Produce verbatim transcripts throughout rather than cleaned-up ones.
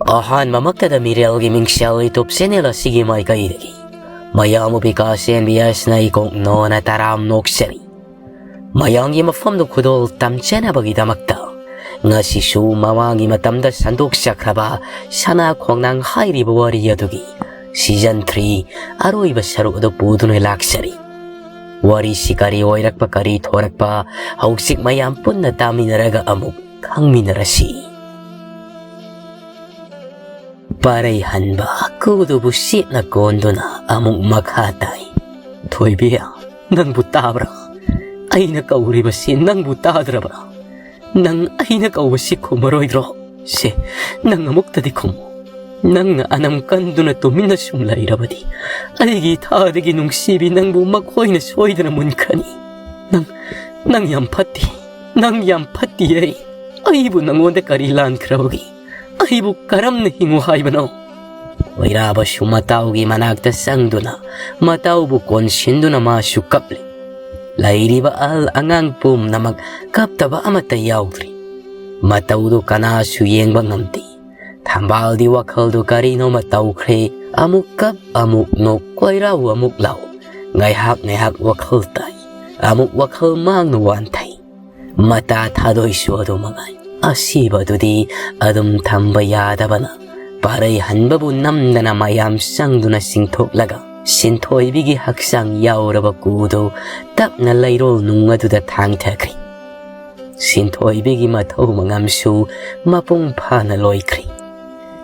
ꯑꯍꯥꯟꯕꯃꯛꯇꯗ ꯃꯤꯔꯦꯜꯒꯤ ꯃꯤꯡꯁꯦꯜ YouTube channel ꯑꯁꯤꯒꯤ ꯃꯥꯏꯀꯩꯗꯒꯤ ꯃꯌꯥꯝꯕꯨ ꯕꯤꯀꯥꯁ ꯑꯦꯝ ꯕꯤ ꯑꯦꯁꯅ ꯏꯀꯣꯛ ꯅꯣꯅ ꯇꯔꯥꯝ ꯅꯣꯛꯆꯔꯤ꯫ ꯃꯌꯥꯝꯒꯤ ꯃꯐꯝꯗ ꯈꯨꯗꯣꯜ ꯇꯝꯖꯅꯕꯒꯤꯗꯃꯛꯇ ꯉꯁꯤꯁꯨ ꯃꯃꯥꯡꯒꯤ ꯃꯇꯝꯗ ꯁꯟꯗꯣꯛꯆꯈ꯭ꯔꯕ ꯁꯅꯥ ꯈꯣꯡꯅꯥꯡ ꯍꯥꯏꯔꯤꯕ ꯋꯥꯔꯤ ꯑꯗꯨꯒꯤ season three ꯑꯔꯣꯏꯕ ꯁꯔꯨꯛ ꯑꯗꯨ ꯄꯨꯗꯨꯅ ꯂꯥꯛꯆꯔꯤ꯫ ꯋꯥꯔꯤꯁꯤ ꯀꯔꯤ ꯑꯣꯏꯔꯛꯄ, ꯀꯔꯤ ꯊꯣꯔꯛꯄ, ꯍꯧꯖꯤꯛ ꯃꯌꯥꯝ ꯄꯨꯟꯅ ꯇꯥꯃꯤꯟꯅꯔꯒ ꯑꯃꯨꯛ ꯈꯪꯃꯤꯟꯅꯔꯁꯤ꯫ ꯄꯥꯔꯩ ꯍꯟꯕ ꯀꯨꯗꯨꯕꯨ ꯁꯤꯠꯅ ꯀꯣꯟꯗꯨꯅ ꯑꯃꯨꯛ ꯃꯈꯥ ꯇꯥꯏ꯫ ꯊꯣꯏꯕꯤ, ꯅꯪꯕꯨ ꯇꯥꯕ꯭ꯔꯥ? ꯑꯩꯅ ꯀꯧꯔꯤꯕꯁꯤ ꯅꯪꯕꯨ ꯇꯥꯗ꯭ꯔꯕ꯭ꯔꯥ? ꯅꯪ ꯑꯩꯅ ꯀꯧꯕꯁꯤ ꯈꯨꯝꯃꯔꯣꯏꯗ꯭ꯔꯣ? ꯁꯦ, ꯅꯪ ꯑꯃꯨꯛꯇꯗꯤ ꯈꯨꯝꯃꯨ꯫ ꯅꯪꯅ ꯑꯅꯝ ꯀꯟꯗꯨꯅ ꯇꯨꯃꯤꯟꯅ ꯁꯨꯝ ꯂꯩꯔꯕꯗꯤ ꯑꯩꯒꯤ ꯊꯥꯗꯒꯤ ꯅꯨꯡꯁꯤꯕꯤ ꯅꯪꯕꯨ ꯃꯈꯣꯏꯅ ꯁꯣꯏꯗꯅ ꯃꯨꯟꯈ꯭ꯔꯅꯤ꯫ ꯅꯪ, ꯅꯪ ꯌꯥꯝ ꯐꯠꯇꯦ꯫ ꯅꯪ ꯌꯥꯝ ꯐꯠꯇꯤꯌꯦ꯫ ꯑꯩꯕꯨ ꯅꯪꯉꯣꯟꯗ ꯀꯔꯤ ꯂꯥꯟꯈ꯭ꯔꯕꯒꯦ? ꯑꯩꯕꯨ ꯀꯔꯝꯅ ꯍꯤꯡꯉꯨ ꯍꯥꯏꯕꯅꯣ? ꯈꯣꯏꯔꯥꯕꯁꯨ ꯃꯇꯥꯎꯒꯤ ꯃꯅꯥꯛꯇ ꯆꯪꯗꯨꯅ ꯃꯇꯥꯎꯕꯨ ꯀꯣꯟꯁꯤꯟꯗꯨꯅ ꯃꯥꯁꯨ ꯀꯞꯂꯤ꯫ ꯂꯩꯔꯤꯕ ꯑꯍꯜ ꯑꯉꯥꯡ ꯄꯨꯝꯅꯃꯛ ꯀꯞꯇꯕ ꯑꯃꯠꯇ ꯌꯥꯎꯗ꯭ꯔꯤ꯫ ꯃꯇꯧꯗꯨ ꯀꯅꯥꯁꯨ ꯌꯦꯡꯕ ꯉꯝꯗꯦ꯫ ꯊꯝꯕꯥꯜꯗꯤ ꯋꯥꯈꯜꯗꯨ ꯀꯔꯤꯅꯣꯃ ꯇꯧꯈ꯭ꯔꯦ꯫ ꯑꯃꯨꯛ ꯀꯞ, ꯑꯃꯨꯛ ꯅꯣꯛ, ꯀꯣꯏꯔꯥꯎ ꯑꯃꯨꯛ ꯂꯥꯎ꯫ ꯉꯥꯏꯍꯥꯛ ꯉꯥꯏꯍꯥꯛ ꯋꯥꯈꯜ ꯇꯥꯏ, ꯑꯃꯨꯛ ꯋꯥꯈꯜ ꯃꯥꯡꯅ ꯋꯥꯟꯊꯩ꯫ ꯃꯇꯥ ꯊꯥꯗꯣꯏꯁꯨ ꯑꯗꯨ ꯃꯉꯥꯏ꯫ ꯑꯁꯤꯕꯗꯨꯗꯤ ꯑꯗꯨꯝ ꯊꯝꯕ ꯌꯥꯗꯕꯅ ꯄꯥꯔꯩ ꯍꯟꯕꯕꯨ ꯅꯝꯗꯅ ꯃꯌꯥꯝ ꯆꯪꯗꯨꯅ ꯆꯤꯡꯊꯣꯛꯂꯒ ꯁꯤꯟꯊꯣꯏꯕꯤꯒꯤ ꯍꯛꯆꯥꯡ ꯌꯥꯎꯔꯕ ꯀꯨꯗꯨ ꯇꯞꯅ ꯂꯩꯔꯣꯜ ꯅꯨꯡ ꯑꯗꯨꯗ ꯊꯥꯡꯊꯈ꯭ꯔꯤ꯫ ꯁꯤꯟꯊꯣꯏꯕꯤꯒꯤ ꯃꯊꯧ ꯃꯉꯝꯁꯨ ꯃꯄꯨꯡ ꯐꯥꯅ ꯂꯣꯏꯈ꯭ꯔꯤ꯫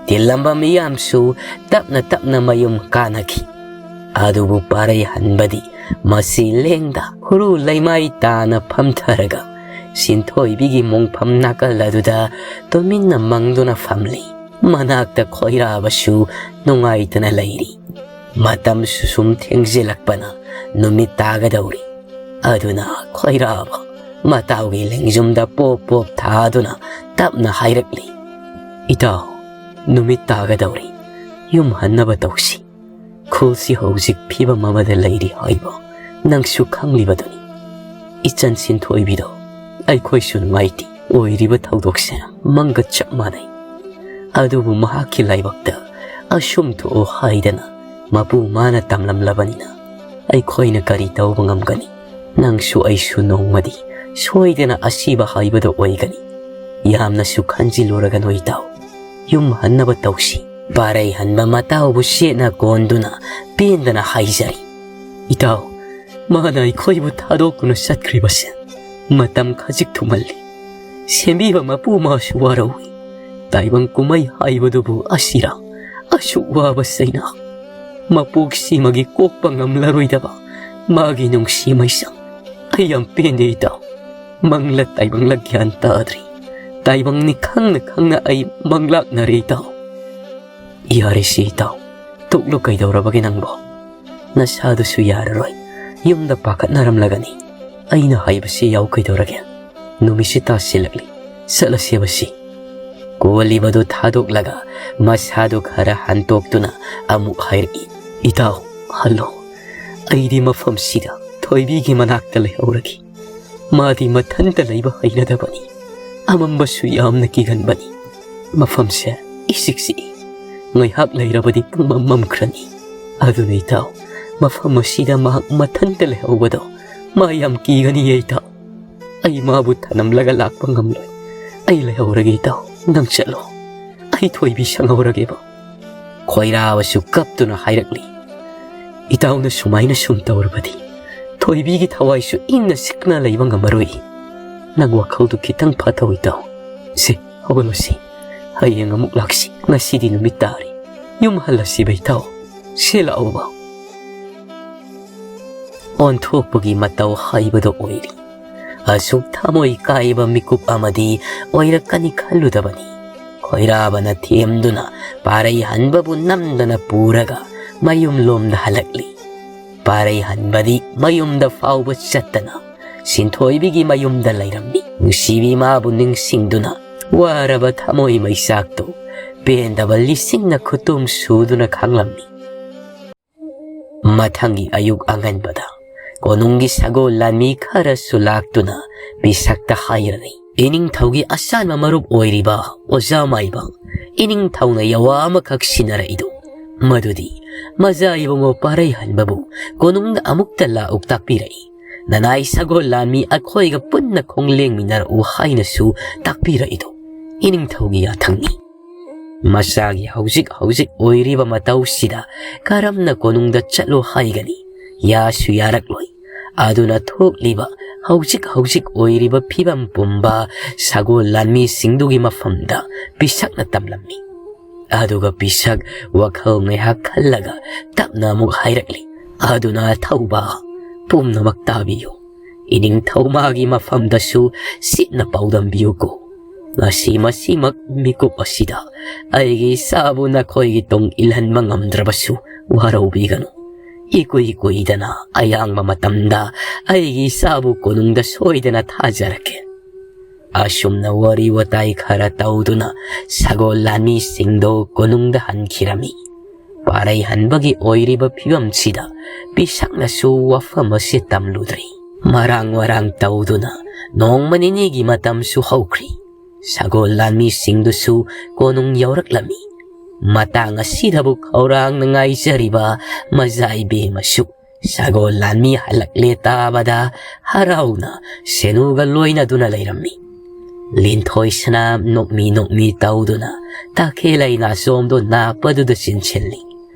ꯇꯤꯜꯂꯝꯕ ꯃꯤꯌꯥꯝꯁꯨ ꯇꯞꯅ ꯇꯞꯅ ꯃꯌꯨꯝ ꯀꯥꯅꯈꯤ꯫ ꯑꯗꯨꯕꯨ ꯄꯥꯔꯩ ꯍꯟꯕꯗꯤ ꯃꯁꯤ ꯂꯦꯡꯗ ꯈꯨꯔꯨ ꯂꯩꯃꯥꯏ ꯇꯥꯅ ꯐꯝꯊꯔꯒ ꯁꯤꯟꯊꯣꯏꯕꯤꯒꯤ ꯃꯣꯡꯐꯝ ꯅꯥꯀꯜ ꯑꯗꯨꯗ ꯇꯨꯃꯤꯟꯅ ꯃꯪꯗꯨꯅ ꯐꯝꯂꯤ꯫ ꯃꯅꯥꯛꯇ ꯈꯣꯏꯔꯥꯕꯁꯨ ꯅꯨꯡꯉꯥꯏꯇꯅ ꯂꯩꯔꯤ꯫ ꯃꯇꯝꯁꯨ ꯁꯨꯝ ꯊꯦꯡꯖꯤꯜꯂꯛꯄꯅ ꯅꯨꯃꯤꯠ ꯇꯥꯒꯗꯧꯔꯤ꯫ ꯑꯗꯨꯅ ꯈꯣꯏꯔꯥꯕ ꯃꯇꯥꯎꯒꯤ ꯂꯦꯡꯖꯨꯝꯗ ꯄꯣꯞ ꯄꯣꯞ ꯊꯥꯗꯨꯅ ꯇꯞꯅ ꯍꯥꯏꯔꯛꯂꯤ, "ꯏꯇꯥꯎ, ꯅꯨꯃꯤꯠ ꯇꯥꯒꯗꯧꯔꯤ꯫ ꯌꯨꯝ ꯍꯟꯅꯕ ꯇꯧꯁꯤ꯫ ꯈꯨꯜꯁꯤ ꯍꯧꯖꯤꯛ ꯐꯤꯕꯝ ꯑꯃꯗ ꯂꯩꯔꯤ ꯍꯥꯏꯕ ꯅꯪꯁꯨ ꯈꯪꯂꯤꯕꯗꯨꯅꯤ꯫ ꯏꯆꯟ ꯁꯤꯟꯊꯣꯏꯕꯤꯗꯣ ꯑꯩꯈꯣꯏꯁꯨ ꯅꯨꯡꯉꯥꯏꯇꯦ꯫ ꯑꯣꯏꯔꯤꯕ ꯊꯧꯗꯣꯛꯁꯦ ꯃꯪꯒ ꯆꯞ ꯃꯥꯟꯅꯩ꯫ ꯑꯗꯨꯕꯨ ꯃꯍꯥꯛꯀꯤ ꯂꯥꯏꯕꯛꯇ ꯑꯁꯨꯝ ꯊꯣꯛꯎ ꯍꯥꯏꯗꯅ ꯃꯄꯨ ꯃꯥꯅ ꯇꯝꯂꯝꯂꯕꯅꯤꯅ ꯑꯩꯈꯣꯏꯅ ꯀꯔꯤ ꯇꯧꯕ ꯉꯝꯒꯅꯤ? ꯅꯪꯁꯨ ꯑꯩꯁꯨ ꯅꯣꯡꯃꯗꯤ ꯁꯣꯏꯗꯅ ꯑꯁꯤꯕ ꯍꯥꯏꯕꯗꯨ ꯑꯣꯏꯒꯅꯤ꯫ ꯌꯥꯝꯅꯁꯨ ꯈꯟꯖꯤꯜꯂꯨꯔꯒꯅꯨ ꯏꯇꯥꯎ꯫ ꯌꯨꯝ ꯍꯟꯅꯕ ꯇꯧꯁꯤ꯫ ꯄꯥꯔꯩ ꯍꯟꯕ ꯃꯇꯥꯎꯕꯨ ꯁꯦꯠꯅ ꯀꯣꯟꯗꯨꯅ ꯄꯦꯟꯗꯅ ꯍꯥꯏꯖꯔꯤ꯫ ꯏꯇꯥꯎ, ꯃꯥꯅ ꯑꯩꯈꯣꯏꯕꯨ ꯊꯥꯗꯣꯛꯇꯨꯅ ꯆꯠꯈ꯭ꯔꯤꯕꯁꯦ ꯃꯇꯝ ꯈꯖꯤꯛ ꯊꯨꯃꯜꯂꯤ꯫ ꯁꯦꯝꯕꯤꯕ ꯃꯄꯨ ꯃꯥꯁꯨ ꯋꯥꯔꯧꯏ꯫ ꯇꯥꯏꯕꯪ ꯀꯨꯝꯍꯩ ꯍꯥꯏꯕꯗꯨꯕꯨ ꯑꯁꯤꯔꯥ? ꯑꯁꯨꯛ ꯋꯥꯕ ꯆꯩꯅꯥ꯫ ꯃꯄꯣꯛꯁꯤꯃꯒꯤ ꯀꯣꯛꯄ ꯉꯝꯂꯔꯣꯏꯗꯕ ꯃꯥꯒꯤ ꯅꯨꯡꯁꯤ ꯃꯩꯁꯥ꯫ ꯑꯩ ꯌꯥꯝ ꯄꯦꯟꯗꯦ ꯏꯇꯥꯎ꯫ ꯃꯪꯂ ꯇꯥꯏꯕꯪꯂ ꯒ꯭ꯌꯥꯟ ꯇꯥꯗ꯭ꯔꯤ꯫ ꯇꯥꯏꯕꯪꯅꯤ ꯈꯪꯅ ꯈꯪꯅ ꯑꯩ ꯃꯪꯂꯥꯛꯅꯔꯦ ꯏꯇꯥꯎ꯫ ꯌꯥꯔꯦꯁꯤ ꯏꯇꯥꯎ, ꯇꯣꯛꯂꯣ꯫ ꯀꯩꯗꯧꯔꯕꯒꯦ ꯅꯪꯕꯣ? ꯅꯁꯥꯗꯨꯁꯨ ꯌꯥꯔꯔꯣꯏ꯫ ꯌꯨꯝꯗ ꯄꯥꯈꯠꯅꯔꯝꯂꯒꯅꯤ꯫ ꯑꯩꯅ ꯍꯥꯏꯕꯁꯤ ꯌꯥꯎ꯫ ꯀꯩꯗꯧꯔꯒꯦ? ꯅꯨꯃꯤꯠꯁꯤ ꯇꯥꯁꯤꯜꯂꯛꯂꯤ꯫ ꯆꯠꯂꯁꯦꯕꯁꯤ꯫ ꯀꯣꯜꯂꯤꯕꯗꯨ ꯊꯥꯗꯣꯛꯂꯒ ꯃꯁꯥꯗꯨ ꯈꯔ ꯍꯟꯇꯣꯛꯇꯨꯅ ꯑꯃꯨꯛ ꯍꯥꯏꯔꯛꯏ, ꯏꯇꯥꯎ, ꯍꯜꯂꯣ꯫ ꯑꯩꯗꯤ ꯃꯐꯝꯁꯤꯗ ꯊꯣꯏꯕꯤꯒꯤ ꯃꯅꯥꯛꯇ ꯂꯩꯍꯧꯔꯒꯦ꯫ ꯃꯥꯗꯤ ꯃꯊꯟꯇ ꯂꯩꯕ ꯍꯩꯅꯗꯕꯅꯤ꯫ ꯑꯃꯝꯕꯁꯨ ꯌꯥꯝꯅ ꯀꯤꯒꯟꯕꯅꯤ꯫ ꯃꯐꯝꯁꯦ ꯏꯆꯤꯛ ꯆꯤꯛꯏ꯫ ꯉꯥꯏꯍꯥꯛ ꯂꯩꯔꯕꯗꯤ ꯄꯨꯡꯃꯝ ꯃꯝꯈ꯭ꯔꯅꯤ꯫ ꯑꯗꯨꯅ ꯏꯇꯥꯎ, ꯃꯐꯝ ꯑꯁꯤꯗ ꯃꯍꯥꯛ ꯃꯊꯟꯇ ꯂꯩꯍꯧꯕꯗꯣ ꯃꯥ ꯌꯥꯝ ꯀꯤꯒꯅꯤꯌꯦ ꯏꯇꯥꯎ꯫ ꯑꯩ ꯃꯥꯕꯨ ꯊꯅꯝꯂꯒ ꯂꯥꯛꯄ ꯉꯝꯂꯣꯏ꯫ ꯑꯩ ꯂꯩꯍꯧꯔꯒꯦ ꯏꯇꯥꯎ, ꯅꯪ ꯆꯠꯂꯣ꯫ ꯑꯩ ꯊꯣꯏꯕꯤ ꯁꯪꯍꯧꯔꯒꯦꯕ꯫ ꯈꯣꯏꯔꯥꯕꯁꯨ ꯀꯞꯇꯨꯅ ꯍꯥꯏꯔꯛꯂꯤ, ꯏꯇꯥꯎꯅ ꯁꯨꯃꯥꯏꯅ ꯁꯨꯝ ꯇꯧꯔꯕꯗꯤ ꯊꯣꯏꯕꯤꯒꯤ ꯊꯋꯥꯏꯁꯨ ꯏꯪꯅ ꯆꯤꯛꯅ ꯂꯩꯕ ꯉꯝꯃꯔꯣꯏ꯫ ꯅꯪ ꯋꯥꯈꯜꯗꯨ ꯈꯤꯇꯪ ꯐꯥꯊꯧ ꯏꯇꯥꯎ꯫ ꯁꯦ, ꯍꯧꯒꯠꯂꯁꯤ꯫ ꯍꯌꯦꯡ ꯑꯃꯨꯛ ꯂꯥꯛꯁꯤ꯫ ꯉꯁꯤꯗꯤ ꯅꯨꯃꯤꯠ ꯇꯥꯔꯦ꯫ ꯌꯨꯝ ꯍꯜꯂꯁꯤꯕ ꯏꯇꯥꯎ꯫ ꯁꯦ ꯂꯥꯛꯑꯣꯕ꯫ ꯑꯣꯟꯊꯣꯛꯄꯒꯤ ꯃꯇꯧ ꯍꯥꯏꯕꯗꯨ ꯑꯣꯏꯔꯤ꯫ ꯑꯁꯨꯛ ꯊꯃꯣꯏ ꯀꯥꯏꯕ ꯃꯤꯀꯨꯞ ꯑꯃꯗꯤ ꯑꯣꯏꯔꯛꯀꯅꯤ ꯈꯜꯂꯨꯗꯕꯅꯤ꯫ ꯈꯣꯏꯔꯥꯕꯅ ꯊꯦꯝꯗꯨꯅ ꯄꯥꯔꯩ ꯍꯟꯕꯕꯨ ꯅꯝꯗꯅ ꯄꯨꯔꯒ ꯃꯌꯨꯝꯂꯣꯝꯗ ꯍꯜꯂꯛꯂꯤ꯫ ꯄꯥꯔꯩ ꯍꯟꯕꯗꯤ ꯃꯌꯨꯝꯗ ꯐꯥꯎꯕ ꯆꯠꯇꯅ ꯁꯤꯟꯊꯣꯏꯕꯤꯒꯤ ꯃꯌꯨꯝꯗ ꯂꯩꯔꯝꯃꯤ꯫ ꯅꯨꯡꯁꯤꯕꯤ ꯃꯥꯕꯨ ꯅꯤꯡꯁꯤꯡꯗꯨꯅ ꯋꯥꯔꯕ ꯊꯃꯣꯏ ꯃꯩꯆꯥꯛꯇꯨ ꯄꯦꯟꯗꯕ ꯂꯤꯁꯤꯡꯅ ꯈꯨꯇꯨꯝ ꯁꯨꯗꯨꯅ ꯈꯥꯡꯂꯝꯃꯤ꯫ ꯃꯊꯪꯒꯤ ꯑꯌꯨꯛ ꯑꯉꯟꯕꯗ ꯀꯣꯅꯨꯡꯒꯤ ꯁꯒꯣꯜ ꯂꯥꯟꯃꯤ ꯈꯔꯁꯨ ꯂꯥꯛꯇꯨꯅ ꯕꯤꯁꯛꯇ ꯍꯥꯏꯔꯔꯤ, ꯏꯅꯤꯡꯊꯧꯒꯤ ꯑꯁꯥꯟꯕ ꯃꯔꯨꯞ ꯑꯣꯏꯔꯤꯕ ꯑꯣꯖꯥ ꯃꯥꯏꯕ ꯏꯅꯤꯡꯊꯧꯅ ꯌꯥꯋꯥ ꯑꯃꯈꯛ ꯁꯤꯟꯅꯔꯛꯏꯗꯨ ꯃꯗꯨꯗꯤ ꯃꯖꯥ ꯏꯕꯨꯡꯉꯣ ꯄꯥꯔꯩꯍꯟꯕꯕꯨ ꯀꯣꯅꯨꯡꯗ ꯑꯃꯨꯛꯇ ꯂꯥꯛꯎ ꯇꯥꯛꯄꯤꯔꯛꯏ꯫ ꯅꯅꯥꯏ ꯁꯒꯣꯜ ꯂꯥꯟꯃꯤ ꯑꯩꯈꯣꯏꯒ ꯄꯨꯟꯅ ꯈꯣꯡꯂꯦꯡꯃꯤꯟꯅꯔꯛꯎ ꯍꯥꯏꯅꯁꯨ ꯇꯥꯛꯄꯤꯔꯛꯏꯗꯣ ꯏꯅꯤꯡꯊꯧꯒꯤ ꯌꯥꯊꯪꯅꯤ꯫ ꯃꯁꯥꯒꯤ ꯍꯧꯖꯤꯛ ꯍꯧꯖꯤꯛ ꯑꯣꯏꯔꯤꯕ ꯃꯇꯧꯁꯤꯗ ꯀꯔꯝꯅ ꯀꯣꯅꯨꯡꯗ ꯆꯠꯂꯣ ꯍꯥꯏꯒꯅꯤ? ꯌꯥꯁꯨ ꯌꯥꯔꯛꯂꯣꯏ꯫ ꯑꯗꯨꯅ ꯊꯣꯛꯂꯤꯕ ꯍꯧꯖꯤꯛ ꯍꯧꯖꯤꯛ ꯑꯣꯏꯔꯤꯕ ꯐꯤꯕꯝ ꯄꯨꯝꯕ ꯁꯒꯣꯜ ꯂꯥꯟꯃꯤꯁꯤꯡꯗꯨꯒꯤ ꯃꯐꯝꯗ ꯄꯤꯁꯛꯅ ꯇꯝꯂꯝꯃꯤ꯫ ꯑꯗꯨꯒ ꯄꯤꯁꯛ ꯋꯥꯈꯜ ꯉꯥꯏꯍꯥꯛ ꯈꯜꯂꯒ ꯇꯞꯅ ꯑꯃꯨꯛ ꯍꯥꯏꯔꯛꯂꯤ, "ꯑꯗꯨꯅ ꯑꯊꯧꯕ ꯄꯨꯝꯅꯃꯛ ꯇꯥꯕꯤꯌꯨ꯫ ꯏꯅꯤꯡꯊꯧ ꯃꯥꯒꯤ ꯃꯐꯝꯗꯁꯨ ꯁꯤꯠꯅ ꯄꯥꯎꯗꯝꯕꯤꯌꯨꯀꯣ꯫ ꯉꯁꯤ ꯃꯁꯤꯃꯛ ꯃꯤꯀꯨꯞ ꯑꯁꯤꯗ ꯑꯩꯒꯤ ꯏꯆꯥꯕꯨ ꯅꯈꯣꯏꯒꯤ ꯇꯨꯡ ꯏꯜꯍꯟꯕ ꯉꯝꯗ꯭ꯔꯕꯁꯨ ꯋꯥꯔꯧꯕꯤꯒꯅꯨ꯫ ꯏꯀꯨꯏ ꯀꯨꯏꯗꯅ ꯑꯌꯥꯡꯕ ꯃꯇꯝꯗ ꯑꯩꯒꯤ ꯏꯆꯥꯕꯨ ꯀꯣꯅꯨꯡꯗ ꯁꯣꯏꯗꯅ ꯊꯥꯖꯔꯛꯀꯦ꯫" ꯑꯁꯨꯝꯅ ꯋꯥꯔꯤ ꯋꯥꯇꯥꯏ ꯈꯔ ꯇꯧꯗꯨꯅ ꯁꯒꯣꯜ ꯂꯥꯟꯃꯤꯁꯤꯡꯗꯨ ꯀꯣꯅꯨꯡꯗ ꯍꯟꯈꯤꯔꯝꯃꯤ꯫ ꯄꯥꯔꯩꯍꯟꯕꯒꯤ ꯑꯣꯏꯔꯤꯕ ꯐꯤꯕꯝꯁꯤꯗ ꯄꯤꯁꯛꯅꯁꯨ ꯋꯥꯐꯝ ꯑꯁꯤ ꯇꯝꯂꯨꯗ꯭ꯔꯤ꯫ ꯃꯔꯥꯡ ꯃꯔꯥꯡ ꯇꯧꯗꯨꯅ ꯅꯣꯡꯃ ꯅꯤꯅꯤꯒꯤ ꯃꯇꯝꯁꯨ ꯍꯧꯈ꯭ꯔꯤ꯫ ꯁꯒꯣꯜ ꯂꯥꯟꯃꯤꯁꯤꯡꯗꯨꯁꯨ ꯀꯣꯅꯨꯡ ꯌꯧꯔꯛꯂꯝꯃꯤ꯫ ꯃꯇꯥꯡ ꯑꯁꯤꯗꯕꯨ ꯈꯧꯔꯥꯡꯅ ꯉꯥꯏꯖꯔꯤꯕ ꯃꯖꯥ ꯏꯕꯦꯝꯃꯁꯨ ꯁꯒꯣꯜ ꯂꯥꯟꯃꯤ ꯍꯜꯂꯛꯂꯦ ꯇꯥꯕꯗ ꯍꯔꯥꯎꯅ ꯁꯦꯅꯨꯒ ꯂꯣꯏꯅꯗꯨꯅ ꯂꯩꯔꯝꯃꯤ꯫ ꯂꯤꯟꯊꯣꯏ ꯁꯅꯥ ꯅꯣꯛꯃꯤ ꯅꯣꯛꯃꯤ ꯇꯧꯗꯨꯅ ꯇꯈꯦꯜ ꯂꯩꯅꯥꯆꯣꯝꯗꯣ ꯅꯥꯞꯄꯗꯨꯗ ꯆꯤꯟꯁꯤꯜꯂꯤ꯫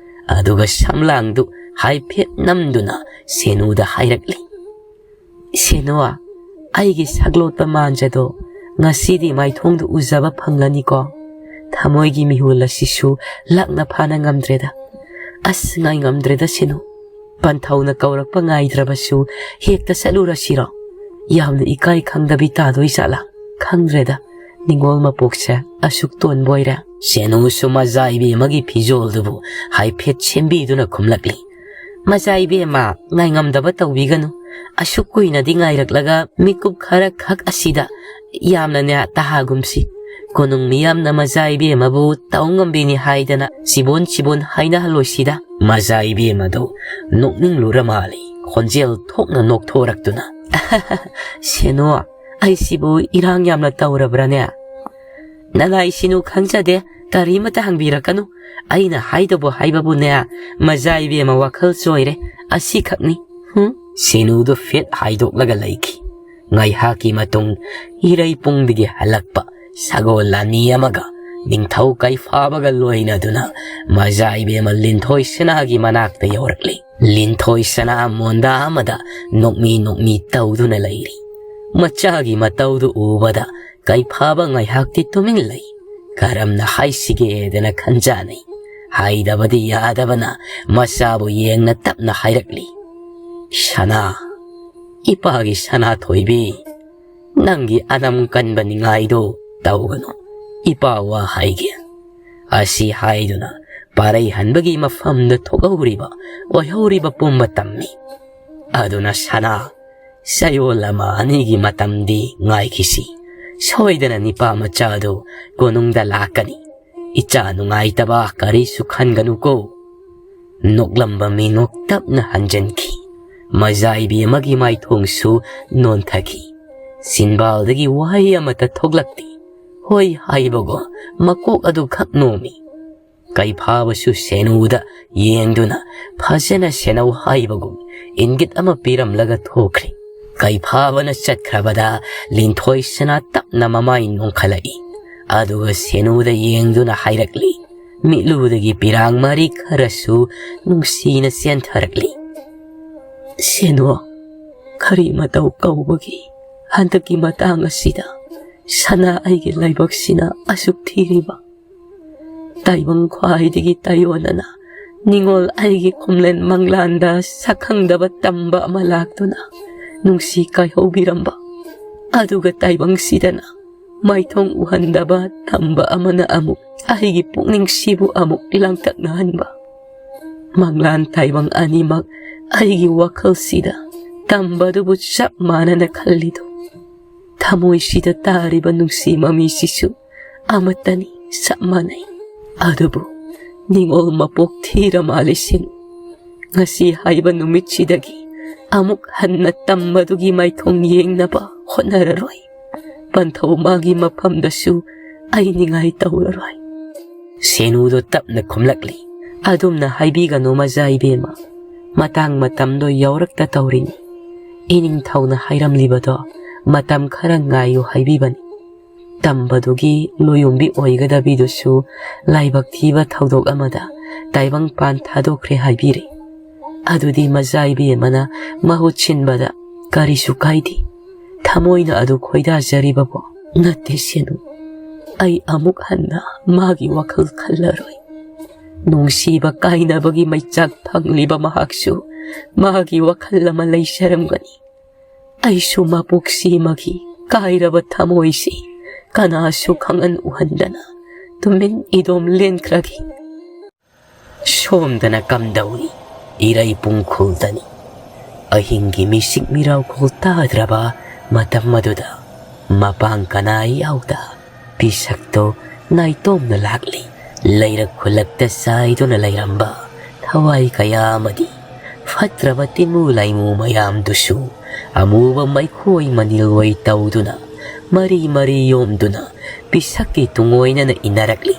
ꯑꯗꯨꯒ ꯁꯝꯂꯥꯡꯗꯨ ꯍꯥꯏꯐꯦꯠ ꯅꯝꯗꯨꯅ ꯁꯦꯅꯨꯗ ꯍꯥꯏꯔꯛꯂꯤ, "ꯁꯦꯅꯨ, ꯑꯩꯒꯤ ꯁꯛꯂꯣꯠꯄ ꯃꯥꯟꯖꯗꯣ ꯉꯁꯤꯗꯤ ꯃꯥꯏꯊꯣꯡꯗ ꯎꯖꯕ ꯐꯪꯂꯅꯤꯀꯣ? ꯊꯃꯣꯏꯒꯤ ꯃꯤꯍꯨꯜ ꯑꯁꯤꯁꯨ ꯂꯥꯛꯅ ꯐꯥꯅ ꯉꯝꯗ꯭ꯔꯦꯗ꯫ ꯑꯁ, ꯉꯥꯏ ꯉꯝꯗ꯭ꯔꯦꯗ ꯁꯦꯅꯨ꯫ ꯄꯟꯊꯧꯅ ꯀꯧꯔꯛꯄ ꯉꯥꯏꯗ꯭ꯔꯕꯁꯨ ꯍꯦꯛꯇ ꯆꯠꯂꯨꯔꯁꯤꯔꯣ? ꯌꯥꯝꯅ ꯏꯀꯥꯏ ꯈꯪꯗꯕꯤ ꯇꯥꯗꯣꯏ ꯖꯥꯠꯂꯥ? ꯈꯪꯗ꯭ꯔꯦꯗ, ꯅꯤꯉꯣꯜ ꯃꯄꯣꯛꯁꯦ ꯑꯁꯨꯛ ꯇꯣꯟꯕ ꯑꯣꯏꯔꯦ꯫" ꯁꯦꯅꯨꯁꯨ ꯃꯖꯥ ꯏꯕꯦꯝꯃꯒꯤ ꯐꯤꯖꯣꯜꯗꯨꯕꯨ ꯍꯥꯏꯐꯦꯠ ꯁꯦꯝꯕꯤꯗꯨꯅ ꯈꯨꯝꯂꯛꯂꯤ, "ꯃꯖꯥ ꯏꯕꯦꯝꯃ, ꯉꯥꯏꯉꯝꯗꯕ ꯇꯧꯕꯤꯒꯅꯨ꯫ ꯑꯁꯨꯛ ꯀꯨꯏꯅꯗꯤ ꯉꯥꯏꯔꯛꯂꯒ ꯃꯤꯀꯨꯞ ꯈꯔ ꯈꯛ ꯑꯁꯤꯗ ꯌꯥꯝꯅꯅꯦ ꯇꯍꯥꯒꯨꯝꯁꯤ꯫ ꯀꯣꯅꯨꯡ ꯃꯤꯌꯥꯝꯅ ꯃꯖꯥ ꯏꯕꯦꯝꯃꯕꯨ ꯇꯧ ꯉꯝꯕꯤꯅꯤ ꯍꯥꯏꯗꯅ ꯆꯤꯕꯣꯟ ꯆꯤꯕꯣꯟ ꯍꯥꯏꯅꯍꯜꯂꯣꯏꯁꯤꯗ꯫" ꯃꯖꯥ ꯏꯕꯦꯝꯃꯗꯨ ꯅꯣꯛꯅꯤꯡꯂꯨꯔ ꯃꯥꯜꯂꯤ꯫ ꯈꯣꯟꯖꯦꯜ ꯊꯣꯛꯅ ꯅꯣꯛꯊꯣꯔꯛꯇꯨꯅ, "ꯁꯦꯅꯣ, ꯑꯩꯁꯤꯕꯨ ꯏꯔꯥꯡ ꯌꯥꯝꯅ ꯇꯧꯔꯕ꯭ꯔꯥꯅꯦ? ꯅꯅꯥꯏ ꯁꯤꯅꯨ ꯈꯪꯖꯗꯦ, ꯀꯔꯤꯃꯇ ꯍꯪꯕꯤꯔꯛꯀꯅꯨ꯫ ꯑꯩꯅ ꯍꯥꯏꯗꯧꯕ ꯍꯥꯏꯕꯕꯨꯅꯦ, ꯃꯖꯥ ꯏꯕꯦꯝꯃ ꯋꯥꯈꯜ ꯆꯣꯏꯔꯦ, ꯑꯁꯤꯈꯛꯅꯤ꯫ ꯍꯨꯝ? ꯁꯤꯅꯨꯗꯨ ꯐꯤꯠ ꯍꯥꯏꯗꯣꯛꯂꯒ ꯂꯩꯈꯤ꯫ ꯉꯥꯏꯍꯥꯛꯀꯤ ꯃꯇꯨꯡ ꯏꯔꯩꯄꯨꯡꯗꯒꯤ ꯍꯜꯂꯛꯄ ꯁꯒꯣꯜ ꯂꯥꯟꯃꯤ ꯑꯃꯒ ꯅꯤꯡꯊꯧ ꯀꯩꯐꯥꯕꯒ ꯂꯣꯏꯅꯗꯨꯅ ꯃꯖꯥ ꯏꯕꯦꯝꯃ ꯂꯤꯟꯊꯣꯏ ꯁꯅꯥꯒꯤ ꯃꯅꯥꯛꯇ ꯌꯧꯔꯛꯂꯤ꯫ ꯂꯤꯟꯊꯣꯏ ꯁꯅꯥ ꯃꯣꯟꯗꯥ ꯑꯃꯗ ꯅꯣꯛꯃꯤ ꯅꯣꯛꯃꯤ ꯇꯧꯗꯨꯅ ꯂꯩꯔꯤ꯫ ꯃꯆꯥꯒꯤ ꯃꯇꯧꯗꯨ ꯎꯕꯗ ꯀꯩꯐꯥꯕ ꯉꯥꯏꯍꯥꯛꯇꯤ ꯇꯨꯃꯤꯟ ꯂꯩ꯫ ꯀꯔꯝꯅ ꯍꯥꯏꯁꯤꯒꯦꯗꯅ ꯈꯟꯖꯥꯅꯩ꯫ ꯍꯥꯏꯗꯕꯗꯤ ꯌꯥꯗꯕꯅ ꯃꯆꯥꯕꯨ ꯌꯦꯡꯅ ꯇꯞꯅ ꯍꯥꯏꯔꯛꯂꯤ, "ꯁꯅꯥ, ꯏꯄꯥꯒꯤ ꯁꯅꯥꯊꯣꯏꯕꯤ, ꯅꯪꯒꯤ ꯑꯅꯝ ꯀꯟꯕ ꯅꯤꯡꯉꯥꯏꯗꯣ ꯇꯧꯒꯅꯨ꯫ ꯏꯄꯥ ꯋꯥ ꯍꯥꯏꯒꯦ꯫ ꯑꯁꯤ ꯍꯥꯏꯗꯨꯅ ꯄꯥꯔꯩ ꯍꯟꯕꯒꯤ ꯃꯐꯝꯗ ꯊꯣꯛꯍꯧꯔꯤꯕ ꯑꯣꯏꯍꯧꯔꯤꯕ ꯄꯨꯝꯕ ꯇꯝꯃꯤ꯫ ꯑꯗꯨꯅ ꯁꯅꯥ, ꯆꯌꯣꯜ ꯑꯃ ꯑꯅꯤꯒꯤ ꯃꯇꯝꯗꯤ ꯉꯥꯏꯈꯤꯁꯤ꯫ ꯁꯣꯏꯗꯅ ꯅꯤꯄꯥ ꯃꯆꯥꯗꯨ ꯀꯣꯅꯨꯡꯗ ꯂꯥꯛꯀꯅꯤ꯫ ꯏꯆꯥ ꯅꯨꯡꯉꯥꯏꯇꯕ ꯀꯔꯤꯁꯨ ꯈꯟꯒꯅꯨꯀꯣ"꯫ ꯅꯣꯛꯂꯝꯕ ꯃꯤꯅꯣꯛ ꯇꯞꯅ ꯍꯟꯖꯤꯟꯈꯤ꯫ ꯃꯖꯥꯏꯕꯤ ꯑꯃꯒꯤ ꯃꯥꯏꯊꯣꯡꯁꯨ ꯅꯣꯟꯊꯈꯤ꯫ ꯆꯤꯟꯕꯥꯜꯗꯒꯤ ꯋꯥꯍꯩ ꯑꯃꯠꯇ ꯊꯣꯛꯂꯛꯇꯦ꯫ ꯍꯣꯏ ꯍꯥꯏꯕꯒꯨꯝ ꯃꯀꯣꯛ ꯑꯗꯨ ꯈꯛ ꯅꯣꯝꯃꯤ꯫ ꯀꯩꯐꯥꯕꯁꯨ ꯁꯦꯅꯨꯗ ꯌꯦꯡꯗꯨꯅ ꯐꯖꯅ ꯁꯦꯟꯅꯧ ꯍꯥꯏꯕꯒꯨꯝ ꯏꯪꯒꯤꯠ ꯑꯃ ꯄꯤꯔꯝꯂꯒ ꯊꯣꯛꯈ꯭ꯔꯦ꯫ ꯀꯩꯐꯥꯕꯅ ꯆꯠꯈ꯭ꯔꯕꯗ ꯂꯤꯟꯊꯣꯏ ꯁꯅꯥ ꯇꯞꯅ ꯃꯃꯥꯏ ꯅꯣꯡꯈꯠꯂꯛꯏ꯫ ꯑꯗꯨꯒ ꯁꯦꯅꯨꯗ ꯌꯦꯡꯗꯨꯅ ꯍꯥꯏꯔꯛꯂꯤ꯫ ꯃꯤꯠꯂꯨꯗꯒꯤ ꯄꯤꯔꯥꯡ ꯃꯔꯤ ꯈꯔꯁꯨ ꯅꯨꯡꯁꯤꯅ ꯆꯦꯟꯊꯔꯛꯂꯤ꯫ "ꯁꯦꯅꯨ, ꯀꯔꯤ ꯃꯇꯧ ꯀꯧꯕꯒꯤ ꯍꯟꯗꯛꯀꯤ ꯃꯇꯥꯡ ꯑꯁꯤꯗ ꯁꯅꯥ ꯑꯩꯒꯤ ꯂꯥꯏꯕꯛꯁꯤꯅ ꯑꯁꯨꯛ ꯊꯤꯔꯤꯕ? ꯇꯥꯏꯕꯪ ꯈ꯭ꯋꯥꯏꯗꯒꯤ ꯇꯥꯏꯌꯣꯟꯅꯅ ꯅꯤꯡꯉꯣꯜ ꯑꯩꯒꯤ ꯈꯨꯝꯂꯦꯟ ꯃꯪꯂꯥꯟꯗ ꯁꯛꯈꯪꯗꯕ ꯇꯝꯕ ꯑꯃ ꯂꯥꯛꯇꯨꯅ ꯅꯨꯡꯁꯤ ꯀꯥꯏꯍꯧꯕꯤꯔꯝꯕ, ꯑꯗꯨꯒ ꯇꯥꯏꯕꯪꯁꯤꯗꯅ ꯃꯥꯏꯊꯣꯡ ꯎꯍꯟꯗꯕ ꯇꯝꯕ ꯑꯃꯅ ꯑꯃꯨꯛ ꯑꯩꯒꯤ ꯄꯨꯛꯅꯤꯡꯁꯤꯕꯨ ꯑꯃꯨꯛ ꯂꯥꯡꯇꯛꯅꯍꯟꯕ꯫ ꯃꯪꯂꯥꯟ ꯇꯥꯏꯕꯪ ꯑꯅꯤꯃꯛ ꯑꯩꯒꯤ ꯋꯥꯈꯜꯁꯤꯗ ꯇꯝꯕꯗꯨꯕꯨ ꯆꯞ ꯃꯥꯟꯅꯅ ꯈꯜꯂꯤꯗꯣ꯫ ꯊꯃꯣꯏꯁꯤꯗ ꯇꯥꯔꯤꯕ ꯅꯨꯡꯁꯤ ꯃꯃꯤꯁꯤꯁꯨ ꯑꯃꯠꯇꯅꯤ, ꯆꯞ ꯃꯥꯟꯅꯩ꯫ ꯑꯗꯨꯕꯨ ꯅꯤꯡꯉꯣꯜ ꯃꯄꯣꯛ ꯊꯤꯔ ꯃꯥꯜꯂꯤꯁꯤꯡ꯫ ꯉꯁꯤ ꯍꯥꯏꯕ ꯅꯨꯃꯤꯠꯁꯤꯗꯒꯤ ꯑꯃꯨꯛ ꯍꯟꯅ ꯇꯝꯕꯗꯨꯒꯤ ꯃꯥꯏꯊꯣꯡ ꯌꯦꯡꯅꯕ ꯍꯣꯠꯅꯔꯔꯣꯏ꯫ ꯄꯟꯊꯧ ꯃꯥꯒꯤ ꯃꯐꯝꯗꯁꯨ ꯑꯩ ꯅꯤꯡꯉꯥꯏ ꯇꯧꯔꯔꯣꯏ꯫ ꯁꯦꯅꯨꯗꯣ ꯇꯞꯅ ꯈꯨꯝꯂꯛꯂꯤ꯫ ꯑꯗꯨꯝꯅ ꯍꯥꯏꯕꯤꯒꯅꯨ ꯃꯖꯥ ꯏꯕꯦꯝꯃ, ꯃꯇꯥꯡ ꯃꯇꯝꯗꯣ ꯌꯧꯔꯛꯇ ꯇꯧꯔꯤꯅꯤ꯫ ꯏꯅꯤꯡꯊꯧꯅ ꯍꯥꯏꯔꯝꯂꯤꯕꯗꯣ ꯃꯇꯝ ꯈꯔ ꯉꯥꯏꯌꯨ ꯍꯥꯏꯕꯤꯕꯅꯤ꯫ ꯇꯝꯕꯗꯨꯒꯤ ꯂꯣꯌꯨꯝꯕꯤ ꯑꯣꯏꯒꯗꯕꯤꯗꯨꯁꯨ ꯂꯥꯏꯕꯛ ꯊꯤꯕ ꯊꯧꯗꯣꯛ ꯑꯃꯗ ꯇꯥꯏꯕꯪ ꯄꯥꯟ ꯊꯥꯗꯣꯛꯈ꯭ꯔꯦ ꯍꯥꯏꯕꯤꯔꯦ꯫ ꯑꯗꯨꯗꯤ ꯃꯖꯥ ꯏꯕꯦꯝꯃꯅ ꯃꯍꯨꯠ ꯁꯤꯟꯕꯗ ꯀꯔꯤꯁꯨ ꯀꯥꯏꯗꯦ꯫ ꯊꯃꯣꯏꯅ ꯑꯗꯨ ꯈꯣꯏꯗꯥꯖꯔꯤꯕꯕꯨ ꯅꯠꯇꯦ ꯁꯦꯅꯨ꯫ ꯑꯩ ꯑꯃꯨꯛ ꯍꯟꯅ ꯃꯥꯒꯤ ꯋꯥꯈꯜ ꯈꯜꯂꯔꯣꯏ꯫ ꯅꯨꯡꯁꯤꯕ ꯀꯥꯏꯅꯕꯒꯤ ꯃꯩꯆꯥꯛ ꯐꯪꯂꯤꯕ ꯃꯍꯥꯛꯁꯨ ꯃꯥꯒꯤ ꯋꯥꯈꯜ ꯑꯃ ꯂꯩꯖꯔꯝꯒꯅꯤ꯫ ꯑꯩꯁꯨ ꯃꯄꯣꯛꯁꯤꯃꯒꯤ ꯀꯥꯏꯔꯕ ꯊꯃꯣꯏꯁꯤ ꯀꯅꯥꯁꯨ ꯈꯪꯍꯟ ꯎꯍꯟꯗꯅ ꯇꯨꯃꯤꯟ ꯏꯗꯣꯝ ꯂꯦꯟꯈ꯭ꯔꯒꯦ꯫ ꯁꯣꯝꯗꯅ ꯀꯝꯗꯧꯔꯤ? ꯏꯔꯩ ꯄꯨꯡꯈꯨꯜꯗꯅꯤ꯫ ꯑꯍꯤꯡꯒꯤ ꯃꯤꯁꯤꯛ ꯃꯤꯔꯥꯎꯈꯣꯜ ꯇꯥꯗ꯭ꯔꯕ ꯃꯇꯝ ꯑꯗꯨꯗ ꯃꯄꯥꯡ ꯀꯅꯥ ꯌꯥꯎꯗ ꯄꯤꯁꯛꯇꯣ ꯅꯥꯏꯇꯣꯝꯅ ꯂꯥꯛꯂꯤ꯫ ꯂꯩꯔꯛ ꯈꯨꯜꯂꯛꯇ ꯆꯥꯏꯗꯨꯅ ꯂꯩꯔꯝꯕ ꯊꯋꯥꯏ ꯀꯌꯥ ꯑꯃꯗꯤ ꯐꯠꯇ꯭ꯔꯕ ꯇꯤꯟꯃꯨ ꯂꯥꯏꯃꯨ ꯃꯌꯥꯝꯗꯨꯁꯨ ꯑꯃꯨꯕ ꯃꯩꯈꯣꯏ ꯃꯅꯤꯜ ꯑꯣꯏ ꯇꯧꯗꯨꯅ ꯃꯔꯤ ꯃꯔꯤ ꯌꯣꯝꯗꯨꯅ ꯄꯤꯁꯛꯀꯤ ꯇꯨꯡꯑꯣꯏꯅꯅ ꯏꯟꯅꯔꯛꯂꯤ꯫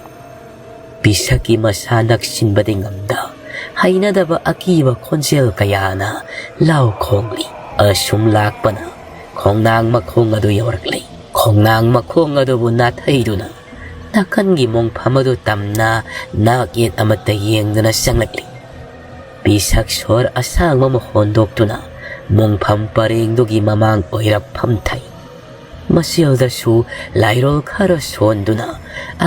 ꯄꯤꯁꯛꯀꯤ ꯃꯁꯥ ꯅꯛꯁꯤꯟꯕꯗꯤ ꯉꯝꯗ ꯍꯩꯅꯗꯕ ꯑꯀꯤꯕ ꯈꯣꯟꯖꯦꯜ ꯀꯌꯥꯅ ꯂꯥꯎ ꯈꯣꯡꯂꯤ꯫ ꯑꯁꯨꯝ ꯂꯥꯛꯄꯅ ꯈꯣꯡꯅꯥꯡ ꯃꯈꯣꯡ ꯑꯗꯨ ꯌꯧꯔꯛꯂꯤ꯫ ꯈꯣꯡꯅꯥꯡ ꯃꯈꯣꯡ ꯑꯗꯨꯕꯨ ꯅꯥꯊꯩꯗꯨꯅ ꯅꯥꯀꯟꯒꯤ ꯃꯣꯡꯐꯝ ꯑꯗꯨ ꯇꯝꯅ ꯅꯥꯛ ꯌꯦꯠ ꯑꯃꯠꯇ ꯌꯦꯡꯗꯅ ꯆꯪꯂꯛꯂꯤ꯫ ꯄꯤꯁꯛ ꯁꯣꯔ ꯑꯁꯥꯡꯕ ꯑꯃ ꯍꯣꯟꯗꯣꯛꯇꯨꯅ ꯃꯣꯡꯐꯝ ꯄꯔꯦꯡꯗꯨꯒꯤ ꯃꯃꯥꯡ ꯑꯣꯏꯔꯞ ꯐꯝꯊꯩ꯫ ꯃꯆꯦꯜꯗꯁꯨ ꯂꯥꯏꯔꯣꯜ ꯈꯔ ꯁꯣꯟꯗꯨꯅ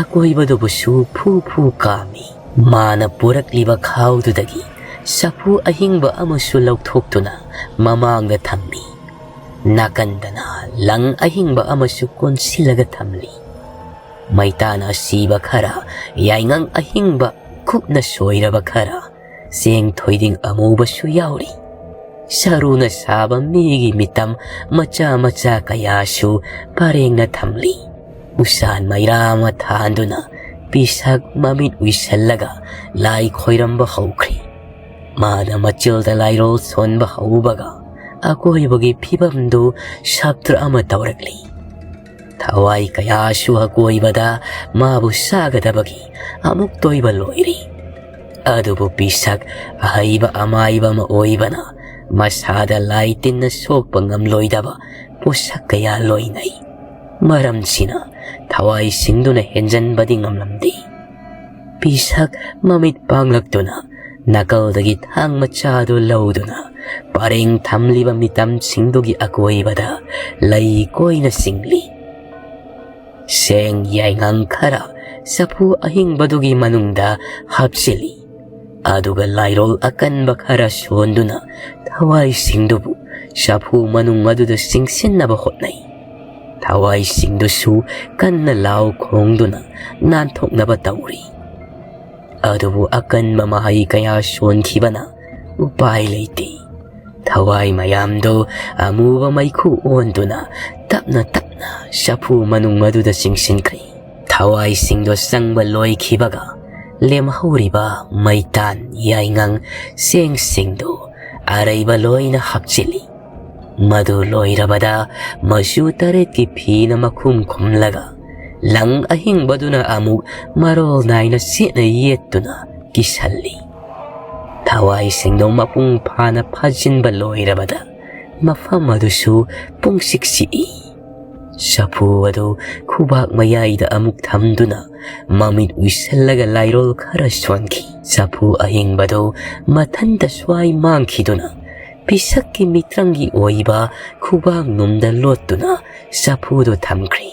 ꯑꯀꯣꯏꯕꯗꯨꯕꯨꯁꯨ ꯐꯨ ꯐꯨ ꯀꯥꯝꯃꯤ꯫ ꯃꯥꯅ ꯄꯨꯔꯛꯂꯤꯕ ꯈꯥꯎꯗꯨꯗꯒꯤ ꯆꯐꯨ ꯑꯍꯤꯡꯕ ꯑꯃꯁꯨ ꯂꯧꯊꯣꯛꯇꯨꯅ ꯃꯃꯥꯡꯗ ꯊꯝꯃꯤ꯫ ꯅꯥꯀꯟꯗꯅ ꯂꯪ ꯑꯍꯤꯡꯕ ꯑꯃꯁꯨ ꯀꯣꯟꯁꯤꯜꯂꯒ ꯊꯝꯂꯤ꯫ ꯃꯩꯇꯥꯟ ꯑꯁꯤꯕ ꯈꯔ, ꯌꯥꯏꯉꯪ ꯑꯍꯤꯡꯕ ꯀꯨꯞꯅ ꯁꯣꯏꯔꯕ ꯈꯔ, ꯆꯦꯡ ꯊꯣꯏꯗꯤꯡ ꯑꯃꯨꯕꯁꯨ ꯌꯥꯎꯔꯤ꯫ ꯁꯔꯨꯅ ꯁꯥꯕ ꯃꯤꯒꯤ ꯃꯤꯇꯝ ꯃꯆꯥ ꯃꯆꯥ ꯀꯌꯥꯁꯨ ꯄꯔꯦꯡꯅ ꯊꯝꯂꯤ꯫ ꯎꯁꯥꯟ ꯃꯩꯔꯥ ꯑꯃ ꯊꯥꯟꯗꯨꯅ ꯄꯤꯁꯛ ꯃꯃꯤꯠ ꯎꯏꯁꯜꯂꯒ ꯂꯥꯏ ꯈꯣꯏꯔꯝꯕ ꯍꯧꯈ꯭ꯔꯦ꯫ ꯃꯥꯅ ꯃꯆꯤꯜꯗ ꯂꯥꯏꯔꯣꯜ ꯁꯣꯟꯕ ꯍꯧꯕꯒ ꯑꯀꯣꯏꯕꯒꯤ ꯐꯤꯕꯝꯗꯨ ꯁꯥꯇ꯭ꯔ ꯑꯃ ꯇꯧꯔꯛꯂꯤ꯫ ꯊꯋꯥꯏ ꯀꯌꯥꯁꯨ ꯑꯀꯣꯏꯕꯗ ꯃꯥꯕꯨ ꯁꯥꯒꯗꯕꯒꯤ ꯑꯃꯨꯛ ꯇꯣꯏꯕ ꯂꯣꯏꯔꯤ꯫ ꯑꯗꯨꯕꯨ ꯄꯤꯁꯛ ꯑꯍꯩꯕ ꯑꯃꯥꯏꯕ ꯑꯃ ꯑꯣꯏꯕꯅ ꯃꯁꯥꯗ ꯂꯥꯏ ꯇꯤꯟꯅ ꯁꯣꯛꯄ ꯉꯝꯂꯣꯏꯗꯕ ꯄꯣꯠꯁꯛ ꯀꯌꯥ ꯂꯣꯏꯅꯩ꯫ ꯃꯔꯝꯁꯤꯅ ꯊꯋꯥꯏꯁꯤꯡꯗꯨꯅ ꯍꯦꯟꯖꯟꯕꯗꯤ ꯉꯝꯂꯝꯗꯦ꯫ ꯄꯤꯁꯛ ꯃꯃꯤꯠ ꯄꯥꯡꯂꯛꯇꯨꯅ ꯅꯥꯀꯜꯗꯒꯤ ꯊꯥꯡ ꯃꯆꯥꯗꯨ ꯂꯧꯗꯨꯅ ꯄꯔꯦꯡ ꯊꯝꯂꯤꯕ ꯃꯤꯇꯝꯁꯤꯡꯗꯨꯒꯤ ꯑꯀꯣꯏꯕꯗ ꯂꯩ ꯀꯣꯏꯅ ꯆꯤꯡꯂꯤ꯫ ꯁꯦꯡ ꯌꯥꯏꯉꯪ ꯈꯔ ꯆꯐꯨ ꯑꯍꯤꯡꯕꯗꯨꯒꯤ ꯃꯅꯨꯡꯗ ꯍꯥꯞꯆꯤꯜꯂꯤ꯫ ꯑꯗꯨꯒ ꯂꯥꯏꯔꯣꯜ ꯑꯀꯟꯕ ꯈꯔ ꯁꯣꯟꯗꯨꯅ ꯊꯋꯥꯏꯁꯤꯡꯗꯨꯕꯨ ꯆꯐꯨ ꯃꯅꯨꯡ ꯑꯗꯨꯗ ꯆꯤꯡꯁꯤꯟꯅꯕ ꯍꯣꯠꯅꯩ꯫ ꯊꯋꯥꯏꯁꯤꯡꯗꯨꯁꯨ ꯀꯟꯅ ꯂꯥꯎ ꯈꯣꯡꯗꯨꯅ ꯅꯥꯟꯊꯣꯛꯅꯕ ꯇꯧꯔꯤ꯫ ꯑꯗꯨꯕꯨ ꯑꯀꯟꯕ ꯃꯍꯩ ꯀꯌꯥ ꯁꯣꯟꯈꯤꯕꯅ ꯎꯄꯥꯏ ꯂꯩꯇꯦ꯫ ꯊꯋꯥꯏ ꯃꯌꯥꯝꯗꯨ ꯑꯃꯨꯕ ꯃꯩꯈꯨ ꯑꯣꯟꯗꯨꯅ ꯇꯞꯅ ꯇꯞꯅ ꯆꯐꯨ ꯃꯅꯨꯡ ꯑꯗꯨꯗ ꯆꯤꯡꯁꯤꯟꯈ꯭ꯔꯦ꯫ ꯊꯋꯥꯏꯁꯤꯡꯗꯨ ꯆꯪꯕ ꯂꯣꯏꯈꯤꯕꯒ ꯂꯦꯝꯍꯧꯔꯤꯕ ꯃꯩꯇꯥꯟ, ꯌꯥꯏꯉꯪ, ꯆꯦꯡꯁꯤꯡꯗꯨ ꯑꯔꯩꯕ ꯂꯣꯏꯅ ꯍꯥꯞꯆꯤꯜꯂꯤ꯫ ꯃꯗꯨ ꯂꯣꯏꯔꯕꯗ ꯃꯆꯨ ꯇꯔꯦꯠꯀꯤ ꯐꯤꯅ ꯃꯈꯨꯝ ꯈꯨꯝꯂꯒ ꯂꯪ ꯑꯍꯤꯡꯕꯗꯨꯅ ꯑꯃꯨꯛ ꯃꯔꯣꯜ ꯅꯥꯏꯅ ꯆꯦꯠꯅ ꯌꯦꯠꯇꯨꯅ ꯀꯤꯁꯜꯂꯤ꯫ ꯊꯋꯥꯏꯁꯤꯡꯗꯨ ꯃꯄꯨꯡ ꯐꯥꯅ ꯐꯥꯖꯤꯟꯕ ꯂꯣꯏꯔꯕꯗ ꯃꯐꯝ ꯑꯗꯨꯁꯨ ꯄꯨꯡꯆꯤꯛ ꯆꯤꯛꯏ꯫ ꯆꯐꯨ ꯑꯗꯨ ꯈꯨꯕꯥꯛ ꯃꯌꯥꯏꯗ ꯑꯃꯨꯛ ꯊꯝꯗꯨꯅ ꯃꯃꯤꯠ ꯎꯏꯁꯜꯂꯒ ꯂꯥꯏꯔꯣꯜ ꯈꯔ ꯁꯣꯟꯈꯤ꯫ ꯆꯐꯨ ꯑꯍꯤꯡꯕꯗꯨ ꯃꯊꯟꯇ ꯁ꯭ꯋꯥꯏ ꯃꯥꯡꯈꯤꯗꯨꯅ ꯄꯤꯁꯛꯀꯤ ꯃꯤꯇ꯭ꯔꯪꯒꯤ ꯑꯣꯏꯕ ꯈꯨꯕꯥꯛ ꯅꯨꯡꯗ ꯂꯣꯠꯇꯨꯅ ꯆꯐꯨꯗꯨ ꯊꯝꯈ꯭ꯔꯤ꯫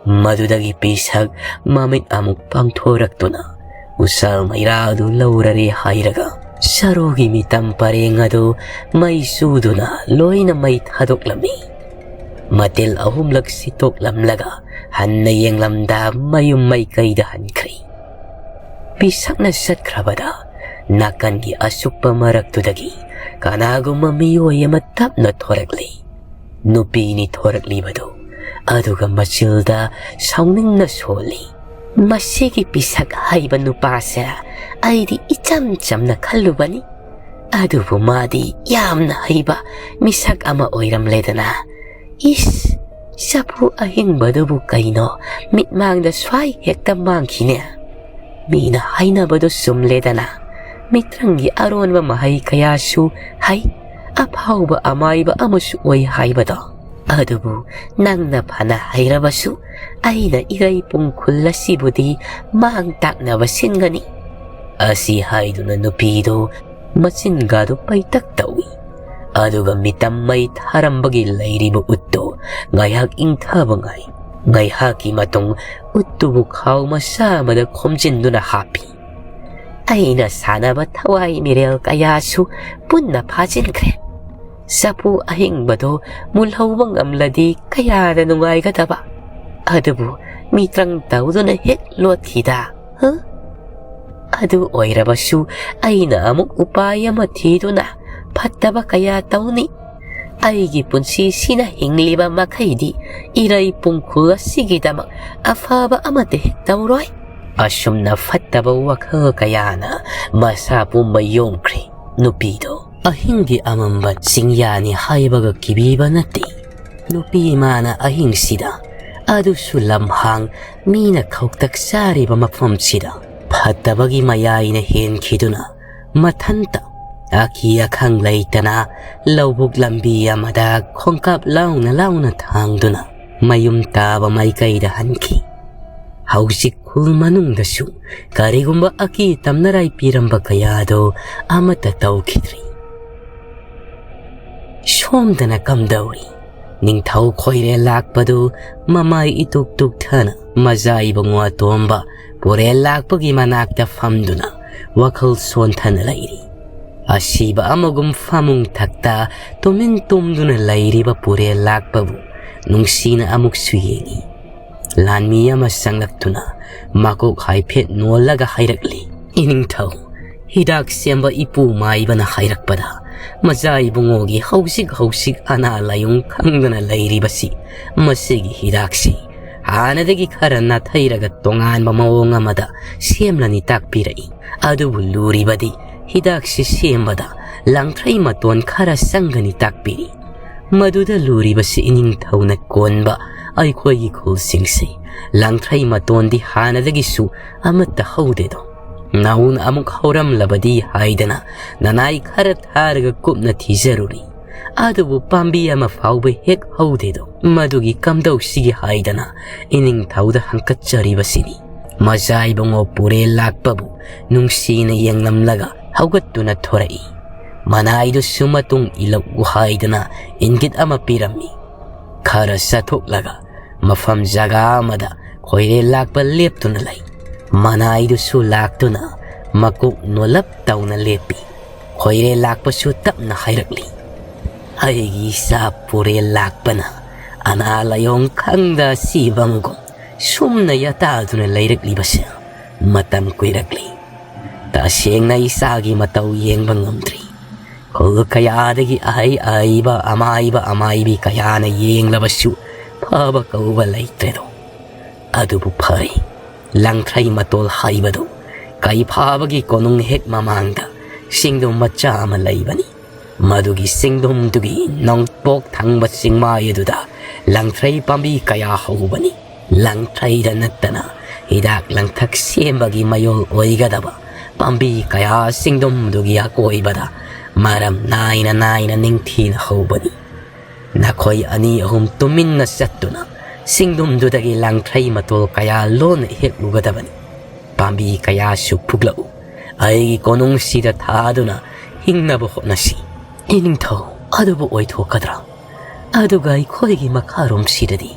ꯃꯗꯨꯗꯒꯤ ꯄꯤꯁꯛ ꯃꯃꯤꯠ ꯑꯃꯨꯛ ꯄꯥꯡꯊꯣꯔꯛꯇꯨꯅ ꯎꯆꯥꯜ ꯃꯩꯔꯥ ꯑꯗꯨ ꯂꯧꯔꯔꯦ ꯍꯥꯏꯔꯒ ꯆꯔꯨꯒꯤ ꯃꯤꯇꯝ ꯄꯔꯦꯡ ꯑꯗꯨ ꯃꯩ ꯆꯨꯗꯨꯅ ꯂꯣꯏꯅ ꯃꯩ ꯊꯥꯗꯣꯛꯂꯝꯃꯤ꯫ ꯃꯇꯤꯜ ꯑꯍꯨꯝꯂꯛ ꯁꯤꯠꯇꯣꯛꯂꯝꯂꯒ ꯍꯟꯅ ꯌꯦꯡꯂꯝꯗ ꯃꯌꯨꯝ ꯃꯥꯏꯀꯩꯗ ꯍꯟꯈ꯭ꯔꯦ꯫ ꯄꯤꯁꯛꯅ ꯆꯠꯈ꯭ꯔꯕꯗ ꯅꯥꯀꯟꯒꯤ ꯑꯁꯨꯛꯄ ꯃꯔꯛꯇꯨꯗꯒꯤ ꯀꯅꯥꯒꯨꯝꯕ ꯃꯤꯑꯣꯏ ꯑꯃ ꯇꯞꯅ ꯊꯣꯔꯛꯂꯤ꯫ ꯅꯨꯄꯤꯅꯤ ꯊꯣꯔꯛꯂꯤꯕꯗꯨ, ꯑꯗꯨꯒ ꯃꯆꯤꯜꯗ ꯁꯥꯎꯅꯤꯡꯅ ꯁꯣꯜꯂꯤ꯫ "ꯃꯁꯤꯒꯤ ꯄꯤꯁꯛ ꯍꯩꯕ ꯅꯨꯄꯥꯁꯦ ꯑꯩꯗꯤ ꯏꯆꯝ ꯆꯝꯅ ꯈꯜꯂꯨꯕꯅꯤ, ꯑꯗꯨꯕꯨ ꯃꯥꯗꯤ ꯌꯥꯝꯅ ꯍꯩꯕ ꯃꯤꯁꯛ ꯑꯃ ꯑꯣꯏꯔꯝꯂꯦꯗꯅ꯫ ꯏꯁ, ꯆꯐꯨ ꯑꯍꯤꯡꯕꯗꯨꯕꯨ ꯀꯩꯅꯣ ꯃꯤꯠꯃꯥꯡꯗ ꯁ꯭ꯋꯥꯏ ꯍꯦꯛꯇ ꯃꯥꯡꯈꯤꯅꯦ꯫ ꯃꯤꯅ ꯍꯥꯏꯅꯕꯗꯨ ꯆꯨꯝꯂꯦꯗꯅ, ꯃꯤꯇ꯭ꯔꯪꯒꯤ ꯑꯔꯣꯟꯕ ꯃꯍꯩ ꯀꯌꯥꯁꯨ ꯍꯩ, ꯑꯐꯥꯎꯕ ꯑꯃꯥꯏꯕ ꯑꯃꯁꯨ ꯑꯣꯏ ꯍꯥꯏꯕꯗꯣ꯫ ꯑꯗꯨꯕꯨ ꯅꯪꯅ ꯐꯅ ꯍꯩꯔꯕꯁꯨ ꯑꯩꯅ ꯏꯔꯩꯄꯨꯡ ꯈꯨꯜ ꯑꯁꯤꯕꯨꯗꯤ ꯃꯥꯡ ꯇꯥꯛꯅꯕ ꯁꯤꯟꯒꯅꯤ"꯫ ꯑꯁꯤ ꯍꯥꯏꯗꯨꯅ ꯅꯨꯄꯤꯗꯨ ꯃꯆꯤꯟꯒꯗꯨ ꯄꯩꯇꯛ ꯇꯧꯏ꯫ ꯑꯗꯨꯒ ꯃꯤꯇꯝ ꯃꯩ ꯊꯥꯔꯝꯕꯒꯤ ꯂꯩꯔꯤꯕ ꯎꯠꯇꯨ ꯉꯥꯏꯍꯥꯛ ꯏꯪꯊꯕ ꯉꯥꯏ꯫ ꯉꯥꯏꯍꯥꯛꯀꯤ ꯃꯇꯨꯡ ꯎꯠꯇꯨꯕꯨ ꯈꯥꯎ ꯃꯆꯥ ꯑꯃꯗ ꯈꯣꯝꯖꯤꯟꯗꯨꯅ ꯍꯥꯞꯄꯤ꯫ ꯑꯩꯅ ꯁꯥꯟꯅꯕ ꯊꯋꯥꯏ ꯃꯤꯔꯦꯜ ꯀꯌꯥꯁꯨ ꯄꯨꯟꯅ ꯐꯥꯖꯤꯟꯈ꯭ꯔꯦ꯫ ꯆꯐꯨ ꯑꯍꯤꯡꯕꯗꯨ ꯃꯨꯜꯍꯧꯕ ꯉꯝꯂꯗꯤ ꯀꯌꯥꯗ ꯅꯨꯡꯉꯥꯏꯒꯗꯕ꯫ ꯑꯗꯨꯕꯨ ꯃꯤꯇ꯭ꯔꯪ ꯇꯧꯗꯨꯅ ꯍꯦꯛ ꯂꯣꯠꯈꯤꯗ꯫ ꯍ? ꯑꯗꯨ ꯑꯣꯏꯔꯕꯁꯨ ꯑꯩꯅ ꯑꯃꯨꯛ ꯎꯄꯥꯏ ꯑꯃ ꯊꯤꯗꯨꯅ ꯐꯠꯇꯕ ꯀꯌꯥ ꯇꯧꯅꯤ꯫ ꯑꯩꯒꯤ ꯄꯨꯟꯁꯤꯁꯤꯅ ꯍꯤꯡꯂꯤꯕ ꯃꯈꯩꯗꯤ ꯏꯔꯩ ꯄꯨꯡꯈꯨ ꯑꯁꯤꯒꯤꯗꯃꯛ ꯑꯐꯕ ꯑꯃꯠꯇ ꯍꯦꯛ ꯇꯧꯔꯣꯏ꯫ ꯑꯁꯨꯝꯅ ꯐꯠꯇꯕ ꯋꯥꯈꯜ ꯀꯌꯥꯅ ꯃꯁꯥ ꯄꯨꯝꯕ ꯌꯣꯝꯈ꯭ꯔꯦ꯫ ꯅꯨꯄꯤꯗꯣ ꯑꯍꯤꯡꯒꯤ ꯑꯃꯝꯕ ꯆꯤꯡꯌꯥꯅꯤ ꯍꯥꯏꯕꯒ ꯀꯤꯕꯤꯕ ꯅꯠꯇꯦ꯫ ꯅꯨꯄꯤ ꯃꯥꯅ ꯑꯍꯤꯡꯁꯤꯗ, ꯑꯗꯨꯁꯨ ꯂꯝꯍꯥꯡ, ꯃꯤꯅ ꯈꯧꯇꯛ ꯆꯥꯔꯤꯕ ꯃꯐꯝꯁꯤꯗ ꯐꯠꯇꯕꯒꯤ ꯃꯌꯥꯏꯅ ꯍꯦꯟꯈꯤꯗꯨꯅ ꯃꯊꯟꯇ ꯑꯀꯤ ꯑꯈꯪ ꯂꯩꯇꯅ ꯂꯧꯕꯨꯛ ꯂꯝꯕꯤ ꯑꯃꯗ ꯈꯣꯡꯀꯥꯞ ꯂꯥꯎꯅ ꯂꯥꯎꯅ ꯊꯥꯡꯗꯨꯅ ꯃꯌꯨꯝ ꯇꯥꯕ ꯃꯥꯏꯀꯩꯗ ꯍꯟꯈꯤ꯫ ꯍꯧꯖꯤꯛ ꯈꯨꯜ ꯃꯅꯨꯡꯗꯁꯨ ꯀꯔꯤꯒꯨꯝꯕ ꯑꯀꯤ ꯇꯝꯅꯔꯥꯏ ꯄꯤꯔꯝꯕ ꯀꯌꯥꯗꯣ ꯑꯃꯠꯇ ꯇꯧꯈꯤꯗ꯭ꯔꯤ꯫ ꯁꯣꯝꯗꯅ ꯀꯝꯗꯧꯔꯤ? ꯅꯤꯡꯊꯧ ꯈꯣꯏꯔꯦꯜ ꯂꯥꯛꯄꯗꯨ ꯃꯃꯥꯏ ꯏꯇꯨꯛ ꯇꯨꯛꯊꯅ ꯃꯖꯥ ꯏꯕꯨꯡꯉꯣ ꯑꯇꯣꯝꯕ ꯄꯨꯔꯦꯜ ꯂꯥꯛꯄꯒꯤ ꯃꯅꯥꯛꯇ ꯐꯝꯗꯨꯅ ꯋꯥꯈꯜ ꯁꯣꯟꯊꯅ ꯂꯩꯔꯤ꯫ ꯑꯁꯤꯕ ꯑꯃꯒꯨꯝ ꯐꯃꯨꯡ ꯊꯛꯇ ꯇꯨꯃꯤꯟ ꯇꯨꯝꯗꯨꯅ ꯂꯩꯔꯤꯕ ꯄꯨꯔꯦꯜ ꯂꯥꯛꯄꯕꯨ ꯅꯨꯡꯁꯤꯅ ꯑꯃꯨꯛꯁꯨ ꯌꯦꯡꯏ꯫ ꯂꯥꯟꯃꯤ ꯑꯃ ꯆꯪꯂꯛꯇꯨꯅ ꯃꯀꯣꯛ ꯍꯥꯏꯐꯦꯠ ꯅꯣꯜꯂꯒ ꯍꯥꯏꯔꯛꯂꯤ, "ꯏꯅꯤꯡꯊꯧ, ꯍꯤꯗꯥꯛ ꯁꯦꯝꯕ ꯏꯄꯨ ꯃꯥꯏꯕꯅ ꯍꯥꯏꯔꯛꯄꯗ ꯃꯖꯥ ꯏꯕꯨꯡꯉꯣꯒꯤ ꯍꯧꯖꯤꯛ ꯍꯧꯖꯤꯛ ꯑꯅꯥ ꯂꯥꯏꯌꯣꯡ ꯈꯪꯗꯅ ꯂꯩꯔꯤꯕꯁꯤ, ꯃꯁꯤꯒꯤ ꯍꯤꯗꯥꯛꯁꯤ ꯍꯥꯟꯅꯗꯒꯤ ꯈꯔ ꯅꯥꯊꯩꯔꯒ ꯇꯣꯉꯥꯟꯕ ꯃꯑꯣꯡ ꯑꯃꯗ ꯁꯦꯝꯂꯅꯤ ꯇꯥꯛꯄꯤꯔꯛꯏ꯫ ꯑꯗꯨꯕꯨ ꯂꯨꯔꯤꯕꯗꯤ ꯍꯤꯗꯥꯛꯁꯤ ꯁꯦꯝꯕꯗ ꯂꯥꯡꯊ꯭ꯔꯩ ꯃꯇꯣꯟ ꯈꯔ ꯆꯪꯒꯅꯤ ꯇꯥꯛꯄꯤꯔꯤ꯫ ꯃꯗꯨꯗ ꯂꯨꯔꯤꯕꯁꯤ ꯏꯅꯤꯡꯊꯧꯅ ꯀꯣꯟꯕ ꯑꯩꯈꯣꯏꯒꯤ ꯈꯨꯜꯁꯤꯡꯁꯤ ꯂꯥꯡꯊ꯭ꯔꯩ ꯃꯇꯣꯟꯗꯤ ꯍꯥꯟꯅꯗꯒꯤꯁꯨ ꯑꯃꯠꯇ ꯍꯧꯗꯦꯗꯣ꯫ ꯅꯧꯅ ꯑꯃꯨꯛ ꯍꯧꯔꯝꯂꯕꯗꯤ ꯍꯥꯏꯗꯅ ꯅꯅꯥꯏ ꯈꯔ ꯊꯥꯔꯒ ꯀꯨꯞꯅ ꯊꯤꯖꯔꯨꯔꯤ꯫ ꯑꯗꯨꯕꯨ ꯄꯥꯝꯕꯤ ꯑꯃ ꯐꯥꯎꯕ ꯍꯦꯛ ꯍꯧꯗꯦꯗꯣ꯫ ꯃꯗꯨꯒꯤ ꯀꯝꯗꯧꯁꯤꯒꯦ ꯍꯥꯏꯗꯅ ꯏꯅꯤꯡꯊꯧꯗ ꯍꯪꯀꯠꯆꯔꯤꯕꯁꯤꯅꯤ꯫ ꯃꯖꯥꯏꯕꯨꯡꯉꯣ ꯄꯨꯔꯦꯜ ꯂꯥꯛꯄꯕꯨ ꯅꯨꯡꯁꯤꯅ ꯌꯦꯡꯂꯝꯂꯒ ꯍꯧꯒꯠꯇꯨꯅ ꯊꯣꯔꯛꯏ꯫ ꯃꯅꯥꯏꯗꯨꯁꯨ ꯃꯇꯨꯡ ꯏꯜꯂꯛꯎ ꯍꯥꯏꯗꯅ ꯏꯪꯒꯤꯠ ꯑꯃ ꯄꯤꯔꯝꯃꯤ꯫ ꯈꯔ ꯆꯠꯊꯣꯛꯂꯒ ꯃꯐꯝ ꯖꯒꯥ ꯑꯃꯗ ꯈꯣꯏꯔꯦꯜ ꯂꯥꯛꯄ ꯂꯦꯞꯇꯨꯅ ꯂꯩ꯫ ꯃꯅꯥꯏꯗꯨꯁꯨ ꯂꯥꯛꯇꯨꯅ ꯃꯀꯣꯛ ꯅꯣꯜꯂꯞ ꯇꯧꯅ ꯂꯦꯞꯄꯤ꯫ ꯈꯣꯏꯔꯦꯜ ꯂꯥꯛꯄꯁꯨ ꯇꯞꯅ ꯍꯥꯏꯔꯛꯂꯤ, "ꯑꯩꯒꯤ ꯏꯆꯥ ꯄꯨꯔꯦꯜ ꯂꯥꯛꯄꯅ ꯑꯅꯥ ꯂꯥꯏꯌꯣꯡ ꯈꯪꯗ ꯁꯤꯕ ꯑꯃꯒꯨꯝ ꯁꯨꯝꯅ ꯌꯥꯇꯥꯗꯨꯅ ꯂꯩꯔꯛꯂꯤꯕꯁꯦ ꯃꯇꯝ ꯀꯨꯏꯔꯛꯂꯤ꯫ ꯇꯁꯦꯡꯅ ꯏꯆꯥꯒꯤ ꯃꯇꯧ ꯌꯦꯡꯕ ꯉꯝꯗ꯭ꯔꯤ꯫ ꯈꯨꯜ ꯀꯌꯥꯗꯒꯤ ꯑꯍꯩ ꯑꯍꯩꯕ ꯑꯃꯥꯏꯕ ꯑꯃꯥꯏꯕꯤ ꯀꯌꯥꯅ ꯌꯦꯡꯂꯕꯁꯨ ꯐꯕ ꯀꯧꯕ ꯂꯩꯇ꯭ꯔꯦꯗꯣ꯫ ꯑꯗꯨꯕꯨ ꯐꯔꯦ, ꯂꯪꯊ꯭ꯔꯩ ꯃꯇꯣꯜ ꯍꯥꯏꯕꯗꯨ ꯀꯩ ꯐꯥꯕꯒꯤ ꯀꯣꯅꯨꯡ ꯍꯦꯛ ꯃꯃꯥꯡꯗ ꯆꯤꯡꯗꯨꯝ ꯃꯆꯥ ꯑꯃ ꯂꯩꯕꯅꯤ꯫ ꯃꯗꯨꯒꯤ ꯆꯤꯡꯗꯨꯝꯗꯨꯒꯤ ꯅꯣꯡꯄꯣꯛ ꯊꯪꯕ ꯆꯤꯡꯃꯥꯏ ꯑꯗꯨꯗ ꯂꯪꯊ꯭ꯔꯩ ꯄꯥꯝꯕꯤ ꯀꯌꯥ ꯍꯧꯕꯅꯤ꯫ ꯂꯪꯊ꯭ꯔꯩꯗ ꯅꯠꯇꯅ ꯍꯤꯗꯥꯛ ꯂꯥꯡꯊꯛ ꯁꯦꯝꯕꯒꯤ ꯃꯌꯣꯜ ꯑꯣꯏꯒꯗꯕ ꯄꯥꯝꯕꯤ ꯀꯌꯥ ꯆꯤꯡꯗꯨꯝꯗꯨꯒꯤ ꯑꯀꯣꯏꯕꯗ ꯃꯔꯝ ꯅꯥꯏꯅ ꯅꯥꯏꯅ ꯅꯤꯡꯊꯤꯅ ꯍꯧꯕꯅꯤ꯫ ꯅꯈꯣꯏ ꯑꯅꯤ ꯑꯍꯨꯝ ꯇꯨꯃꯤꯟꯅ ꯆꯠꯇꯨꯅ ꯆꯤꯡꯗꯨꯝꯗꯨꯗꯒꯤ ꯂꯪꯊ꯭ꯔꯩ ꯃꯇꯣꯜ ꯀꯌꯥ ꯂꯣꯟꯅ ꯍꯦꯛꯂꯨꯒꯗꯕꯅꯤ꯫ ꯄꯥꯝꯕꯤ ꯀꯌꯥꯁꯨ ꯐꯨꯛꯂꯛꯎ꯫ ꯑꯩꯒꯤ ꯀꯣꯅꯨꯡꯁꯤꯗ ꯊꯥꯗꯨꯅ ꯍꯤꯡꯅꯕ ꯍꯣꯠꯅꯁꯤ꯫ ꯏꯅꯤꯡꯊꯧ, ꯑꯗꯨꯕꯨ ꯑꯣꯏꯊꯣꯛꯀꯗ꯭ꯔꯥ? ꯑꯗꯨꯒ ꯑꯩꯈꯣꯏꯒꯤ ꯃꯈꯥꯔꯣꯝꯁꯤꯗꯗꯤ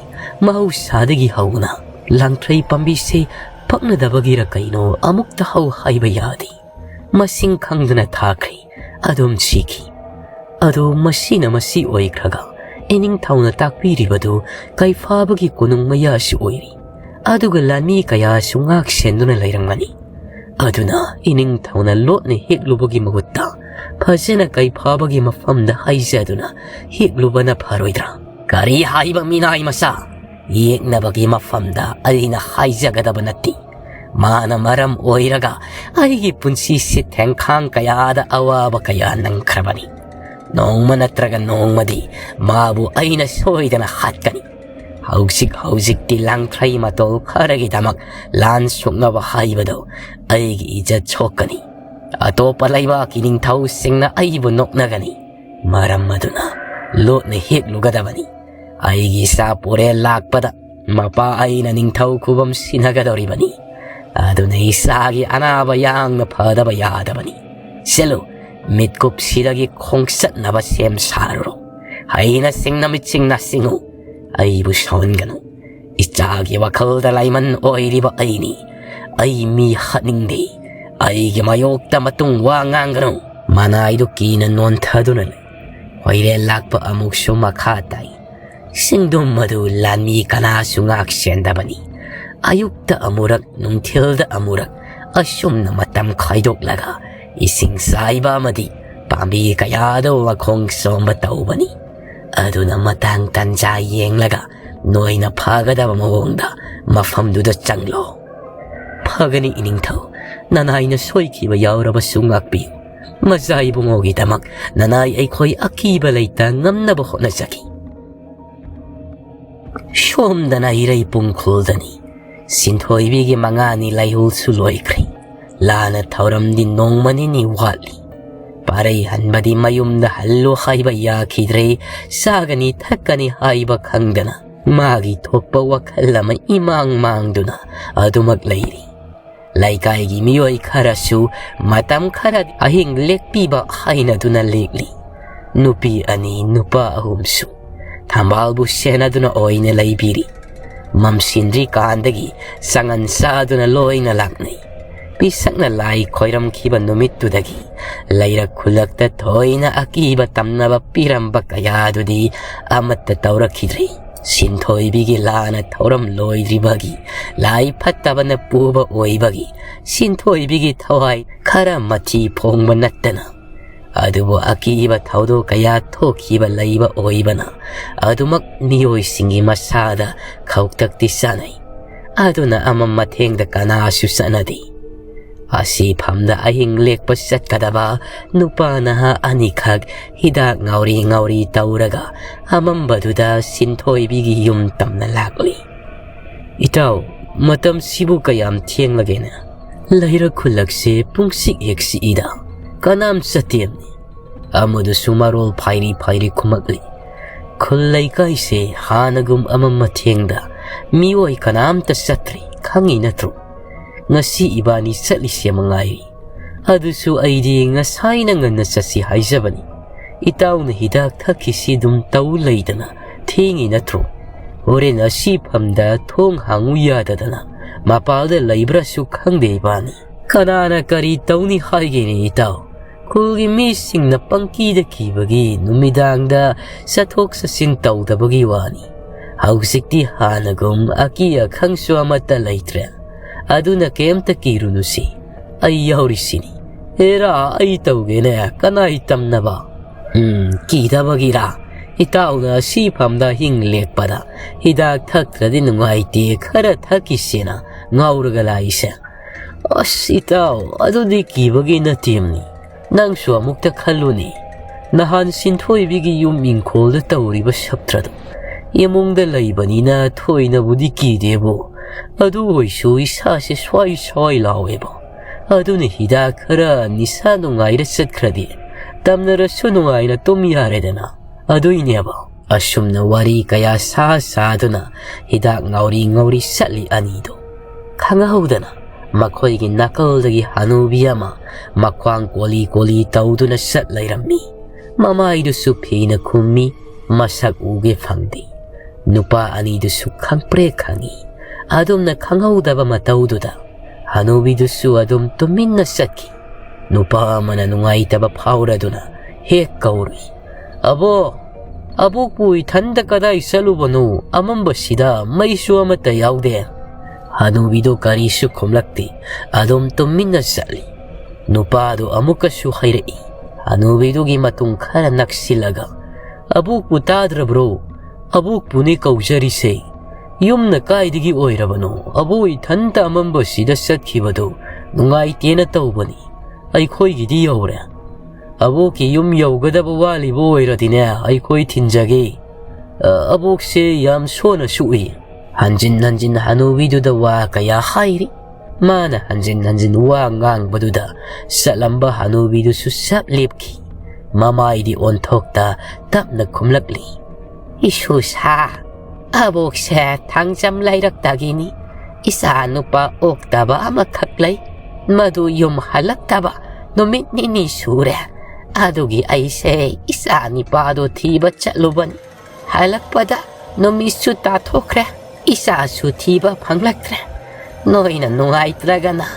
ꯃꯍꯧꯁꯥꯗꯒꯤ ꯍꯧꯅ ꯂꯪꯊ꯭ꯔꯩ ꯄꯥꯝꯕꯤꯁꯦ ꯄꯛꯅꯗꯕꯒꯤꯔ ꯀꯩꯅꯣ ꯑꯃꯨꯛꯇ ꯍꯧ ꯍꯥꯏꯕ ꯌꯥꯗꯦ꯫ ꯃꯁꯤꯡ ꯈꯪꯗꯅ ꯊꯥꯈ꯭ꯔꯦ, ꯑꯗꯨꯝ ꯁꯤꯈꯤ꯫ ꯑꯗꯣ ꯃꯁꯤꯅ ꯃꯁꯤ ꯑꯣꯏꯈ꯭ꯔꯒ, ꯏꯅꯤꯡꯊꯧꯅ ꯇꯥꯛꯄꯤꯔꯤꯕꯗꯨ ꯀꯩꯐꯥꯕꯒꯤ ꯀꯣꯅꯨꯡ ꯃꯌꯥꯁꯨ ꯑꯣꯏꯔꯤ, ꯑꯗꯨꯒ ꯂꯥꯟꯃꯤ ꯀꯌꯥꯁꯨ ꯉꯥꯛ ꯁꯦꯟꯗꯨꯅ ꯂꯩꯔꯝꯒꯅꯤ꯫ ꯑꯗꯨꯅ ꯏꯅꯤꯡꯊꯧꯅ ꯂꯣꯠꯅ ꯍꯦꯛꯂꯨꯕꯒꯤ ꯃꯍꯨꯠꯇ ꯐꯖꯅ ꯀꯩꯐꯥꯕꯒꯤ ꯃꯐꯝꯗ ꯍꯥꯏꯖꯗꯨꯅ ꯍꯦꯛꯂꯨꯕꯅ ꯐꯔꯣꯏꯗ꯭ꯔꯥ? ꯀꯔꯤ ꯍꯥꯏꯕ, ꯃꯤꯅꯥꯏ ꯃꯆꯥ? ꯌꯦꯛꯅꯕꯒꯤ ꯃꯐꯝꯗ ꯑꯩꯅ ꯍꯥꯏꯖꯒꯗꯕ ꯅꯠꯇꯦ꯫ ꯃꯥꯅ ꯃꯔꯝ ꯑꯣꯏꯔꯒ ꯑꯩꯒꯤ ꯄꯨꯟꯁꯤꯁꯤ ꯊꯦꯡꯈꯥꯡ ꯀꯌꯥꯗ ꯑꯋꯥꯕ ꯀꯌꯥ ꯅꯪꯈ꯭ꯔꯕꯅꯤ꯫ ꯅꯣꯡꯃ ꯅꯠꯇ꯭ꯔꯒ ꯅꯣꯡꯃꯗꯤ ꯃꯥꯕꯨ ꯑꯩꯅ ꯁꯣꯏꯗꯅ ꯍꯥꯠꯀꯅꯤ꯫ ꯍꯧꯖꯤꯛ ꯍꯧꯖꯤꯛꯇꯤ ꯂꯥꯡꯊ꯭ꯔꯩ ꯃꯇꯣꯜ ꯈꯔꯒꯤꯗꯃꯛ ꯂꯥꯟ ꯁꯣꯛꯅꯕ ꯍꯥꯏꯕꯗꯣ ꯑꯩꯒꯤ ꯏꯖꯠ ꯁꯣꯛꯀꯅꯤ꯫ ꯑꯇꯣꯞꯄ ꯂꯩꯕꯥꯛꯀꯤ ꯅꯤꯡꯊꯧꯁꯤꯡꯅ ꯑꯩꯕꯨ ꯅꯣꯛꯅꯒꯅꯤ꯫ ꯃꯔꯝ ꯑꯗꯨꯅ ꯂꯣꯠꯅ ꯍꯦꯛꯂꯨꯒꯗꯕꯅꯤ꯫ ꯑꯩꯒꯤ ꯏꯆꯥ ꯄꯣꯔꯦꯜ ꯂꯥꯛꯄꯗ ꯃꯄꯥ ꯑꯩꯅ ꯅꯤꯡꯊꯧ ꯈꯨꯕꯝ ꯁꯤꯟꯅꯒꯗꯧꯔꯤꯕꯅꯤ꯫ ꯑꯗꯨꯅ ꯏꯆꯥꯒꯤ ꯑꯅꯥꯕ ꯌꯥꯡꯅ ꯐꯗꯕ ꯌꯥꯗꯕꯅꯤ꯫ ꯆꯠꯂꯨ, ꯃꯤꯠꯀꯨꯞꯁꯤꯗꯒꯤ ꯈꯣꯡꯆꯠꯅꯕ ꯁꯦꯝ ꯁꯥꯔꯨꯔꯣ꯫ ꯍꯩꯅ ꯁꯤꯡꯅ ꯃꯤꯠꯁꯤꯡꯅ ꯁꯤꯡꯉꯨ꯫ ꯑꯩꯕꯨ ꯁꯥꯎꯍꯟꯒꯅꯨ꯫ ꯏꯆꯥꯒꯤ ꯋꯥꯈꯜꯗ ꯂꯥꯏꯃꯟ ꯑꯣꯏꯔꯤꯕ ꯑꯩꯅꯤ꯫ ꯑꯩ ꯃꯤ ꯍꯥꯠꯅꯤꯡꯗꯦ꯫ ꯑꯩꯒꯤ ꯃꯥꯌꯣꯛꯇ ꯃꯇꯨꯡ ꯋꯥ ꯉꯥꯡꯒꯅꯨ꯫ ꯃꯅꯥꯏꯗꯨ ꯀꯤꯅ ꯅꯣꯟꯊꯗꯨꯅ ꯂꯩ꯫ ꯍꯣꯏꯔꯦꯟ ꯂꯥꯛꯄ ꯑꯃꯨꯛꯁꯨ ꯃꯈꯥ ꯇꯥꯏ꯫ ꯆꯤꯡꯗꯨꯝ ꯑꯗꯨ ꯂꯥꯟꯃꯤ ꯀꯅꯥꯁꯨ ꯉꯥꯛ ꯁꯦꯟꯗꯕꯅꯤ꯫ ꯑꯌꯨꯛꯇ ꯑꯃꯨꯔꯛ, ꯅꯨꯡꯊꯤꯜꯗ ꯑꯃꯨꯔꯛ, ꯑꯁꯨꯝꯅ ꯃꯇꯝ ꯈꯥꯏꯗꯣꯛꯂꯒ ꯏꯁꯤꯡ ꯆꯥꯏꯕ ꯑꯃꯗꯤ ꯄꯥꯝꯕꯤ ꯀꯌꯥꯗ ꯃꯈꯣꯡ ꯁꯣꯝꯕ ꯇꯧꯕꯅꯤ꯫ ꯑꯗꯨꯅ ꯃꯇꯥꯡ ꯇꯟꯖꯥ ꯌꯦꯡꯂꯒ ꯅꯣꯏꯅ ꯐꯒꯗꯕ ꯃꯑꯣꯡꯗ ꯃꯐꯝꯗꯨꯗ ꯆꯪꯂꯣ꯫ ꯐꯒꯅꯤ ꯏꯅꯤꯡꯊꯧ, ꯅꯅꯥꯏꯅ ꯁꯣꯏꯈꯤꯕ ꯌꯥꯎꯔꯕꯁꯨ ꯉꯥꯛꯄꯤꯌꯨ꯫ ꯃꯖꯥ ꯏꯕꯨꯡꯉꯣꯒꯤꯗꯃꯛ ꯅꯅꯥꯏ ꯑꯩꯈꯣꯏ ꯑꯀꯤꯕ ꯂꯩꯇ ꯉꯝꯅꯕ ꯍꯣꯠꯅꯖꯒꯦ꯫ ꯁꯣꯝꯗꯅ ꯏꯔꯩ ꯄꯨꯡꯈꯨꯜꯗꯅꯤ꯫ ꯁꯤꯟꯊꯣꯏꯕꯤꯒꯤ ꯃꯉꯥꯅꯤ ꯂꯩꯍꯨꯜꯁꯨ ꯂꯣꯏꯈ꯭ꯔꯦ꯫ ꯂꯥꯟꯅ ꯊꯧꯔꯝꯗꯤ ꯅꯣꯡꯃ ꯅꯤꯅꯤ ꯋꯥꯠꯂꯤ꯫ ꯄꯥꯔꯩ ꯍꯟꯕꯗꯤ ꯃꯌꯨꯝꯗ ꯍꯜꯂꯨ ꯍꯥꯏꯕ ꯌꯥꯈꯤꯗ꯭ꯔꯦ꯫ ꯆꯥꯒꯅꯤ ꯊꯛꯀꯅꯤ ꯍꯥꯏꯕ ꯈꯪꯗꯅ ꯃꯥꯒꯤ ꯊꯣꯛꯄ ꯋꯥꯈꯜ ꯑꯃ ꯏꯃꯥꯡ ꯃꯥꯡꯗꯨꯅ ꯑꯗꯨꯃꯛ ꯂꯩꯔꯤ꯫ ꯂꯩꯀꯥꯏꯒꯤ ꯃꯤꯑꯣꯏ ꯈꯔꯁꯨ ꯃꯇꯝ ꯈꯔ ꯑꯍꯤꯡ ꯂꯦꯛꯄꯤꯕ ꯍꯥꯏꯅꯗꯨꯅ ꯂꯦꯛꯂꯤ꯫ ꯅꯨꯄꯤ ꯑꯅꯤ, ꯅꯨꯄꯥ ꯑꯍꯨꯝꯁꯨ ꯊꯝꯕꯥꯜꯕꯨ ꯁꯦꯟꯅꯗꯨꯅ ꯑꯣꯏꯅ ꯂꯩꯕꯤꯔꯤ꯫ ꯃꯝꯁꯤꯟꯗ꯭ꯔꯤꯀꯥꯟꯗꯒꯤ ꯆꯉꯟ ꯆꯥꯗꯨꯅ ꯂꯣꯏꯅ ꯂꯥꯛꯅꯩ꯫ ꯄꯤꯁꯛꯅ ꯂꯥꯏ ꯈꯣꯏꯔꯝꯈꯤꯕ ꯅꯨꯃꯤꯠꯇꯨꯗꯒꯤ ꯂꯩꯔꯛ ꯈꯨꯜꯂꯛꯇ ꯊꯣꯏꯅ ꯑꯀꯤꯕ ꯇꯝꯅꯕ ꯄꯤꯔꯝꯕ ꯀꯌꯥꯗꯨꯗꯤ ꯑꯃꯠꯇ ꯇꯧꯔꯛꯈꯤꯗ꯭ꯔꯦ꯫ ꯁꯤꯟꯊꯣꯏꯕꯤꯒꯤ ꯂꯥꯟꯅ ꯊꯧꯔꯝ ꯂꯣꯏꯗ꯭ꯔꯤꯕꯒꯤ ꯂꯥꯏ ꯐꯠꯇꯕꯅ ꯄꯨꯕ ꯑꯣꯏꯕꯒꯤ ꯁꯤꯟꯊꯣꯏꯕꯤꯒꯤ ꯊꯋꯥꯏ ꯈꯔ ꯃꯊꯤ ꯐꯣꯡꯕ ꯅꯠꯇꯅ ꯑꯗꯨꯕꯨ ꯑꯀꯤꯕ ꯊꯧꯗꯣꯛ ꯀꯌꯥ ꯊꯣꯛꯈꯤꯕ ꯂꯩꯕ ꯑꯣꯏꯕꯅ ꯑꯗꯨꯃꯛ ꯃꯤꯑꯣꯏꯁꯤꯡꯒꯤ ꯃꯁꯥꯗ ꯈꯧꯇꯛꯇꯤ ꯆꯥꯅꯩ꯫ ꯑꯗꯨꯅ ꯑꯃꯝ ꯑꯊꯦꯡꯗ ꯀꯅꯥꯁꯨ ꯆꯠꯅꯗꯦ꯫ ꯑꯁꯤꯐꯝꯗ ꯑꯍꯤꯡ ꯂꯦꯛꯄ ꯆꯠꯀꯗꯕ ꯅꯨꯄꯥ ꯅꯍꯥ ꯑꯅꯤꯈꯛ ꯍꯤꯗꯥꯛ ꯉꯥꯎꯔꯤ ꯉꯥꯎꯔꯤ ꯇꯧꯔꯒ ꯑꯃꯝꯕꯗꯨꯗ ꯁꯤꯟꯊꯣꯏꯕꯤꯒꯤ ꯌꯨꯝ ꯇꯝꯅ ꯂꯥꯛꯂꯤ꯫ "ꯏꯇꯥꯎ, ꯃꯇꯝꯁꯤꯕꯨ ꯀꯌꯥꯝ ꯊꯦꯡꯂꯒꯦꯅꯦ? ꯂꯩꯔꯛ ꯈꯨꯜꯂꯛꯁꯦ ꯄꯨꯡꯁꯤꯛ ꯍꯦꯛ ꯁꯤꯛꯏꯗ, ꯀꯅꯥꯝ ꯆꯠꯇꯦꯝꯅꯤ?" ꯑꯃꯗꯨꯁꯨ ꯃꯔꯣꯜ ꯐꯥꯏꯔꯤ ꯐꯥꯏꯔꯤ ꯈꯨꯝꯃꯛꯂꯤ꯫ "ꯈꯨꯜ ꯂꯩꯀꯥꯏꯁꯦ ꯍꯥꯟꯅꯒꯨꯝ ꯑꯃꯝ ꯑꯊꯦꯡꯗ ꯃꯤꯑꯣꯏ ꯀꯅꯥꯝꯇ ꯆꯠꯇ꯭ꯔꯤ, ꯈꯪꯉꯤ ꯅꯠꯇ꯭ꯔꯣ? ꯉꯁꯤ ꯏꯕꯥꯅꯤ ꯆꯠꯂꯤꯁꯦ ꯃꯉꯥꯏꯔꯤ꯫ ꯑꯗꯨꯁꯨ ꯑꯩꯗꯤ ꯉꯁꯥꯏꯅ ꯉꯟꯅ ꯆꯠꯁꯤ ꯍꯥꯏꯖꯕꯅꯤ꯫ ꯏꯇꯥꯎꯅ ꯍꯤꯗꯥꯛ ꯊꯛꯈꯤꯁꯤ ꯑꯗꯨꯝ ꯇꯧ ꯂꯩꯗꯅ ꯊꯦꯡꯉꯤ ꯅꯠꯇ꯭ꯔꯣ? ꯍꯣꯔꯦꯟ ꯑꯁꯤꯐꯝꯗ ꯊꯣꯡ ꯍꯥꯡꯉꯨ ꯌꯥꯗꯗꯅ ꯃꯄꯥꯜꯗ ꯂꯩꯕ꯭ꯔꯥꯁꯨ ꯈꯪꯗꯦ ꯏꯕꯥꯅꯤ꯫ ꯀꯅꯥꯅ ꯀꯔꯤ ꯇꯧꯅꯤ ꯍꯥꯏꯒꯦꯅꯦ ꯏꯇꯥꯎ? ꯈꯨꯜꯒꯤ ꯃꯤꯁꯤꯡꯅ ꯄꯪꯀꯤꯗ ꯀꯤꯕꯒꯤ ꯅꯨꯃꯤꯗꯥꯡꯗ ꯆꯠꯊꯣꯛ ꯆꯠꯁꯤꯟ ꯇꯧꯗꯕꯒꯤ ꯋꯥꯅꯤ꯫ ꯍꯧꯖꯤꯛꯇꯤ ꯍꯥꯟꯅꯒꯨꯝ ꯑꯀꯤ ꯑꯈꯪꯁꯨ ꯑꯃꯠꯇ ꯂꯩꯇ꯭ꯔꯦ꯫ ꯑꯗꯨꯅ ꯀꯩꯝꯇ ꯀꯤꯔꯨꯅꯨꯁꯤ, ꯑꯩ ꯌꯥꯎꯔꯤꯁꯤꯅꯤ꯫ ꯍꯦꯔꯥ, ꯑꯩ ꯇꯧꯒꯦꯅꯦ, ꯀꯅꯥꯏ ꯇꯝꯅꯕ?" "ꯎꯝ, ꯀꯤꯗꯕꯒꯤꯔꯥ? ꯏꯇꯥꯎꯅ ꯑꯁꯤꯐꯝꯗ ꯑꯍꯤꯡ ꯂꯦꯛꯄꯗ ꯍꯤꯗꯥꯛ ꯊꯛꯇ꯭ꯔꯗꯤ ꯅꯨꯡꯉꯥꯏꯇꯦ, ꯈꯔ ꯊꯛꯈꯤꯁꯦꯅ ꯉꯥꯎꯔꯒ ꯂꯥꯛꯏꯁꯦ?" "ꯑꯁ ꯏꯇꯥꯎ, ꯑꯗꯨꯗꯤ ꯀꯤꯕꯒꯤ ꯅꯠꯇꯦꯝꯅꯤ꯫ ꯅꯪꯁꯨ ꯑꯃꯨꯛꯇ ꯈꯜꯂꯨꯅꯦ꯫ ꯅꯍꯥꯟ ꯁꯤꯟꯊꯣꯏꯕꯤꯒꯤ ꯌꯨꯝ ꯏꯪꯈꯣꯜꯗ ꯇꯧꯔꯤꯕ ꯁꯞꯇ꯭ꯔꯗꯣ꯫ ꯏꯃꯨꯡꯗ ꯂꯩꯕꯅꯤꯅ ꯊꯣꯏꯅꯕꯨꯗꯤ ꯀꯤꯗꯦꯕꯨ, ꯑꯗꯨ ꯑꯣꯏꯁꯨ ꯏꯁꯥꯁꯦ ꯁ꯭ꯋꯥꯏ ꯁ꯭ꯋꯥꯏ ꯂꯥꯎꯋꯦꯕ꯫ ꯑꯗꯨꯅ ꯍꯤꯗꯥꯛ ꯈꯔ ꯅꯤꯁꯥ ꯅꯨꯡꯉꯥꯏꯔ ꯆꯠꯈ꯭ꯔꯗꯤ ꯇꯝꯅꯔꯁꯨ ꯅꯨꯡꯉꯥꯏꯅ ꯇꯨꯝ ꯌꯥꯔꯦꯗꯅ꯫ ꯑꯗꯨꯏꯅꯦꯕ꯫" ꯑꯁꯨꯝꯅ ꯋꯥꯔꯤ ꯀꯌꯥ ꯁꯥ ꯁꯥꯗꯨꯅ ꯍꯤꯗꯥꯛ ꯉꯥꯎꯔꯤ ꯉꯥꯎꯔꯤ ꯆꯠꯂꯤ ꯑꯅꯤꯗꯣ꯫ ꯈꯪꯍꯧꯗꯅ ꯃꯈꯣꯏꯒꯤ ꯅꯥꯀꯜꯗꯒꯤ ꯍꯅꯨꯕꯤ ꯑꯃ ꯃꯈ꯭ꯋꯥꯡ ꯀꯣꯂꯤ ꯀꯣꯂꯤ ꯇꯧꯗꯨꯅ ꯆꯠ ꯂꯩꯔꯝꯃꯤ꯫ ꯃꯃꯥꯏꯗꯨꯁꯨ ꯐꯤꯅ ꯈꯨꯝꯃꯤ, ꯃꯁꯛ ꯎꯒꯦ ꯐꯪꯗꯦ꯫ ꯅꯨꯄꯥ ꯑꯅꯤꯗꯨꯁꯨ ꯈꯪꯄ꯭ꯔꯦꯛ ꯈꯪꯉꯤ꯫ ꯑꯗꯨꯝꯅ ꯈꯪꯍꯧꯗꯕ ꯃꯇꯧꯗꯨꯗ ꯍꯅꯨꯕꯤꯗꯨꯁꯨ ꯑꯗꯨꯝ ꯇꯨꯃꯤꯟꯅ ꯆꯠꯈꯤ꯫ ꯅꯨꯄꯥ ꯑꯃꯅ ꯅꯨꯡꯉꯥꯏꯇꯕ ꯐꯥꯎꯔꯗꯨꯅ ꯍꯦꯛ ꯀꯧꯔꯨꯏ, "ꯑꯕꯣ, ꯑꯕꯣꯛꯄꯨ ꯏꯊꯟꯗ ꯀꯗꯥꯏ ꯆꯠꯂꯨꯕꯅꯣ? ꯑꯃꯝꯕꯁꯤꯗ ꯃꯩꯁꯨ ꯑꯃꯠꯇ ꯌꯥꯎꯗꯦ꯫" ꯍꯅꯨꯕꯤꯗꯨ ꯀꯔꯤꯁꯨ ꯈꯨꯝꯂꯛꯇꯦ, ꯑꯗꯨꯝ ꯇꯨꯃꯤꯟꯅ ꯆꯠꯂꯤ꯫ ꯅꯨꯄꯥꯗꯨ ꯑꯃꯨꯛꯀꯁꯨ ꯍꯥꯏꯔꯛꯏ, ꯍꯅꯨꯕꯤꯗꯨꯒꯤ ꯃꯇꯨꯡ ꯈꯔ ꯅꯛꯁꯤꯜꯂꯒ, "ꯑꯕꯣꯛꯄꯨ ꯇꯥꯗ꯭ꯔꯕ꯭ꯔꯣ? ꯑꯕꯣꯛꯄꯨꯅꯦ ꯀꯧꯖꯔꯤꯁꯦ꯫ ꯌꯨꯝꯅ ꯀꯥꯏꯗꯒꯤ ꯑꯣꯏꯔꯕꯅꯣ? ꯑꯕꯣꯛ ꯏꯊꯟꯇ ꯑꯃꯝꯕꯁꯤꯗ ꯆꯠꯈꯤꯕꯗꯨ ꯅꯨꯡꯉꯥꯏꯇꯦꯅ ꯇꯧꯕꯅꯤ꯫ ꯑꯩꯈꯣꯏꯒꯤꯗꯤ ꯌꯧꯔꯦ꯫ ꯑꯕꯣꯛꯀꯤ ꯌꯨꯝ ꯌꯧꯒꯗꯕ ꯋꯥꯠꯂꯤꯕ ꯑꯣꯏꯔꯗꯤꯅꯦ, ꯑꯩꯈꯣꯏ ꯊꯤꯟꯖꯒꯦ꯫ ꯑ, ꯑꯕꯣꯛꯁꯦ ꯌꯥꯝ ꯁꯣꯟꯅꯁꯨ ꯎꯏ꯫" ꯍꯟꯖꯤꯟ ꯍꯟꯖꯤꯟ ꯍꯅꯨꯕꯤꯗꯨꯗ ꯋꯥ ꯀꯌꯥ ꯍꯥꯏꯔꯤ꯫ ꯃꯥꯅ ꯍꯟꯖꯤꯟ ꯍꯟꯖꯤꯟ ꯋꯥ ꯉꯥꯡꯕꯗꯨꯗ ꯆꯠꯂꯝꯕ ꯍꯅꯨꯕꯤꯗꯨꯁꯨ ꯆꯞ ꯂꯦꯞꯈꯤ꯫ ꯃꯃꯥꯏꯗꯤ ꯑꯣꯟꯊꯣꯛꯇ ꯇꯞꯅ ꯈꯨꯝꯂꯛꯂꯤ꯫ "ꯏꯁꯨꯁꯥ, ꯑꯕꯣꯛꯁꯦ ꯊꯥꯡꯖꯝ ꯂꯩꯔꯛꯇꯒꯤꯅꯤ꯫ ꯏꯆꯥ ꯅꯨꯄꯥ ꯑꯣꯛꯇꯕ ꯑꯃꯈꯛ ꯂꯩ꯫ ꯃꯗꯨ ꯌꯨꯝ ꯍꯜꯂꯛꯇꯕ ꯅꯨꯃꯤꯠ ꯅꯤꯅꯤ ꯁꯨꯔꯦ꯫ ꯑꯗꯨꯒꯤ ꯑꯩꯁꯦ ꯏꯆꯥ ꯅꯤꯄꯥꯗꯣ ꯊꯤꯕ ꯆꯠꯂꯨꯕꯅꯤ꯫ ꯍꯜꯂꯛꯄꯗ ꯅꯨꯃꯤꯠꯁꯨ ꯇꯥꯊꯣꯛꯈ꯭ꯔꯦ꯫ ꯏꯆꯥꯁꯨ ꯊꯤꯕ ꯐꯪꯂꯛꯇ꯭ꯔꯦ꯫ ꯅꯣꯏꯅ ꯅꯨꯡꯉꯥꯏꯇ꯭ꯔꯒꯅ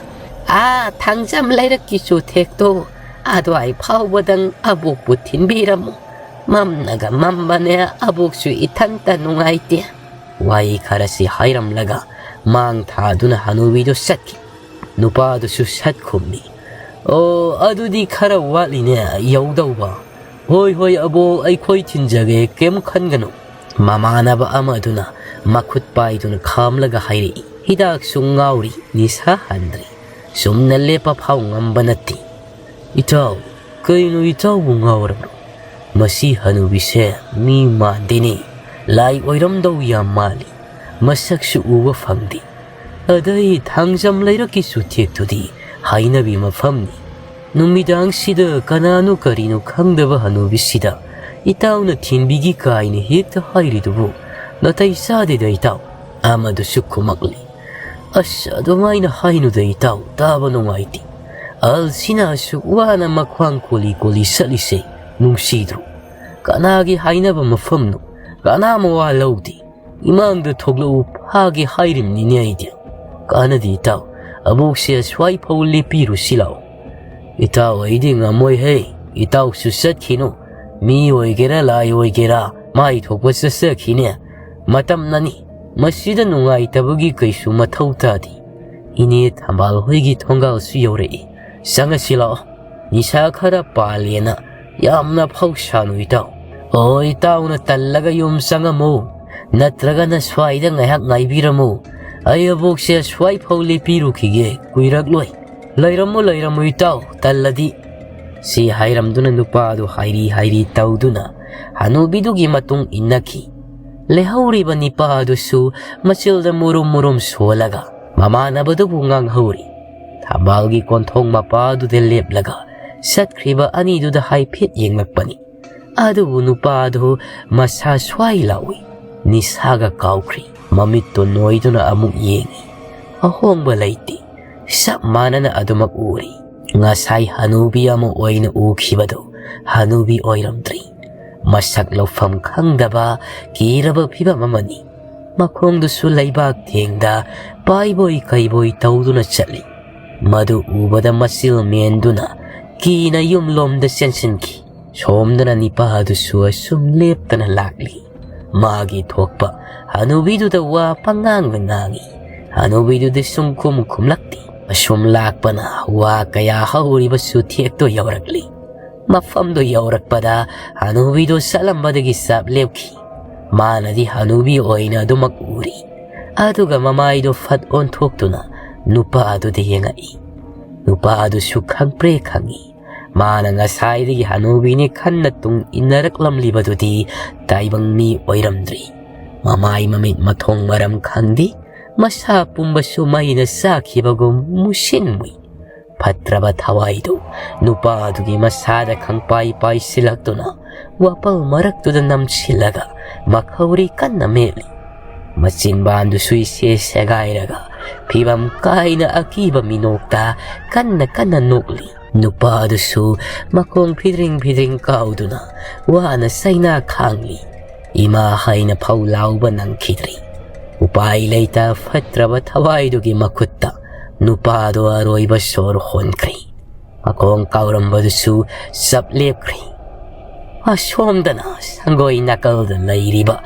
ꯑꯥ ꯊꯥꯡꯖꯝ ꯂꯩꯔꯛꯀꯤ ꯆꯨꯊꯦꯛꯇꯣ ꯑꯗꯨꯋꯥꯏ ꯐꯥꯎꯕꯗꯪ ꯑꯕꯣꯛꯄꯨ ꯊꯤꯟꯕꯤꯔꯝꯃꯨ꯫ ꯃꯝꯅꯒ ꯃꯝꯕꯅꯦ, ꯑꯕꯣꯛꯁꯨ ꯏꯊꯟꯇ ꯅꯨꯡꯉꯥꯏꯇꯦ꯫" ꯋꯥꯍꯩ ꯈꯔꯁꯤ ꯍꯥꯏꯔꯝꯂꯒ ꯃꯥꯡ ꯊꯥꯗꯨꯅ ꯍꯅꯨꯕꯤꯗꯨ ꯆꯠꯈꯤ꯫ ꯅꯨꯄꯥꯗꯨꯁꯨ ꯁꯠ ꯈꯨꯝꯃꯤ꯫ "ꯑꯣ, ꯑꯗꯨꯗꯤ ꯈꯔ ꯋꯥꯠꯂꯤꯅꯦ ꯌꯧꯗꯧꯕ꯫ ꯍꯣꯏ, ꯍꯣꯏ, ꯑꯕꯣꯛ, ꯑꯩꯈꯣꯏ ꯊꯤꯟꯖꯒꯦ, ꯀꯩꯝ ꯈꯟꯒꯅꯨ꯫" ꯃꯃꯥꯟꯅꯕ ꯑꯃꯗꯨꯅ ꯃꯈꯨꯠ ꯄꯥꯏꯗꯨꯅ ꯈꯥꯝꯂꯒ ꯍꯥꯏꯔꯛꯏ꯫ "ꯍꯤꯗꯥꯛꯁꯨ ꯉꯥꯎꯔꯤ, ꯅꯤꯁꯥ ꯍꯟꯗ꯭ꯔꯤ꯫ ꯆꯨꯝꯅ ꯂꯦꯞꯄ ꯐꯥꯎ ꯉꯝꯕ ꯅꯠꯇꯦ꯫" "ꯏꯇꯥꯎ, ꯀꯩꯅꯣ ꯏꯇꯥꯎꯕꯨ ꯉꯥꯎꯔꯕ꯭ꯔꯣ? ꯃꯁꯤ ꯍꯅꯨꯕꯤꯁꯦ ꯃꯤ ꯃꯥꯟꯗꯦꯅꯦ꯫ ꯂꯥꯏ ꯑꯣꯏꯔꯝꯗꯧ ꯌꯥꯝ ꯃꯥꯜꯂꯤ꯫ ꯃꯁꯛꯁꯨ ꯎꯕ ꯐꯪꯗꯦ꯫ ꯑꯗꯩ ꯊꯥꯡꯖꯝ ꯂꯩꯔꯛꯀꯤ ꯆꯨꯊꯦꯛꯇꯨꯗꯤ ꯍꯥꯏꯅꯕꯤ ꯃꯐꯝꯅꯤ꯫ ꯅꯨꯃꯤꯗꯥꯡꯁꯤꯗ ꯀꯅꯥꯅꯣ ꯀꯔꯤꯅꯣ ꯈꯪꯗꯕ ꯍꯅꯨꯕꯤꯁꯤꯗ ꯏꯇꯥꯎꯅ ꯊꯤꯟꯕꯤꯒꯤ ꯀꯥꯏꯅ ꯍꯦꯛꯇ ꯍꯥꯏꯔꯤꯗꯨꯕꯨ ꯅꯥꯇꯩ ꯆꯥꯗꯦꯗ ꯏꯇꯥꯎ꯫" ꯑꯃꯗꯨꯁꯨ ꯈꯨꯝꯃꯛꯂꯤ꯫ "ꯑꯁ, ꯑꯗꯨꯃꯥꯏꯅ ꯍꯥꯏꯅꯨꯗ ꯏꯇꯥꯎ, ꯇꯥꯕ ꯅꯨꯡꯉꯥꯏꯇꯦ꯫ ꯑꯍꯜꯁꯤꯅ ꯑꯁꯨꯛ ꯋꯥꯅ ꯃꯈ꯭ꯋꯥꯡ ꯀꯣꯜꯂꯤ ꯀꯣꯜꯂꯤ ꯆꯠꯂꯤꯁꯦ ꯅꯨꯡꯁꯤꯗ꯭ꯔꯣ? ꯀꯅꯥꯒꯤ ꯍꯥꯏꯅꯕ ꯃꯐꯝꯅꯣ? ꯀꯅꯥ ꯃꯋꯥ ꯂꯧꯗꯦ꯫ ꯏꯃꯥꯡꯗ ꯊꯣꯛꯂꯛꯎ, ꯐꯥꯒꯦ ꯍꯥꯏꯔꯤꯕꯅꯤꯅꯦ ꯑꯩꯗꯤ꯫" "ꯀꯥꯟꯅꯗꯦ ꯏꯇꯥꯎ, ꯑꯕꯣꯛꯁꯦ ꯑꯁ꯭ꯋꯥꯏ ꯐꯥꯎ ꯂꯦꯞꯄꯤꯔꯨꯁꯤ ꯂꯥꯛꯑꯣ꯫" "ꯏꯇꯥꯎ, ꯑꯩꯗꯤ ꯉꯝꯃꯣꯏꯍꯦ꯫ ꯏꯇꯥꯎꯁꯨ ꯆꯠꯈꯤꯅꯨ꯫ ꯃꯤ ꯑꯣꯏꯒꯦꯔꯥ ꯂꯥꯏ ꯑꯣꯏꯒꯦꯔꯥ ꯃꯥꯏ ꯊꯣꯛꯄ ꯆꯠꯆꯈꯤꯅꯦ꯫ ꯃꯇꯝꯅꯅꯤ꯫ ꯃꯁꯤꯗ ꯅꯨꯡꯉꯥꯏꯇꯕꯒꯤ ꯀꯩꯁꯨ ꯃꯊꯧ ꯇꯥꯗꯦ꯫ ꯏꯅꯦ ꯊꯝꯕꯥꯜ ꯍꯣꯏꯒꯤ ꯊꯣꯡꯒꯥꯜꯁꯨ ꯌꯧꯔꯛꯏ꯫ ꯆꯪꯉꯁꯤ ꯂꯥꯛꯑꯣ꯫" ꯅꯤꯁꯥ ꯈꯔ ꯄꯥꯜꯂꯦꯅ ꯌꯥꯝꯅ ꯐꯥꯎ ꯁꯥꯅꯨ ꯏꯇꯥꯎ꯫ ꯑꯣ, ꯏꯇꯥꯎꯅ ꯇꯜꯂꯒ ꯌꯨꯝ ꯆꯪꯉꯝꯃꯨ, ꯅꯠꯇ꯭ꯔꯒꯅ ꯁ꯭ꯋꯥꯏꯗ ꯉꯥꯏꯍꯥꯛ ꯉꯥꯏꯕꯤꯔꯝꯃꯨ꯫ ꯑꯩ ꯑꯕꯣꯛꯁꯦ ꯁ꯭ꯋꯥꯏ ꯐꯥꯎ ꯂꯦꯞꯄꯤꯔꯨꯈꯤꯒꯦ, ꯀꯨꯏꯔꯛꯂꯣꯏ꯫ "ꯂꯩꯔꯝꯃꯨ, ꯂꯩꯔꯝꯃꯨ ꯏꯇꯥꯎ, ꯇꯜꯂꯗꯤ"꯫ ꯁꯤ ꯍꯥꯏꯔꯝꯗꯨꯅ ꯅꯨꯄꯥ ꯑꯗꯨ ꯍꯥꯏꯔꯤ ꯍꯥꯏꯔꯤ ꯇꯧꯗꯨꯅ ꯍꯅꯨꯕꯤꯗꯨꯒꯤ ꯃꯇꯨꯡ ꯏꯟꯅꯈꯤ꯫ ꯂꯩꯍꯧꯔꯤꯕ ꯅꯤꯄꯥ ꯑꯗꯨꯁꯨ ꯃꯆꯤꯜꯗ ꯃꯨꯔꯨꯝ ꯃꯨꯔꯨꯝ ꯁꯣꯜꯂꯒ ꯃꯃꯥꯟꯅꯕꯗꯨꯕꯨ ꯉꯥꯡꯍꯧꯔꯤ꯫ ꯊꯝꯕꯥꯜꯒꯤ ꯀꯣꯟꯊꯣꯡ ꯃꯄꯥ ꯑꯗꯨꯗ ꯂꯦꯞꯂꯒ ꯆꯠꯈ꯭ꯔꯤꯕ ꯑꯅꯤꯗꯨꯗ ꯍꯥꯏꯐꯦꯠ ꯌꯦꯡꯂꯛꯄꯅꯤ꯫ ꯑꯗꯨꯕꯨ ꯅꯨꯄꯥ ꯑꯗꯨ ꯃꯁꯥ ꯁ꯭ꯋꯥꯏ ꯂꯥꯎꯏ꯫ ꯅꯤꯁꯥꯒ ꯀꯥꯎꯈ꯭ꯔꯤ꯫ ꯃꯃꯤꯠꯇꯨ ꯅꯣꯏꯗꯨꯅ ꯑꯃꯨꯛ ꯌꯦꯡꯏ꯫ ꯑꯍꯣꯡꯕ ꯂꯩꯇꯦ꯫ ꯆꯞ ꯃꯥꯟꯅꯅ ꯑꯗꯨꯃꯛ ꯎꯔꯤ꯫ ꯉꯁꯥꯏ ꯍꯅꯨꯕꯤ ꯑꯃ ꯑꯣꯏꯅ ꯎꯈꯤꯕꯗꯨ ꯍꯅꯨꯕꯤ ꯑꯣꯏꯔꯝꯗ꯭ꯔꯤ꯫ ꯃꯁꯛ ꯂꯧꯐꯝ ꯈꯪꯗꯕ ꯀꯤꯔꯕ ꯐꯤꯕꯝ ꯑꯃꯅꯤ꯫ ꯃꯈꯣꯡꯗꯨꯁꯨ ꯂꯩꯕꯥꯛ ꯊꯦꯡꯗ ꯄꯥꯏꯕꯣꯏ ꯀꯩꯕꯣꯏ ꯇꯧꯗꯨꯅ ꯆꯠꯂꯤ꯫ ꯃꯗꯨ ꯎꯕꯗ ꯃꯆꯤꯜ ꯃꯦꯟꯗꯨꯅ ꯀꯤꯅ ꯌꯨꯝꯂꯣꯝꯗ ꯆꯦꯟꯁꯤꯟꯈꯤ꯫ ꯁꯣꯝꯗꯅ ꯅꯤꯄꯥ ꯑꯗꯨꯁꯨ ꯑꯁꯨꯝ ꯂꯦꯞꯇꯅ ꯂꯥꯛꯂꯤ꯫ ꯃꯥꯒꯤ ꯊꯣꯛꯄ ꯍꯅꯨꯕꯤꯗꯨꯗ ꯋꯥ ꯄꯉꯥꯡꯗ ꯉꯥꯡꯏ꯫ ꯍꯅꯨꯕꯤꯗꯨꯗꯤ ꯁꯨꯝ ꯈꯨꯝ ꯈꯨꯝꯂꯛꯇꯦ꯫ ꯑꯁꯨꯝ ꯂꯥꯛꯄꯅ ꯋꯥ ꯀꯌꯥ ꯍꯧꯔꯤꯕꯁꯨ ꯊꯦꯛꯇꯨ ꯌꯧꯔꯛꯂꯤ꯫ ꯃꯐꯝꯗꯨ ꯌꯧꯔꯛꯄꯗ ꯍꯅꯨꯕꯤꯗꯨ ꯆꯠꯂꯝꯕꯗꯒꯤ ꯆꯞ ꯂꯦꯞꯈꯤ꯫ ꯃꯥꯅꯗꯤ ꯍꯅꯨꯕꯤ ꯑꯣꯏꯅ ꯑꯗꯨꯃꯛ ꯎꯔꯤ꯫ ꯑꯗꯨꯒ ꯃꯃꯥꯏꯗꯨ ꯐꯠ ꯑꯣꯟꯊꯣꯛꯇꯨꯅ ꯅꯨꯄꯥ ꯑꯗꯨꯗ ꯌꯦꯡꯉꯛꯏ꯫ ꯅꯨꯄꯥ ꯑꯗꯨꯁꯨ ꯈꯪꯄ꯭ꯔꯦ ꯈꯪꯏ꯫ ꯃꯥꯅ ꯉꯁꯥꯏꯗꯒꯤ ꯍꯅꯨꯕꯤꯅꯤ ꯈꯟꯅ ꯇꯨꯡ ꯏꯟꯅꯔꯛꯂꯝꯂꯤꯕꯗꯨꯗꯤ ꯇꯥꯏꯕꯪ ꯃꯤ ꯑꯣꯏꯔꯝꯗ꯭ꯔꯤ꯫ ꯃꯃꯥꯏ ꯃꯃꯤꯠ ꯃꯊꯣꯡ ꯃꯔꯝ ꯈꯪꯗꯦ꯫ ꯃꯁꯥ ꯄꯨꯝꯕꯁꯨ ꯃꯩꯅ ꯆꯥꯈꯤꯕꯒꯨꯝ ꯃꯨꯁꯤꯟ ꯃꯨꯏ꯫ ꯐꯠꯇ꯭ꯔꯕ ꯊꯋꯥꯏꯗꯨ ꯅꯨꯄꯥ ꯑꯗꯨꯒꯤ ꯃꯁꯥꯗ ꯈꯪꯄꯥꯏ ꯄꯥꯏꯁꯤꯜꯂꯛꯇꯨꯅ ꯋꯥꯄꯜ ꯃꯔꯛꯇꯨꯗ ꯅꯝꯁꯤꯜꯂꯒ ꯃꯈꯧꯔꯤ ꯀꯟꯅ ꯃꯦꯠꯂꯤ꯫ ꯃꯆꯤꯟꯕꯥꯟꯗꯨꯁꯨ ꯏꯁꯦ ꯁꯦꯒꯥꯏꯔꯒ ꯐꯤꯕꯝ ꯀꯥꯏꯅ ꯑꯀꯤꯕ ꯃꯤꯅꯣꯛꯇ ꯀꯟꯅ ꯀꯟꯅ ꯅꯣꯛꯂꯤ꯫ ꯅꯨꯄꯥ ꯑꯗꯨꯁꯨ ꯃꯈꯣꯡ ꯐꯤꯗ꯭ꯔꯤꯡ ꯐꯤꯗ꯭ꯔꯤꯡ ꯀꯥꯎꯗꯨꯅ ꯋꯥꯅ ꯆꯩꯅꯥ ꯈꯥꯡꯂꯤ꯫ ꯏꯃꯥ ꯍꯥꯏꯅ ꯐꯧ ꯂꯥꯎꯕ ꯅꯪꯈꯤꯗ꯭ꯔꯤ꯫ ꯎꯄꯥꯏ ꯂꯩꯇ ꯐꯠꯇ꯭ꯔꯕ ꯊꯋꯥꯏꯗꯨꯒꯤ ꯃꯈꯨꯠꯇ ꯅꯨꯄꯥꯗꯨ ꯑꯔꯣꯏꯕ ꯁꯣꯔ ꯍꯣꯟꯈ꯭ꯔꯤ꯫ ꯃꯈꯣꯡ ꯀꯥꯎꯔꯝꯕꯗꯨꯁꯨ ꯆꯞ ꯂꯦꯞꯈ꯭ꯔꯤ꯫ ꯑꯁꯣꯝꯗꯅ ꯁꯪꯒꯣꯏ ꯅꯥꯀꯜꯗ ꯂꯩꯔꯤꯕ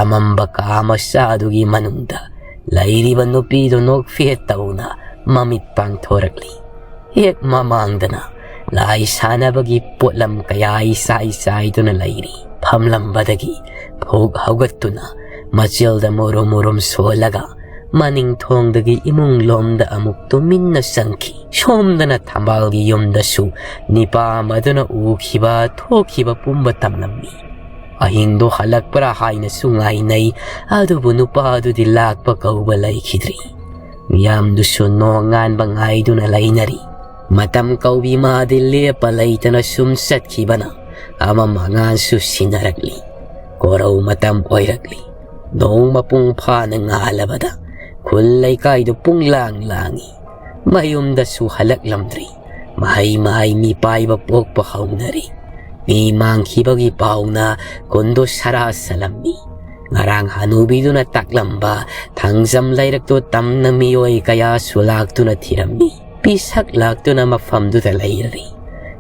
ꯑꯃꯝꯕ ꯀꯥ ꯃꯆꯥꯗꯨꯒꯤ ꯃꯅꯨꯡꯗ ꯂꯩꯔꯤꯕ ꯅꯨꯄꯤꯗꯨ ꯅꯣꯛꯐꯦꯠ ꯇꯧꯅ ꯃꯃꯤꯠ ꯄꯥꯡꯊꯣꯔꯛꯂꯤ꯫ ꯍꯦꯛ ꯃꯃꯥꯡꯗꯅ ꯂꯥꯏ ꯁꯥꯟꯅꯕꯒꯤ ꯄꯣꯠꯂꯝ ꯀꯌꯥ ꯏꯆꯥꯏ ꯆꯥꯏꯗꯨꯅ ꯂꯩꯔꯤ꯫ ꯐꯝꯂꯝꯕꯗꯒꯤ ꯐꯨꯛ ꯍꯧꯒꯠꯇꯨꯅ ꯃꯆꯤꯜꯗ ꯃꯨꯔꯨꯝ ꯃꯨꯔꯨꯝ ꯁꯣꯜꯂꯒ ꯃꯅꯤꯡ ꯊꯣꯡꯗꯒꯤ ꯏꯃꯨꯡ ꯂꯣꯝꯗ ꯑꯃꯨꯛ ꯇꯨꯃꯤꯟꯅ ꯆꯪꯈꯤ꯫ ꯁꯣꯝꯗꯅ ꯊꯝꯕꯥꯜꯒꯤ ꯌꯨꯝꯗꯁꯨ ꯅꯤꯄꯥ ꯑꯃꯗꯨꯅ ꯎꯈꯤꯕ ꯊꯣꯛꯈꯤꯕ ꯄꯨꯝꯕ ꯇꯝꯂꯝꯃꯤ꯫ ꯑꯍꯤꯡꯗꯣ ꯍꯜꯂꯛꯄ꯭ꯔꯥ ꯍꯥꯏꯅꯁꯨ ꯉꯥꯏꯅꯩ, ꯑꯗꯨꯕꯨ ꯅꯨꯄꯥꯗꯨꯗꯤ ꯂꯥꯛꯄ ꯀꯧꯕ ꯂꯩꯈꯤꯗ꯭ꯔꯤ꯫ ꯃꯤꯌꯥꯝꯗꯨꯁꯨ ꯅꯣꯡꯉꯥꯟꯕ ꯉꯥꯏꯗꯨꯅ ꯂꯩꯅꯔꯤ꯫ ꯃꯇꯝ ꯀꯧꯕꯤ ꯃꯥꯗꯤ ꯂꯦꯞꯄ ꯂꯩꯇꯅ ꯁꯨꯝ ꯆꯠꯈꯤꯕꯅ ꯑꯃꯝ ꯑꯉꯥꯟꯁꯨ ꯁꯤꯟꯅꯔꯛꯂꯤ꯫ ꯀꯣꯔꯧ ꯃꯇꯝ ꯑꯣꯏꯔꯛꯂꯤ꯫ ꯅꯣꯡ ꯃꯄꯨꯡ ꯐꯥꯅ ꯉꯥꯜꯂꯕꯗ ꯈꯨꯜ ꯂꯩꯀꯥꯏꯗꯨ ꯄꯨꯡꯂꯥꯡ ꯂꯥꯡꯏ꯫ ꯃꯌꯨꯝꯗꯁꯨ ꯍꯜꯂꯛꯂꯝꯗ꯭ꯔꯤ꯫ ꯃꯍꯩ ꯃꯍꯩ ꯃꯤꯄꯥꯏꯕ ꯄꯣꯛꯄ ꯍꯧꯅꯔꯤ꯫ ꯃꯤ ꯃꯥꯡꯈꯤꯕꯒꯤ ꯄꯥꯎꯅ ꯈꯨꯟꯗꯨ ꯁꯔꯥ ꯁꯂꯝꯃꯤ꯫ ꯉꯔꯥꯡ ꯍꯅꯨꯕꯤꯗꯨꯅ ꯇꯥꯛꯂꯝꯕ ꯊꯥꯡꯖꯝ ꯂꯩꯔꯛꯇꯨ ꯇꯝꯅ ꯃꯤꯑꯣꯏ ꯀꯌꯥꯁꯨ ꯂꯥꯛꯇꯨꯅ ꯊꯤꯔꯝꯃꯤ꯫ ꯄꯤꯁꯛ ꯂꯥꯛꯇꯨꯅ ꯃꯐꯝꯗꯨꯗ ꯂꯩꯔꯔꯤ꯫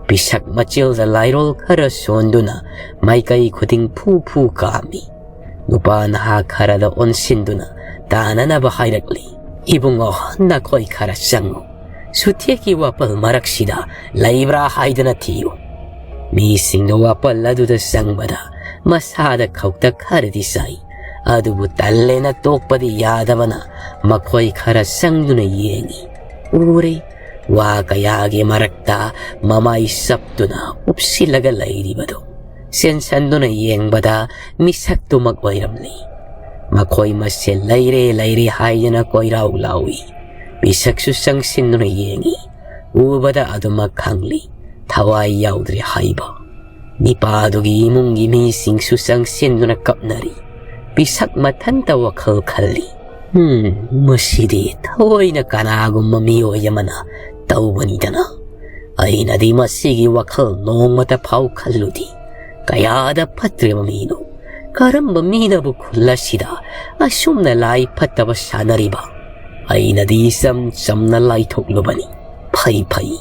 ꯄꯤꯁꯛ ꯃꯆꯤꯜꯗ ꯂꯥꯏꯔꯣꯜ ꯈꯔ ꯁꯣꯟꯗꯨꯅ ꯃꯥꯏꯀꯩ ꯈꯨꯗꯤꯡ ꯐꯨ ꯐꯨ ꯀꯥꯝꯃꯤ꯫ ꯅꯨꯄꯥ ꯅꯍꯥ ꯈꯔꯗ ꯑꯣꯟꯁꯤꯟꯗꯨꯅ ꯇꯥꯅꯅꯕ ꯍꯥꯏꯔꯛꯂꯤ꯫ "ꯏꯕꯨꯡꯉꯣ, ꯅꯈꯣꯏ ꯈꯔ ꯆꯪꯉꯨ꯫ ꯁꯨꯊꯦꯛꯀꯤ ꯋꯥꯄꯜ ꯃꯔꯛꯁꯤꯗ ꯂꯩꯕ꯭ꯔꯥ ꯍꯥꯏꯗꯅ ꯊꯤꯌꯨ꯫" ꯃꯤꯁꯤꯡꯗ ꯋꯥꯄꯜ ꯑꯗꯨꯗ ꯆꯪꯕꯗ ꯃꯁꯥꯗ ꯈꯧꯇꯛ ꯈꯔꯗꯤ ꯆꯥꯏ꯫ ꯑꯗꯨꯕꯨ ꯇꯜꯂꯦꯅ ꯇꯣꯛꯄꯗꯤ ꯌꯥꯗꯕꯅ ꯃꯈꯣꯏ ꯈꯔ ꯆꯪꯗꯨꯅ ꯌꯦꯡꯏ꯫ ꯎꯔꯦ, ꯋꯥ ꯀꯌꯥꯒꯤ ꯃꯔꯛꯇ ꯃꯃꯥꯏ ꯆꯞꯇꯨꯅ ꯎꯞꯁꯤꯜꯂꯒ ꯂꯩꯔꯤꯕꯗꯨ꯫ ꯆꯦꯟꯁꯟꯗꯨꯅ ꯌꯦꯡꯕꯗ ꯃꯤꯁꯛꯇꯨꯃꯛ ꯑꯣꯏꯔꯝꯂꯤ꯫ ꯃꯈꯣꯏ ꯃꯁꯦꯜ ꯂꯩꯔꯦ ꯂꯩꯔꯦ ꯍꯥꯏꯗꯅ ꯀꯣꯏꯔꯥꯎ ꯂꯥꯎꯏ꯫ ꯃꯤꯁꯛꯁꯨ ꯆꯪꯁꯤꯟꯗꯨꯅ ꯌꯦꯡꯏ꯫ ꯎꯕꯗ ꯑꯗꯨꯃꯛ ꯈꯪꯂꯤ꯫ ꯊꯋꯥꯏ ꯌꯥꯎꯗ꯭ꯔꯦ ꯍꯥꯏꯕ꯫ ꯅꯤꯄꯥꯗꯨꯒꯤ ꯏꯃꯨꯡꯒꯤ ꯃꯤꯁꯤꯡꯁꯨ ꯆꯪꯁꯤꯟꯗꯨꯅ ꯀꯞꯅꯔꯤ꯫ ꯄꯤꯁꯛ ꯃꯊꯟꯇ ꯋꯥꯈꯜ ꯈꯜꯂꯤ꯫ "ꯎꯝ, ꯃꯁꯤꯗꯤ ꯊꯑꯣꯏꯅ ꯀꯅꯥꯒꯨꯝꯕ ꯃꯤꯑꯣꯏ ꯑꯃꯅ ꯇꯧꯕꯅꯤꯗꯅ꯫ ꯑꯩꯅꯗꯤ ꯃꯁꯤꯒꯤ ꯋꯥꯈꯜ ꯅꯣꯡꯃꯇ ꯐꯥꯎ ꯈꯜꯂꯨꯗꯦ꯫ ꯀꯌꯥꯗ ꯐꯠꯇ꯭ꯔꯤꯕ ꯃꯤꯅꯣ! ꯀꯔꯝꯕ ꯃꯤꯅꯕꯨ ꯈꯨꯜ ꯑꯁꯤꯗ ꯑꯁꯨꯝꯅ ꯂꯥꯏ ꯐꯠꯇꯕ ꯁꯥꯟꯅꯔꯤꯕ? ꯑꯩꯅꯗꯤ ꯏꯆꯝ ꯆꯝꯅ ꯂꯥꯏꯊꯣꯛꯂꯨꯕꯅꯤ꯫ ꯐꯩ, ꯐꯩ,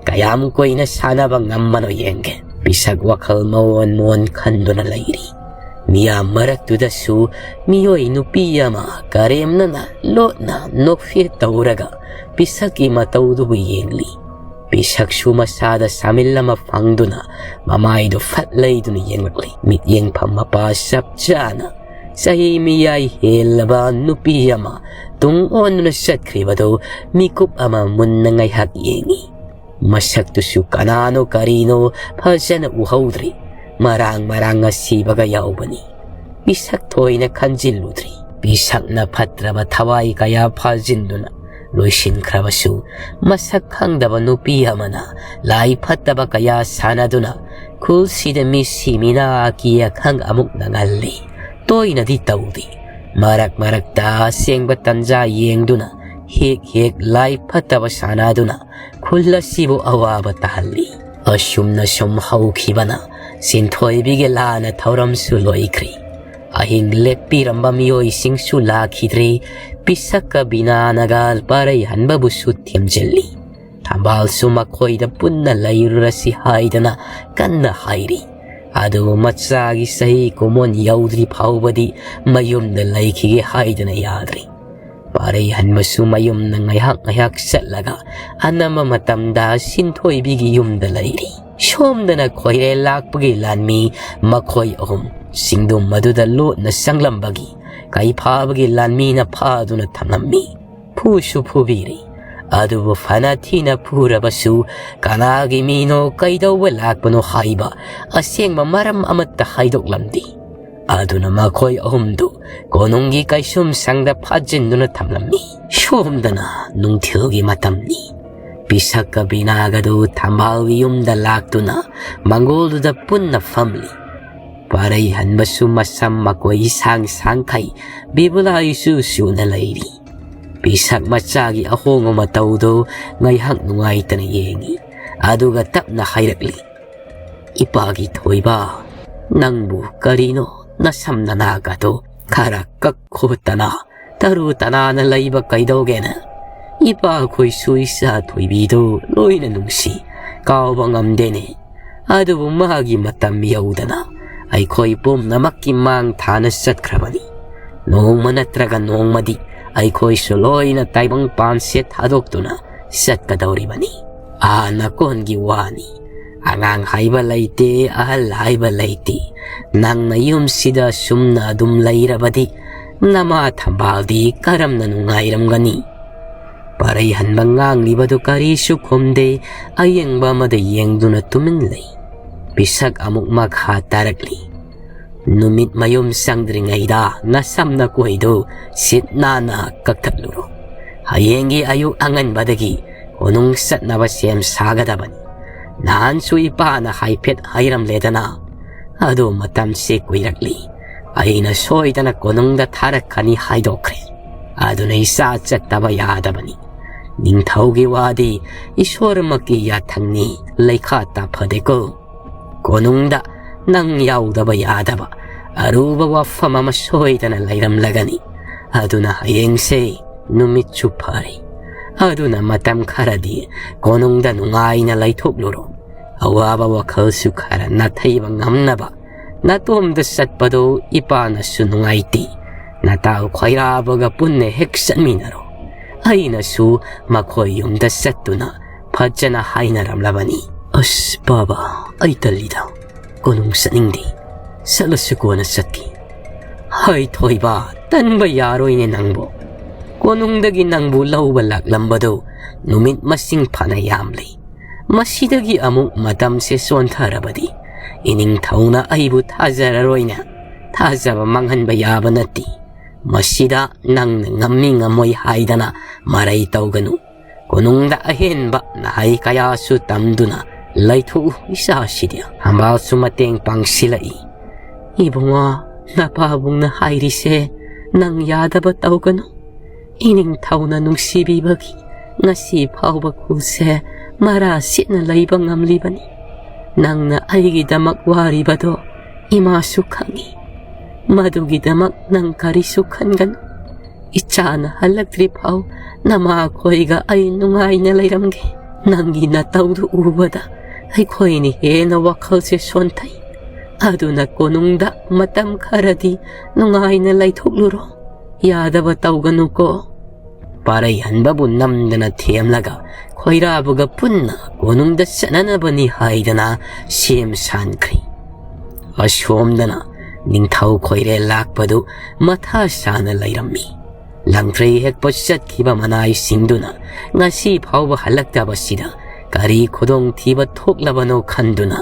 ꯀꯌꯥꯝ ꯀꯨꯏꯅ ꯁꯥꯟꯅꯕ ꯉꯝꯕꯅꯣ ꯌꯦꯡꯒꯦ꯫" ꯄꯤꯁꯛ ꯋꯥꯈꯜ ꯃꯑꯣꯟ ꯃꯑꯣꯟ ꯈꯟꯗꯨꯅ ꯂꯩꯔꯤ꯫ ꯃꯤꯌꯥꯝ ꯃꯔꯛꯇꯨꯗꯁꯨ ꯃꯤꯑꯣꯏ ꯅꯨꯄꯤ ꯑꯃ ꯀꯔꯦꯝꯅꯅ ꯂꯣꯠꯅ ꯅꯣꯛꯐꯦꯠ ꯇꯧꯔꯒ ꯄꯤꯁꯛꯀꯤ ꯃꯇꯧꯗꯨꯕꯨ ꯌꯦꯡꯂꯤ꯫ ꯄꯤꯁꯛꯁꯨ ꯃꯁꯥꯗ ꯁꯥꯃꯤꯜ ꯑꯃ ꯐꯪꯗꯨꯅ ꯃꯃꯥꯏꯗꯨ ꯐꯠ ꯂꯩꯗꯨꯅ ꯌꯦꯡꯂꯛꯂꯤ꯫ ꯃꯤꯠꯌꯦꯡꯐꯝ ꯃꯄꯥ ꯆꯞ ꯆꯥꯅ ꯆꯍꯤ ꯃꯤꯌꯥꯏ ꯍꯦꯜꯂꯕ ꯅꯨꯄꯤ ꯑꯃ ꯇꯨꯡ ꯑꯣꯟꯗꯨꯅ ꯆꯠꯈ꯭ꯔꯤꯕꯗꯨ ꯃꯤꯀꯨꯞ ꯑꯃ ꯃꯨꯟꯅ ꯉꯥꯏꯍꯥꯛ ꯌꯦꯡꯉꯤ꯫ ꯃꯁꯛꯇꯨꯁꯨ ꯀꯅꯥꯅꯣ ꯀꯔꯤꯅꯣ ꯐꯖꯅ ꯎꯍꯧꯗ꯭ꯔꯤ꯫ ꯃꯔꯥꯡ ꯃꯔꯥꯡ ꯑꯁꯤꯕꯒ ꯌꯥꯎꯕꯅꯤ꯫ ꯄꯤꯁꯛ ꯊꯣꯏꯅ ꯈꯟꯖꯤꯜꯂꯨꯗ꯭ꯔꯤ꯫ ꯄꯤꯁꯛꯅ ꯐꯠꯇ꯭ꯔꯕ ꯊꯋꯥꯏ ꯀꯌꯥ ꯐꯥꯖꯤꯟꯗꯨꯅ ꯂꯣꯏꯁꯤꯟꯈ꯭ꯔꯕꯁꯨ, ꯃꯁꯛ ꯈꯪꯗꯕ ꯅꯨꯄꯤ ꯑꯃꯅ ꯂꯥꯏ ꯐꯠꯇꯕ ꯀꯌꯥ ꯁꯥꯟꯅꯗꯨꯅ ꯈꯨꯜꯁꯤꯗ ꯃꯤꯁꯤ ꯃꯤꯅꯥ ꯑꯀꯤ ꯑꯈꯪ ꯑꯃꯨꯛ ꯅꯪꯍꯜꯂꯤ꯫ ꯇꯣꯏꯅꯗꯤ ꯇꯧꯗꯦ꯫ ꯃꯔꯛ ꯃꯔꯛꯇ ꯑꯁꯦꯡꯕ ꯇꯟꯖꯥ ꯌꯦꯡꯗꯨꯅ ꯍꯦꯛ ꯍꯦꯛ ꯂꯥꯏ ꯐꯠꯇꯕ ꯁꯥꯟꯅꯗꯨꯅ ꯈꯨꯜ ꯑꯁꯤꯕꯨ ꯑꯋꯥꯕ ꯇꯥꯍꯜꯂꯤ꯫ ꯑꯁꯨꯝꯅ ꯁꯨꯝ ꯍꯧꯈꯤꯕꯅ ꯁꯤꯟꯊꯣꯏꯕꯤꯒꯤ ꯂꯥꯟꯅ ꯊꯧꯔꯝꯁꯨ ꯂꯣꯏꯈ꯭ꯔꯤ꯫ ꯑꯍꯤꯡ ꯂꯦꯛꯄꯤꯔꯝꯕ ꯃꯤꯑꯣꯏꯁꯤꯡꯁꯨ ꯂꯥꯛꯈꯤꯗ꯭ꯔꯦ꯫ ꯄꯤꯁꯛꯀ ꯕꯤꯅꯥꯅꯒ ꯄꯥꯔꯩ ꯍꯟꯕꯕꯨꯁꯨ ꯊꯦꯝꯖꯤꯜꯂꯤ꯫ ꯊꯝꯕꯥꯜꯁꯨ ꯃꯈꯣꯏꯗ ꯄꯨꯟꯅ ꯂꯩꯔꯨꯔꯁꯤ ꯍꯥꯏꯗꯅ ꯀꯟꯅ ꯍꯥꯏꯔꯤ꯫ ꯑꯗꯨꯕꯨ ꯃꯆꯥꯒꯤ ꯆꯍꯤ ꯀꯨꯃꯣꯟ ꯌꯧꯗ꯭ꯔꯤ ꯐꯥꯎꯕꯗꯤ ꯃꯌꯨꯝꯗ ꯂꯩꯈꯤꯒꯦ ꯍꯥꯏꯗꯅ ꯌꯥꯗ꯭ꯔꯤ꯫ ꯄꯥꯔꯩ ꯍꯟꯕꯁꯨ ꯃꯌꯨꯝꯗ ꯉꯥꯏꯍꯥꯛ ꯉꯥꯏꯍꯥꯛ ꯆꯠꯂꯒ ꯑꯅꯝꯕ ꯃꯇꯝꯗ ꯁꯤꯟꯊꯣꯏꯕꯤꯒꯤ ꯌꯨꯝꯗ ꯂꯩꯔꯤ꯫ ꯁꯣꯝꯗꯅ ꯈꯣꯏꯔꯦꯜ ꯂꯥꯛꯄꯒꯤ ꯂꯥꯟꯃꯤ ꯃꯈꯣꯏ ꯑꯍꯨꯝ ꯆꯤꯡꯗꯨꯝ ꯑꯗꯨꯗ ꯂꯣꯠꯅ ꯆꯪꯂꯝꯕꯒꯤ ꯀꯩꯐꯥꯕꯒꯤ ꯂꯥꯟꯃꯤꯅ ꯐꯥꯗꯨꯅ ꯊꯝꯂꯝꯃꯤ꯫ ꯐꯨꯁꯨ ꯐꯨꯕꯤꯔꯤ꯫ ꯑꯗꯨꯕꯨ ꯐꯅ ꯊꯤꯅ ꯐꯨꯔꯕꯁꯨ ꯀꯅꯥꯒꯤ ꯃꯤꯅꯣ, ꯀꯩꯗꯧꯕ ꯂꯥꯛꯄꯅꯣ ꯍꯥꯏꯕ ꯑꯁꯦꯡꯕ ꯃꯔꯝ ꯑꯃꯠꯇ ꯍꯥꯏꯗꯣꯛꯂꯝꯗꯦ꯫ ꯑꯗꯨꯅ ꯃꯈꯣꯏ ꯑꯍꯨꯝꯗꯨ ꯀꯣꯅꯨꯡꯒꯤ ꯀꯩꯁꯨꯝꯁꯪꯗ ꯐꯥꯖꯤꯟꯗꯨꯅ ꯊꯝꯂꯝꯃꯤ꯫ ꯁꯣꯝꯗꯅ ꯅꯨꯡꯊꯤꯜꯒꯤ ꯃꯇꯝꯅꯤ꯫ ꯄꯤꯁꯛꯀ ꯕꯤꯅꯥꯒꯗꯨ ꯊꯝꯕꯥꯜꯒꯤ ꯌꯨꯝꯗ ꯂꯥꯛꯇꯨꯅ ꯃꯪꯒꯣꯜꯗꯨꯗ ꯄꯨꯟꯅ ꯐꯝꯂꯤ꯫ ꯄꯥꯔꯩ ꯍꯟꯕꯁꯨ ꯃꯁꯝ ꯃꯀꯣꯏ ꯁꯥꯡ ꯁꯥꯡꯈꯩ ꯕꯤꯕꯨꯂꯥ ꯏꯆꯨ ꯆꯨꯅ ꯂꯩꯔꯤ꯫ ꯄꯤꯁꯛ ꯃꯆꯥꯒꯤ ꯑꯍꯣꯡꯕ ꯃꯇꯧꯗꯨ ꯉꯥꯏꯍꯥꯛ ꯅꯨꯡꯉꯥꯏꯇꯅ ꯌꯦꯡꯉꯤ꯫ ꯑꯗꯨꯒ ꯇꯞꯅ ꯍꯥꯏꯔꯛꯂꯤ, "ꯏꯄꯥꯒꯤ ꯊꯣꯏꯕ, ꯅꯪꯕꯨ ꯀꯔꯤꯅꯣ ꯅꯁꯝ ꯅꯅꯥꯒꯗꯣ ꯈꯔ ꯀꯛꯈꯣꯠꯇꯅ ꯇꯔꯨ ꯇꯅꯥꯅ ꯂꯩꯕ ꯀꯩꯗꯧꯒꯦꯅ? ꯏꯄꯥꯈꯣꯏꯁꯨ ꯏꯆꯥ ꯊꯣꯏꯕꯤꯗꯨ ꯂꯣꯏꯅ ꯅꯨꯡꯁꯤ, ꯀꯥꯎꯕ ꯉꯝꯗꯦꯅꯦ꯫ ꯑꯗꯨꯕꯨ ꯃꯥꯒꯤ ꯃꯇꯝ ꯌꯧꯗꯅ ꯑꯩꯈꯣꯏ ꯄꯨꯝꯅꯃꯛꯀꯤ ꯃꯥꯡ ꯊꯥꯅ ꯆꯠꯈ꯭ꯔꯕꯅꯤ꯫ ꯅꯣꯡꯃ ꯅꯠꯇ꯭ꯔꯒ ꯅꯣꯡꯃꯗꯤ ꯑꯩꯈꯣꯏꯁꯨ ꯂꯣꯏꯅ ꯇꯥꯏꯕꯪ ꯄꯥꯟꯁꯦ ꯊꯥꯗꯣꯛꯇꯨꯅ ꯆꯠꯀꯗꯧꯔꯤꯕꯅꯤ꯫ ꯑꯥ ꯅꯀꯣꯟꯒꯤ ꯋꯥꯅꯤ꯫ ꯑꯉꯥꯡ ꯍꯥꯏꯕ ꯂꯩꯇꯦ, ꯑꯍꯜ ꯍꯥꯏꯕ ꯂꯩꯇꯦ꯫ ꯅꯪꯅ ꯌꯨꯝꯁꯤꯗ ꯁꯨꯝꯅ ꯑꯗꯨꯝ ꯂꯩꯔꯕꯗꯤ ꯅꯃꯥ ꯊꯝꯕꯥꯜꯗꯤ ꯀꯔꯝꯅ ꯅꯨꯡꯉꯥꯏꯔꯝꯒꯅꯤ?" ꯄꯔꯩ ꯍꯟꯕ ꯉꯥꯡꯂꯤꯕꯗꯨ ꯀꯔꯤꯁꯨ ꯈꯨꯝꯗꯦ꯫ ꯑꯌꯦꯡꯕ ꯑꯃꯗ ꯌꯦꯡꯗꯨꯅ ꯇꯨꯃꯤꯟ ꯂꯩ꯫ ꯄꯤꯁꯛ ꯑꯃꯨꯛ ꯃꯈꯥ ꯇꯥꯔꯛꯂꯤ꯫ "ꯅꯨꯃꯤꯠ ꯃꯌꯨꯝ ꯆꯪꯗ꯭ꯔꯤꯉꯩꯗ ꯅꯁꯝ ꯅꯀꯣꯏꯗꯨ ꯁꯤꯠ ꯅꯥꯟꯅ ꯀꯛꯊꯠꯂꯨꯔꯣ꯫ ꯍꯌꯦꯡꯒꯤ ꯑꯌꯨꯛ ꯑꯉꯟꯕꯗꯒꯤ ꯀꯣꯅꯨꯡ ꯆꯠꯅꯕ ꯁꯦꯝ ꯁꯥꯒꯗꯕꯅꯤ꯫ ꯅꯍꯥꯟꯁꯨ ꯏꯄꯥꯅ ꯍꯥꯏꯐꯦꯠ ꯍꯥꯏꯔꯝꯂꯦꯗꯅ꯫ ꯑꯗꯨ ꯃꯇꯝꯁꯦ ꯀꯨꯏꯔꯛꯂꯤ꯫ ꯑꯩꯅ ꯁꯣꯏꯗꯅ ꯀꯣꯅꯨꯡꯗ ꯊꯥꯔꯛꯀꯅꯤ ꯍꯥꯏꯗꯣꯛꯈ꯭ꯔꯦ꯫ ꯑꯗꯨꯅ ꯏꯆꯥ ꯆꯠꯇꯕ ꯌꯥꯗꯕꯅꯤ꯫ ꯅꯤꯡꯊꯧꯒꯤ ꯋꯥꯗꯤ ꯏꯁꯣꯔꯃꯛꯀꯤ ꯌꯥꯊꯪꯅꯤ, ꯂꯩꯈꯥ ꯇꯥꯐꯗꯦꯀꯣ꯫ ꯀꯣꯅꯨꯡꯗ ꯅꯪ ꯌꯥꯎꯗꯕ ꯌꯥꯗꯕ ꯑꯔꯨꯕ ꯋꯥꯐꯝ ꯑꯃ ꯁꯣꯏꯗꯅ ꯂꯩꯔꯝꯂꯒꯅꯤ꯫ ꯑꯗꯨꯅ ꯍꯌꯦꯡꯁꯦ ꯅꯨꯃꯤꯠꯁꯨ ꯐꯔꯦ꯫ ꯑꯗꯨꯅ ꯃꯇꯝ ꯈꯔꯗꯤ ꯀꯣꯅꯨꯡꯗ ꯅꯨꯡꯉꯥꯏꯅ ꯂꯩꯊꯣꯛꯂꯨꯔꯣ꯫ ꯑꯋꯥꯕ ꯋꯥꯈꯜꯁꯨ ꯈꯔ ꯅꯥꯊꯩꯕ ꯉꯝꯅꯕ꯫ ꯅꯇꯣꯝꯗ ꯆꯠꯄꯗꯨ ꯏꯄꯥꯅꯁꯨ ꯅꯨꯡꯉꯥꯏꯇꯦ꯫ ꯅꯇꯥꯎ ꯈ꯭ꯋꯥꯏꯔꯥꯕꯒ ꯄꯨꯟꯅ ꯍꯦꯛ ꯆꯠꯃꯤꯟꯅꯔꯣ꯫ ꯑꯩꯅꯁꯨ ꯃꯈꯣꯏ ꯌꯨꯝꯗ ꯆꯠꯇꯨꯅ ꯐꯖꯅ ꯍꯥꯏꯅꯔꯝꯂꯕꯅꯤ꯫ "ꯑꯁ ꯕꯥꯕꯥ, ꯑꯩ ꯇꯜꯂꯤꯗ꯫ ꯀꯣꯅꯨꯡ ꯆꯠꯅꯤꯡꯗꯦ꯫ ꯆꯠꯂꯁꯨ ꯀꯣꯟꯅ ꯆꯠꯀꯦ꯫" "ꯍꯩ ꯊꯣꯏꯕ, ꯇꯟꯕ ꯌꯥꯔꯣꯏꯅꯦ ꯅꯪꯕꯨ꯫ ꯀꯣꯅꯨꯡꯗꯒꯤ ꯅꯪꯕꯨ ꯂꯧꯕ ꯂꯥꯛꯂꯝꯕꯗꯨ ꯅꯨꯃꯤꯠ ꯃꯁꯤꯡ ꯐꯅ ꯌꯥꯝꯂꯤ꯫ ꯃꯁꯤꯗꯒꯤ ꯑꯃꯨꯛ ꯃꯇꯝꯁꯦ ꯆꯣꯟꯊꯔꯕꯗꯤ ꯏꯅꯤꯡꯊꯧꯅ ꯑꯩꯕꯨ ꯊꯥꯖꯔꯔꯣꯏꯅ ꯊꯥꯖꯕ ꯃꯥꯡꯍꯟꯕ ꯌꯥꯕ ꯅꯠꯇꯦ꯫ ꯃꯁꯤꯗ ꯅꯪꯅ ꯉꯝꯃꯤ ꯉꯝꯃꯣꯏ ꯍꯥꯏꯗꯅ ꯃꯔꯩ ꯇꯧꯒꯅꯨ꯫ ꯀꯣꯅꯨꯡꯗ ꯑꯍꯦꯟꯕ ꯅꯍꯩ ꯀꯌꯥꯁꯨ ꯇꯝꯗꯨꯅ ꯂꯩꯊꯣꯛꯎ ꯏꯆꯥꯁꯤꯗꯤ꯫" ꯍꯝꯕꯥꯜꯁꯨ ꯃꯇꯦꯡ ꯄꯥꯡꯁꯤꯜꯂꯛꯏ꯫ "ꯏꯕꯨꯡꯉꯣ, ꯅꯄꯥꯕꯨꯡꯅ ꯍꯥꯏꯔꯤꯁꯦ ꯅꯪ ꯌꯥꯗꯕ ꯇꯧꯒꯅꯨ꯫ ꯏꯅꯤꯡꯊꯧꯅ ꯅꯨꯡꯁꯤꯕꯤꯕꯒꯤ ꯉꯁꯤ ꯐꯥꯎꯕ ꯈꯨꯜꯁꯦ ꯃꯔꯥ ꯁꯤꯠꯅ ꯂꯩꯕ ꯉꯝꯂꯤꯕꯅꯤ꯫ ꯅꯪꯅ ꯑꯩꯒꯤꯗꯃꯛ ꯋꯥꯔꯤꯕꯗꯣ ꯏꯃꯥꯁꯨ ꯈꯪꯏ꯫ ꯃꯗꯨꯒꯤꯗꯃꯛ ꯅꯪ ꯀꯔꯤꯁꯨ ꯈꯟꯒꯅꯨ꯫ ꯏꯆꯥꯅ ꯍꯜꯂꯛꯇ꯭ꯔꯤ ꯐꯥꯎ ꯅꯃꯥꯈꯣꯏꯒ ꯑꯩ ꯅꯨꯡꯉꯥꯏꯅ ꯂꯩꯔꯝꯒꯦ꯫ ꯅꯪꯒꯤ ꯅꯇꯧꯗꯨ ꯎꯕꯗ ꯑꯩꯈꯣꯏꯅ ꯍꯦꯟꯅ ꯋꯥꯈꯜꯁꯦ ꯁꯣꯟꯊꯩ꯫ ꯑꯗꯨꯅ ꯀꯣꯅꯨꯡꯗ ꯃꯇꯝ ꯈꯔꯗꯤ ꯅꯨꯡꯉꯥꯏꯅ ꯂꯩꯊꯣꯛꯂꯨꯔꯣ꯫ ꯌꯥꯗꯕ ꯇꯧꯒꯅꯨꯀꯣ꯫" ꯄꯥꯔꯩ ꯍꯟꯕꯕꯨ ꯅꯝꯗꯅ ꯊꯦꯝꯂꯒ ꯈꯣꯏꯔꯥꯕꯨꯒ ꯄꯨꯟꯅ ꯀꯣꯅꯨꯡꯗ ꯆꯠꯅꯅꯕꯅꯤ ꯍꯥꯏꯗꯅ ꯁꯦꯝ ꯁꯥꯟꯈ꯭ꯔꯦ꯫ ꯑꯁꯣꯝꯗꯅ ꯅꯤꯡꯊꯧ ꯈꯣꯏꯔꯦꯜ ꯂꯥꯛꯄꯗꯨ ꯃꯊꯥ ꯁꯥꯅ ꯂꯩꯔꯝꯃꯤ꯫ ꯂꯪꯊ꯭ꯔꯩ ꯍꯦꯛꯄ ꯆꯠꯈꯤꯕ ꯃꯅꯥꯏꯁꯤꯡꯗꯨꯅ ꯉꯁꯤ ꯐꯥꯎꯕ ꯍꯜꯂꯛꯇꯕꯁꯤꯗ ꯀꯔꯤ ꯈꯨꯗꯣꯡꯊꯤꯕ ꯊꯣꯛꯂꯕꯅꯣ ꯈꯟꯗꯨꯅ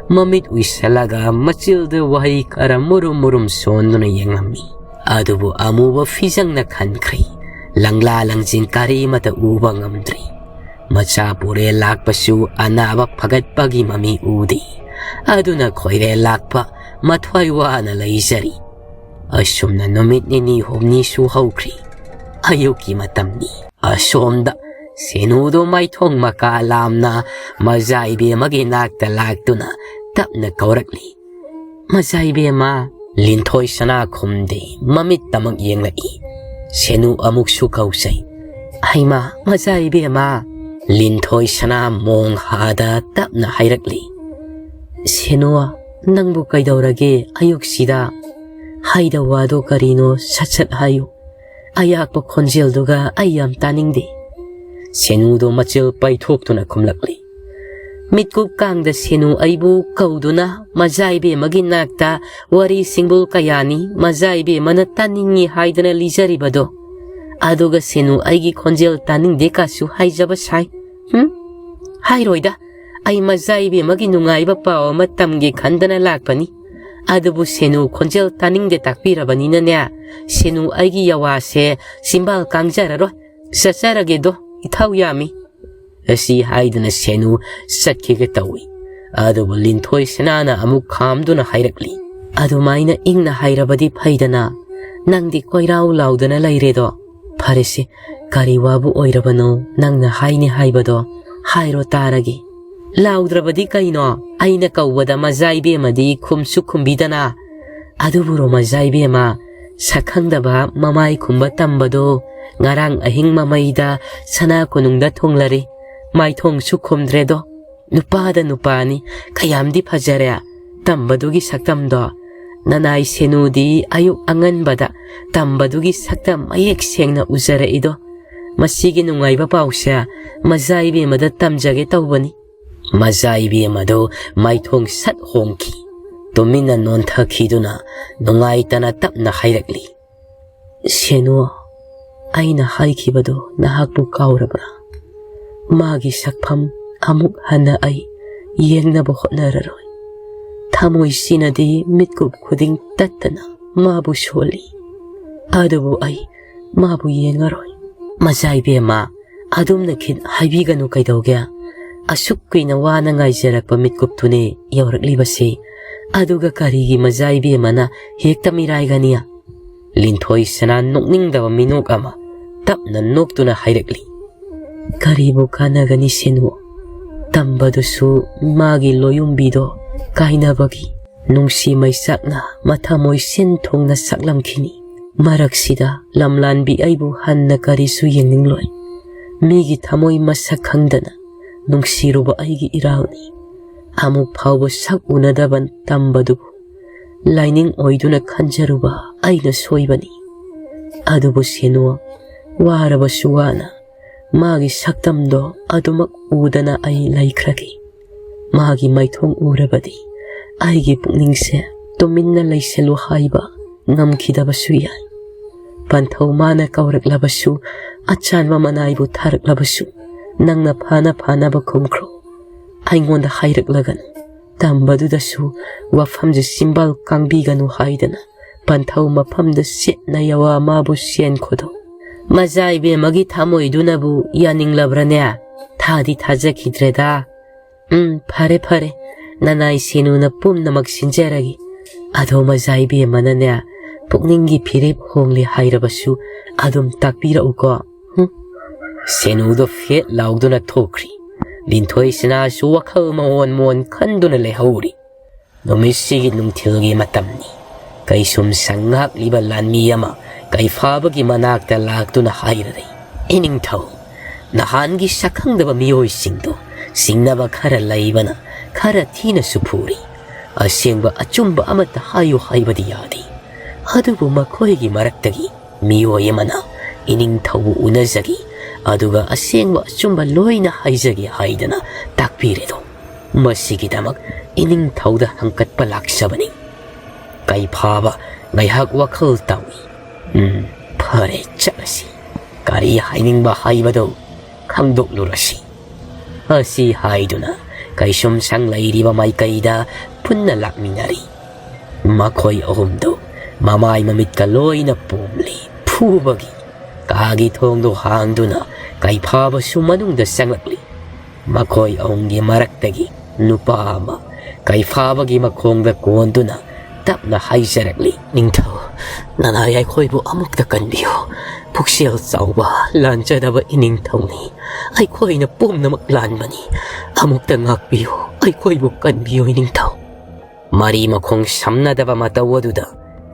ꯃꯃꯤꯠ ꯎꯏꯁꯜꯂꯒ ꯃꯆꯤꯜꯗ ꯋꯥꯍꯩ ꯈꯔ ꯃꯨꯔꯨꯝ ꯃꯨꯔꯨꯝ ꯁꯣꯟꯗꯨꯅ ꯌꯦꯡꯂꯝꯃꯤ꯫ ꯑꯗꯨꯕꯨ ꯑꯃꯨꯕ ꯐꯤꯖꯪꯅ ꯈꯟꯈ꯭ꯔꯦ꯫ ꯂꯪꯂꯥ ꯂꯪꯖꯤꯡ ꯀꯔꯤꯃꯇ ꯎꯕ ꯉꯝꯗ꯭ꯔꯦ꯫ ꯃꯆꯥ ꯄꯨꯔꯦ ꯂꯥꯛꯄꯁꯨ ꯑꯅꯥꯕ ꯐꯒꯠꯄꯒꯤ ꯃꯃꯤ ꯎꯗꯦ꯫ ꯑꯗꯨꯅ ꯈꯣꯏꯔꯦ ꯂꯥꯛꯄ ꯃꯊ꯭ꯋꯥꯏ ꯋꯥꯅ ꯂꯩꯖꯔꯤ꯫ ꯑꯁꯨꯝꯅ ꯅꯨꯃꯤꯠ ꯅꯤꯅꯤ ꯍꯨꯝꯅꯤꯁꯨ ꯍꯧꯈ꯭ꯔꯤ꯫ ꯑꯌꯨꯛꯀꯤ ꯃꯇꯝꯅꯤ꯫ ꯑꯁꯣꯝꯗ ꯁꯦꯅꯨꯗꯣ ꯃꯥꯏꯊꯣꯡ ꯃꯀꯥ ꯂꯥꯝꯅ ꯃꯖꯥ ꯏꯕꯦꯝꯃꯒꯤ ꯅꯥꯛꯇ ꯂꯥꯛꯇꯨꯅ ꯇꯞꯅ ꯀꯧꯔꯛꯂꯤ꯫ "ꯃꯖꯥ ꯏꯕꯦꯝꯃ!" ꯂꯤꯟꯊꯣꯏ ꯁꯅꯥ ꯈꯨꯝꯗꯦ, ꯃꯃꯤꯠꯇꯃꯛ ꯌꯦꯡꯂꯛꯏ꯫ ꯁꯦꯅꯨ ꯑꯃꯨꯛꯁꯨ ꯀꯧꯖꯩ꯫ "ꯍꯩꯃꯥ, ꯃꯖꯥ ꯏꯕꯦꯝꯃ!" ꯂꯤꯟꯊꯣꯏ ꯁꯅꯥ ꯃꯣꯡ ꯍꯥꯗ ꯇꯞꯅ ꯍꯥꯏꯔꯛꯂꯤ꯫ "ꯁꯦꯅꯨ, ꯅꯪꯕꯨ ꯀꯩꯗꯧꯔꯒꯦ ꯑꯌꯨꯛꯁꯤꯗ? ꯍꯥꯏꯗꯧ ꯋꯥꯗꯣ ꯀꯔꯤꯅꯣ ꯁꯠ ꯁꯠ ꯍꯥꯏꯌꯨ꯫ ꯑꯌꯥꯛꯄ ꯈꯣꯟꯖꯦꯜꯗꯨꯒ ꯑꯩ ꯌꯥꯝ ꯇꯥꯅꯤꯡꯗꯦ꯫" ꯁꯦꯅꯨꯗꯣ ꯃꯆꯤꯜ ꯄꯩꯊꯣꯛꯇꯨꯅ ꯈꯨꯝꯂꯛꯂꯤ꯫ ꯃꯤꯠꯀꯨꯞ ꯀꯥꯡꯗ ꯁꯦꯅꯨ ꯑꯩꯕꯨ ꯀꯧꯗꯨꯅ ꯃꯖꯥ ꯏꯕꯦꯝꯃꯒꯤ ꯅꯥꯛꯇ ꯋꯥꯔꯤ ꯁꯤꯡꯕꯨꯜ ꯀꯌꯥꯅꯤ ꯃꯖꯥ ꯏꯕꯦꯝꯃꯅ ꯇꯥꯅꯤꯡꯉꯤ ꯍꯥꯏꯗꯅ ꯂꯤꯖꯔꯤꯕꯗꯣ꯫ ꯑꯗꯨꯒ ꯁꯦꯅꯨ ꯑꯩꯒꯤ ꯈꯣꯟꯖꯦꯜ ꯇꯥꯅꯤꯡꯗꯦ ꯀꯥꯁꯨ ꯍꯥꯏꯖꯕ ꯁꯥꯏ꯫ ꯍꯨꯝ? ꯍꯥꯏꯔꯣꯏꯗ, ꯑꯩ ꯃꯖꯥ ꯏꯕꯦꯝꯃꯒꯤ ꯅꯨꯡꯉꯥꯏꯕ ꯄꯥꯎ ꯑꯃ ꯇꯝꯒꯦ ꯈꯟꯗꯅ ꯂꯥꯛꯄꯅꯤ꯫ ꯑꯗꯨꯕꯨ ꯁꯦꯅꯨ ꯈꯣꯟꯖꯦꯜ ꯇꯥꯅꯤꯡꯗꯦ ꯇꯥꯛꯄꯤꯔꯕꯅꯤꯅꯅꯦ, ꯁꯦꯅꯨ ꯑꯩꯒꯤ ꯌꯥꯋꯥꯁꯦ ꯆꯤꯝꯕꯥꯜ ꯀꯥꯡꯖꯔꯔꯣꯏ꯫ ꯆꯠꯆꯔꯒꯦꯗꯣ, ꯏꯊꯧ ꯌꯥꯝꯃꯤ꯫ ꯑꯁꯤ ꯍꯥꯏꯗꯨꯅ ꯁꯦꯅꯨ ꯆꯠꯈꯤꯒꯦ ꯇꯧꯏ꯫ ꯑꯗꯨꯕꯨ ꯂꯤꯟꯊꯣꯏ ꯁꯅꯥꯅ ꯑꯃꯨꯛ ꯈꯥꯝꯗꯨꯅ ꯍꯥꯏꯔꯛꯂꯤ꯫ "ꯑꯗꯨꯃꯥꯏꯅ ꯏꯪꯅ ꯍꯥꯏꯔꯕꯗꯤ ꯐꯩꯗꯅ, ꯅꯪꯗꯤ ꯀꯣꯏꯔꯥꯎ ꯂꯥꯎꯗꯅ ꯂꯩꯔꯦꯗꯣ꯫ ꯐꯔꯦꯁꯦ, ꯀꯔꯤ ꯋꯥꯕꯨ ꯑꯣꯏꯔꯕꯅꯣ ꯅꯪꯅ ꯍꯥꯏꯅꯤ ꯍꯥꯏꯕꯗꯣ? ꯍꯥꯏꯔꯣ ꯇꯥꯔꯒꯦ꯫" "ꯂꯥꯎꯗ꯭ꯔꯕꯗꯤ ꯀꯩꯅꯣ? ꯑꯩꯅ ꯀꯧꯕꯗ ꯃꯖꯥ ꯏꯕꯦꯝꯃꯗꯤ ꯈꯨꯝꯁꯨ ꯈꯨꯝꯕꯤꯗꯅ꯫ ꯑꯗꯨꯕꯨꯔꯣ ꯃꯖꯥ ꯏꯕꯦꯝꯃ, ꯁꯛꯈꯪꯗꯕ ꯃꯃꯥꯏ ꯈꯨꯝꯕ ꯇꯝꯕꯗꯣ ꯉꯔꯥꯡ ꯑꯍꯤꯡ ꯃꯃꯩꯗ ꯁꯅꯥ ꯀꯣꯅꯨꯡꯗ ꯊꯨꯡꯂꯔꯦ꯫ ꯃꯥꯏꯊꯣꯡꯁꯨ ꯈꯨꯝꯗ꯭ꯔꯦꯗꯣ꯫ ꯅꯨꯄꯥꯗ ꯅꯨꯄꯥꯅꯤ, ꯀꯌꯥꯝꯗꯤ ꯐꯖꯔꯦ ꯇꯝꯕꯗꯨꯒꯤ ꯁꯛꯇꯝꯗꯣ꯫ ꯅꯅꯥꯏ ꯁꯦꯅꯨꯗꯤ ꯑꯌꯨꯛ ꯑꯉꯟꯕꯗ ꯇꯝꯕꯗꯨꯒꯤ ꯁꯛꯇꯝ ꯃꯌꯦꯛ ꯁꯦꯡꯅ ꯎꯖꯔꯛꯏꯗꯣ꯫ ꯃꯁꯤꯒꯤ ꯅꯨꯡꯉꯥꯏꯕ ꯄꯥꯎꯁꯦ ꯃꯖꯥ ꯏꯕꯦꯝꯃꯗ ꯇꯝꯖꯒꯦ ꯇꯧꯕꯅꯤ꯫ ꯃꯖꯥ ꯏꯕꯦꯝꯃꯗꯨ ꯃꯥꯏꯊꯣꯡ ꯁꯠ ꯍꯣꯡꯈꯤ꯫ ꯇꯨꯃꯤꯟꯅ ꯅꯣꯟꯊꯈꯤꯗꯨꯅ ꯅꯨꯡꯉꯥꯏꯇꯅ ꯇꯞꯅ ꯍꯥꯏꯔꯛꯂꯤ, "ꯁꯦꯅꯨ, ꯑꯩꯅ ꯍꯥꯏꯈꯤꯕꯗꯨ ꯅꯍꯥꯛꯄꯨ ꯀꯥꯎꯔꯕ꯭ꯔꯥ? ꯃꯥꯒꯤ ꯁꯛꯐꯝ ꯑꯃꯨꯛ ꯍꯟꯅ ꯑꯩ ꯌꯦꯡꯅꯕ ꯍꯣꯠꯅꯔꯔꯣꯏ꯫ ꯊꯃꯣꯏꯁꯤꯅꯗꯤ ꯃꯤꯠꯀꯨꯞ ꯈꯨꯗꯤꯡ ꯇꯠꯇꯅ ꯃꯥꯕꯨ ꯁꯣꯜꯂꯤ, ꯑꯗꯨꯕꯨ ꯑꯩ ꯃꯥꯕꯨ ꯌꯦꯡꯉꯔꯣꯏ꯫" "ꯃꯖꯥ ꯏꯕꯦꯝꯃ, ꯑꯗꯨꯝꯅ ꯈꯤꯠ ꯍꯥꯏꯕꯤꯒꯅꯨ ꯀꯩꯗꯧꯒꯦ? ꯑꯁꯨꯛ ꯀꯨꯏꯅ ꯋꯥꯅ ꯉꯥꯏꯖꯔꯛꯄ ꯃꯤꯠꯀꯨꯞꯇꯨꯅꯦ ꯌꯧꯔꯛꯂꯤꯕꯁꯦ꯫ ꯑꯗꯨꯒ ꯀꯔꯤꯒꯤ ꯃꯖꯥ ꯏꯕꯦꯝꯃꯅ ꯍꯦꯛꯇ ꯃꯤꯔꯥꯏꯒꯅꯤ?" ꯂꯤꯟꯊꯣꯏ ꯁꯅꯥ ꯅꯣꯛꯅꯤꯡꯗꯕ ꯃꯤꯅꯣꯛ ꯑꯃ ꯇꯞꯅ ꯅꯣꯛꯇꯨꯅ ꯍꯥꯏꯔꯛꯂꯤ, "ꯀꯔꯤꯕꯨ ꯀꯥꯟꯅꯒꯅꯤ ꯁꯦꯅꯨ? ꯇꯝꯕꯗꯨꯁꯨ ꯃꯥꯒꯤ ꯂꯣꯌꯨꯝꯕꯤꯗꯣ ꯀꯥꯏꯅꯕꯒꯤ ꯅꯨꯡꯁꯤ ꯃꯩꯆꯥꯛꯅ ꯃꯊꯃꯣꯏ ꯁꯤꯟ ꯊꯨꯡꯅ ꯁꯛꯂꯝꯈꯤꯅꯤ꯫ ꯃꯔꯛꯁꯤꯗ ꯂꯝꯂꯥꯟꯕꯤ ꯑꯩꯕꯨ ꯍꯟꯅ ꯀꯔꯤꯁꯨ ꯌꯦꯡꯅꯤꯡꯂꯣꯏ꯫ ꯃꯤꯒꯤ ꯊꯃꯣꯏ ꯃꯁꯛ ꯈꯪꯗꯅ ꯅꯨꯡꯁꯤꯔꯨꯕ ꯑꯩꯒꯤ ꯏꯔꯥꯜꯅꯤ꯫ ꯑꯃꯨꯛ ꯐꯥꯎꯕ ꯁꯛ ꯎꯅꯗꯕ ꯇꯝꯕꯗꯨꯕꯨ ꯂꯥꯏꯅꯤꯡ ꯑꯣꯏꯗꯨꯅ ꯈꯟꯖꯔꯨꯕ ꯑꯩꯅ ꯁꯣꯏꯕꯅꯤ꯫ ꯑꯗꯨꯕꯨ ꯁꯦꯅꯨ, ꯋꯥꯔꯕꯁꯨ ꯋꯥꯅ ꯃꯥꯒꯤ ꯁꯛꯇꯝꯗꯣ ꯑꯗꯨꯃꯛ ꯎꯗꯅ ꯑꯩ ꯂꯩꯈ꯭ꯔꯒꯦ꯫ ꯃꯥꯒꯤ ꯃꯥꯏꯊꯣꯡ ꯎꯔꯕꯗꯤ ꯑꯩꯒꯤ ꯄꯨꯛꯅꯤꯡꯁꯦ ꯇꯨꯃꯤꯟꯅ ꯂꯩꯁꯤꯜꯂꯨ ꯍꯥꯏꯕ ꯉꯝꯈꯤꯗꯕꯁꯨ ꯌꯥꯏ꯫ ꯄꯟꯊꯧ ꯃꯥꯅ ꯀꯧꯔꯛꯂꯕꯁꯨ ꯑꯆꯥꯟꯕ ꯃꯅꯥꯏꯕꯨ ꯊꯥꯔꯛꯂꯕꯁꯨ ꯅꯪꯅ ꯐꯅ ꯐꯅꯕ ꯈꯨꯝꯈ꯭ꯔꯣ꯫ ꯑꯩꯉꯣꯟꯗ ꯍꯥꯏꯔꯛꯂꯒꯅꯨ꯫ ꯇꯝꯕꯗꯨꯗꯁꯨ ꯋꯥꯐꯝꯁꯦ ꯆꯤꯝꯕꯥꯜ ꯀꯥꯡꯕꯤꯒꯅꯨ ꯍꯥꯏꯗꯅ ꯄꯟꯊꯧ ꯃꯐꯝꯗ ꯁꯤꯠꯅ ꯌꯥꯋꯥ ꯃꯥꯕꯨ ꯆꯦꯟꯈꯣꯗꯣ꯫ ꯃꯖꯥ ꯏꯕꯦꯝꯃꯒꯤ ꯊꯃꯣꯏꯗꯨꯅꯕꯨ ꯌꯥꯅꯤꯡꯂꯕ꯭ꯔꯅꯦ? ꯊꯥꯗꯤ ꯊꯥꯖꯈꯤꯗ꯭ꯔꯦꯗ꯫ ꯎꯝ, ꯐꯔꯦ ꯐꯔꯦ, ꯅꯅꯥꯏ ꯁꯦꯅꯨꯅ ꯄꯨꯝꯅꯃꯛ ꯁꯤꯟꯖꯔꯒꯦ꯫ ꯑꯗꯣ ꯃꯖꯥ ꯏꯕꯦꯝꯃꯅꯅꯦ, ꯄꯨꯛꯅꯤꯡꯒꯤ ꯐꯤꯔꯦꯞ ꯍꯣꯡꯂꯦ ꯍꯥꯏꯔꯕꯁꯨ ꯑꯗꯨꯝ ꯇꯥꯛꯄꯤꯔꯛꯎꯀꯣ꯫ ꯍꯨꯝ꯫ ꯁꯦꯅꯨꯗꯣ ꯐꯦꯠ ꯂꯥꯎꯗꯨꯅ ꯊꯣꯛꯈ꯭ꯔꯤ꯫ ꯂꯤꯟꯊꯣꯏ ꯁꯅꯥꯁꯨ ꯋꯥꯈꯜ ꯃꯑꯣꯟ ꯃꯑꯣꯟ ꯈꯟꯗꯨꯅ ꯂꯩꯍꯧꯔꯤ꯫ ꯅꯨꯃꯤꯠꯁꯤꯒꯤ ꯅꯨꯡꯊꯤꯜꯒꯤ ꯃꯇꯝꯅꯤ꯫ ꯀꯩꯁꯨꯝꯁꯪ ꯉꯥꯛꯂꯤꯕ ꯂꯥꯟꯃꯤ ꯑꯃ ꯀꯩꯐꯥꯕꯒꯤ ꯃꯅꯥꯛꯇ ꯂꯥꯛꯇꯨꯅ ꯍꯥꯏꯔꯔꯦ, "ꯏꯅꯤꯡꯊꯧ, ꯅꯍꯥꯟꯒꯤ ꯁꯛꯈꯪꯗꯕ ꯃꯤꯑꯣꯏꯁꯤꯡꯗꯨ ꯆꯤꯡꯅꯕ ꯈꯔ ꯂꯩꯕꯅ ꯈꯔ ꯊꯤꯅꯁꯨ ꯐꯨꯔꯤ꯫ ꯑꯁꯦꯡꯕ ꯑꯆꯨꯝꯕ ꯑꯃꯠꯇ ꯍꯥꯏꯌꯨ ꯍꯥꯏꯕꯗꯤ ꯌꯥꯗꯦ꯫ ꯑꯗꯨꯕꯨ ꯃꯈꯣꯏꯒꯤ ꯃꯔꯛꯇꯒꯤ ꯃꯤꯑꯣꯏ ꯑꯃꯅ ꯏꯅꯤꯡꯊꯧꯕꯨ ꯎꯅꯖꯒꯦ, ꯑꯗꯨꯒ ꯑꯁꯦꯡꯕ ꯑꯆꯨꯝꯕ ꯂꯣꯏꯅ ꯍꯥꯏꯖꯒꯦ ꯍꯥꯏꯗꯅ ꯇꯥꯛꯄꯤꯔꯦꯗꯣ꯫ ꯃꯁꯤꯒꯤꯗꯃꯛ ꯏꯅꯤꯡꯊꯧꯗ ꯍꯪꯀꯠꯄ ꯂꯥꯛꯆꯕꯅꯤ꯫ ꯀꯩꯐꯥꯕ ꯉꯥꯏꯍꯥꯛ ꯋꯥꯈꯜ ꯇꯧꯏ꯫ "ꯎꯝ, ꯐꯔꯦ, ꯆꯠꯂꯁꯤ꯫ ꯀꯔꯤ ꯍꯥꯏꯅꯤꯡꯕ ꯍꯥꯏꯕꯗꯨ ꯈꯪꯗꯣꯛꯂꯨꯔꯁꯤ"꯫ ꯑꯁꯤ ꯍꯥꯏꯗꯨꯅ ꯀꯩꯁꯨꯝꯁꯪ ꯂꯩꯔꯤꯕ ꯃꯥꯏꯀꯩꯗ ꯄꯨꯟꯅ ꯂꯥꯛꯃꯤꯟꯅꯔꯤ꯫ ꯃꯈꯣꯏ ꯑꯍꯨꯝꯗꯨ ꯃꯃꯥꯏ ꯃꯃꯤꯠꯀ ꯂꯣꯏꯅ ꯄꯣꯝꯂꯤ꯫ ꯐꯨꯕꯒꯤ ꯀꯥꯒꯤ ꯊꯣꯡꯗꯨ ꯍꯥꯡꯗꯨꯅ ꯀꯩꯐꯥꯕꯁꯨ ꯃꯅꯨꯡꯗ ꯆꯪꯂꯛꯂꯤ꯫ ꯃꯈꯣꯏ ꯑꯍꯨꯝꯒꯤ ꯃꯔꯛꯇꯒꯤ ꯅꯨꯄꯥ ꯑꯃ ꯀꯩꯐꯥꯕꯒꯤ ꯃꯈꯣꯡꯗ ꯀꯣꯟꯗꯨꯅ ꯇꯞꯅ ꯍꯥꯏꯖꯔꯛꯂꯤ꯫ "ꯅꯤꯡꯊꯧ, ꯅꯅꯥꯏ ꯑꯩꯈꯣꯏꯕꯨ ꯑꯃꯨꯛꯇ ꯀꯟꯕꯤꯌꯨ꯫ ꯄꯨꯛꯆꯦꯜ ꯆꯥꯎꯕ, ꯂꯥꯟꯖꯗꯕ ꯏꯅꯤꯡꯊꯧꯅꯤ꯫ ꯑꯩꯈꯣꯏꯅ ꯄꯨꯝꯅꯃꯛ ꯂꯥꯟꯕꯅꯤ꯫ ꯑꯃꯨꯛꯇ ꯉꯥꯛꯄꯤꯌꯨ, ꯑꯩꯈꯣꯏꯕꯨ ꯀꯟꯕꯤꯌꯨ ꯏꯅꯤꯡꯊꯧ"꯫ ꯃꯔꯤ ꯃꯈꯣꯡ ꯁꯝꯅꯗꯕ ꯃꯇꯧ ꯑꯗꯨꯗ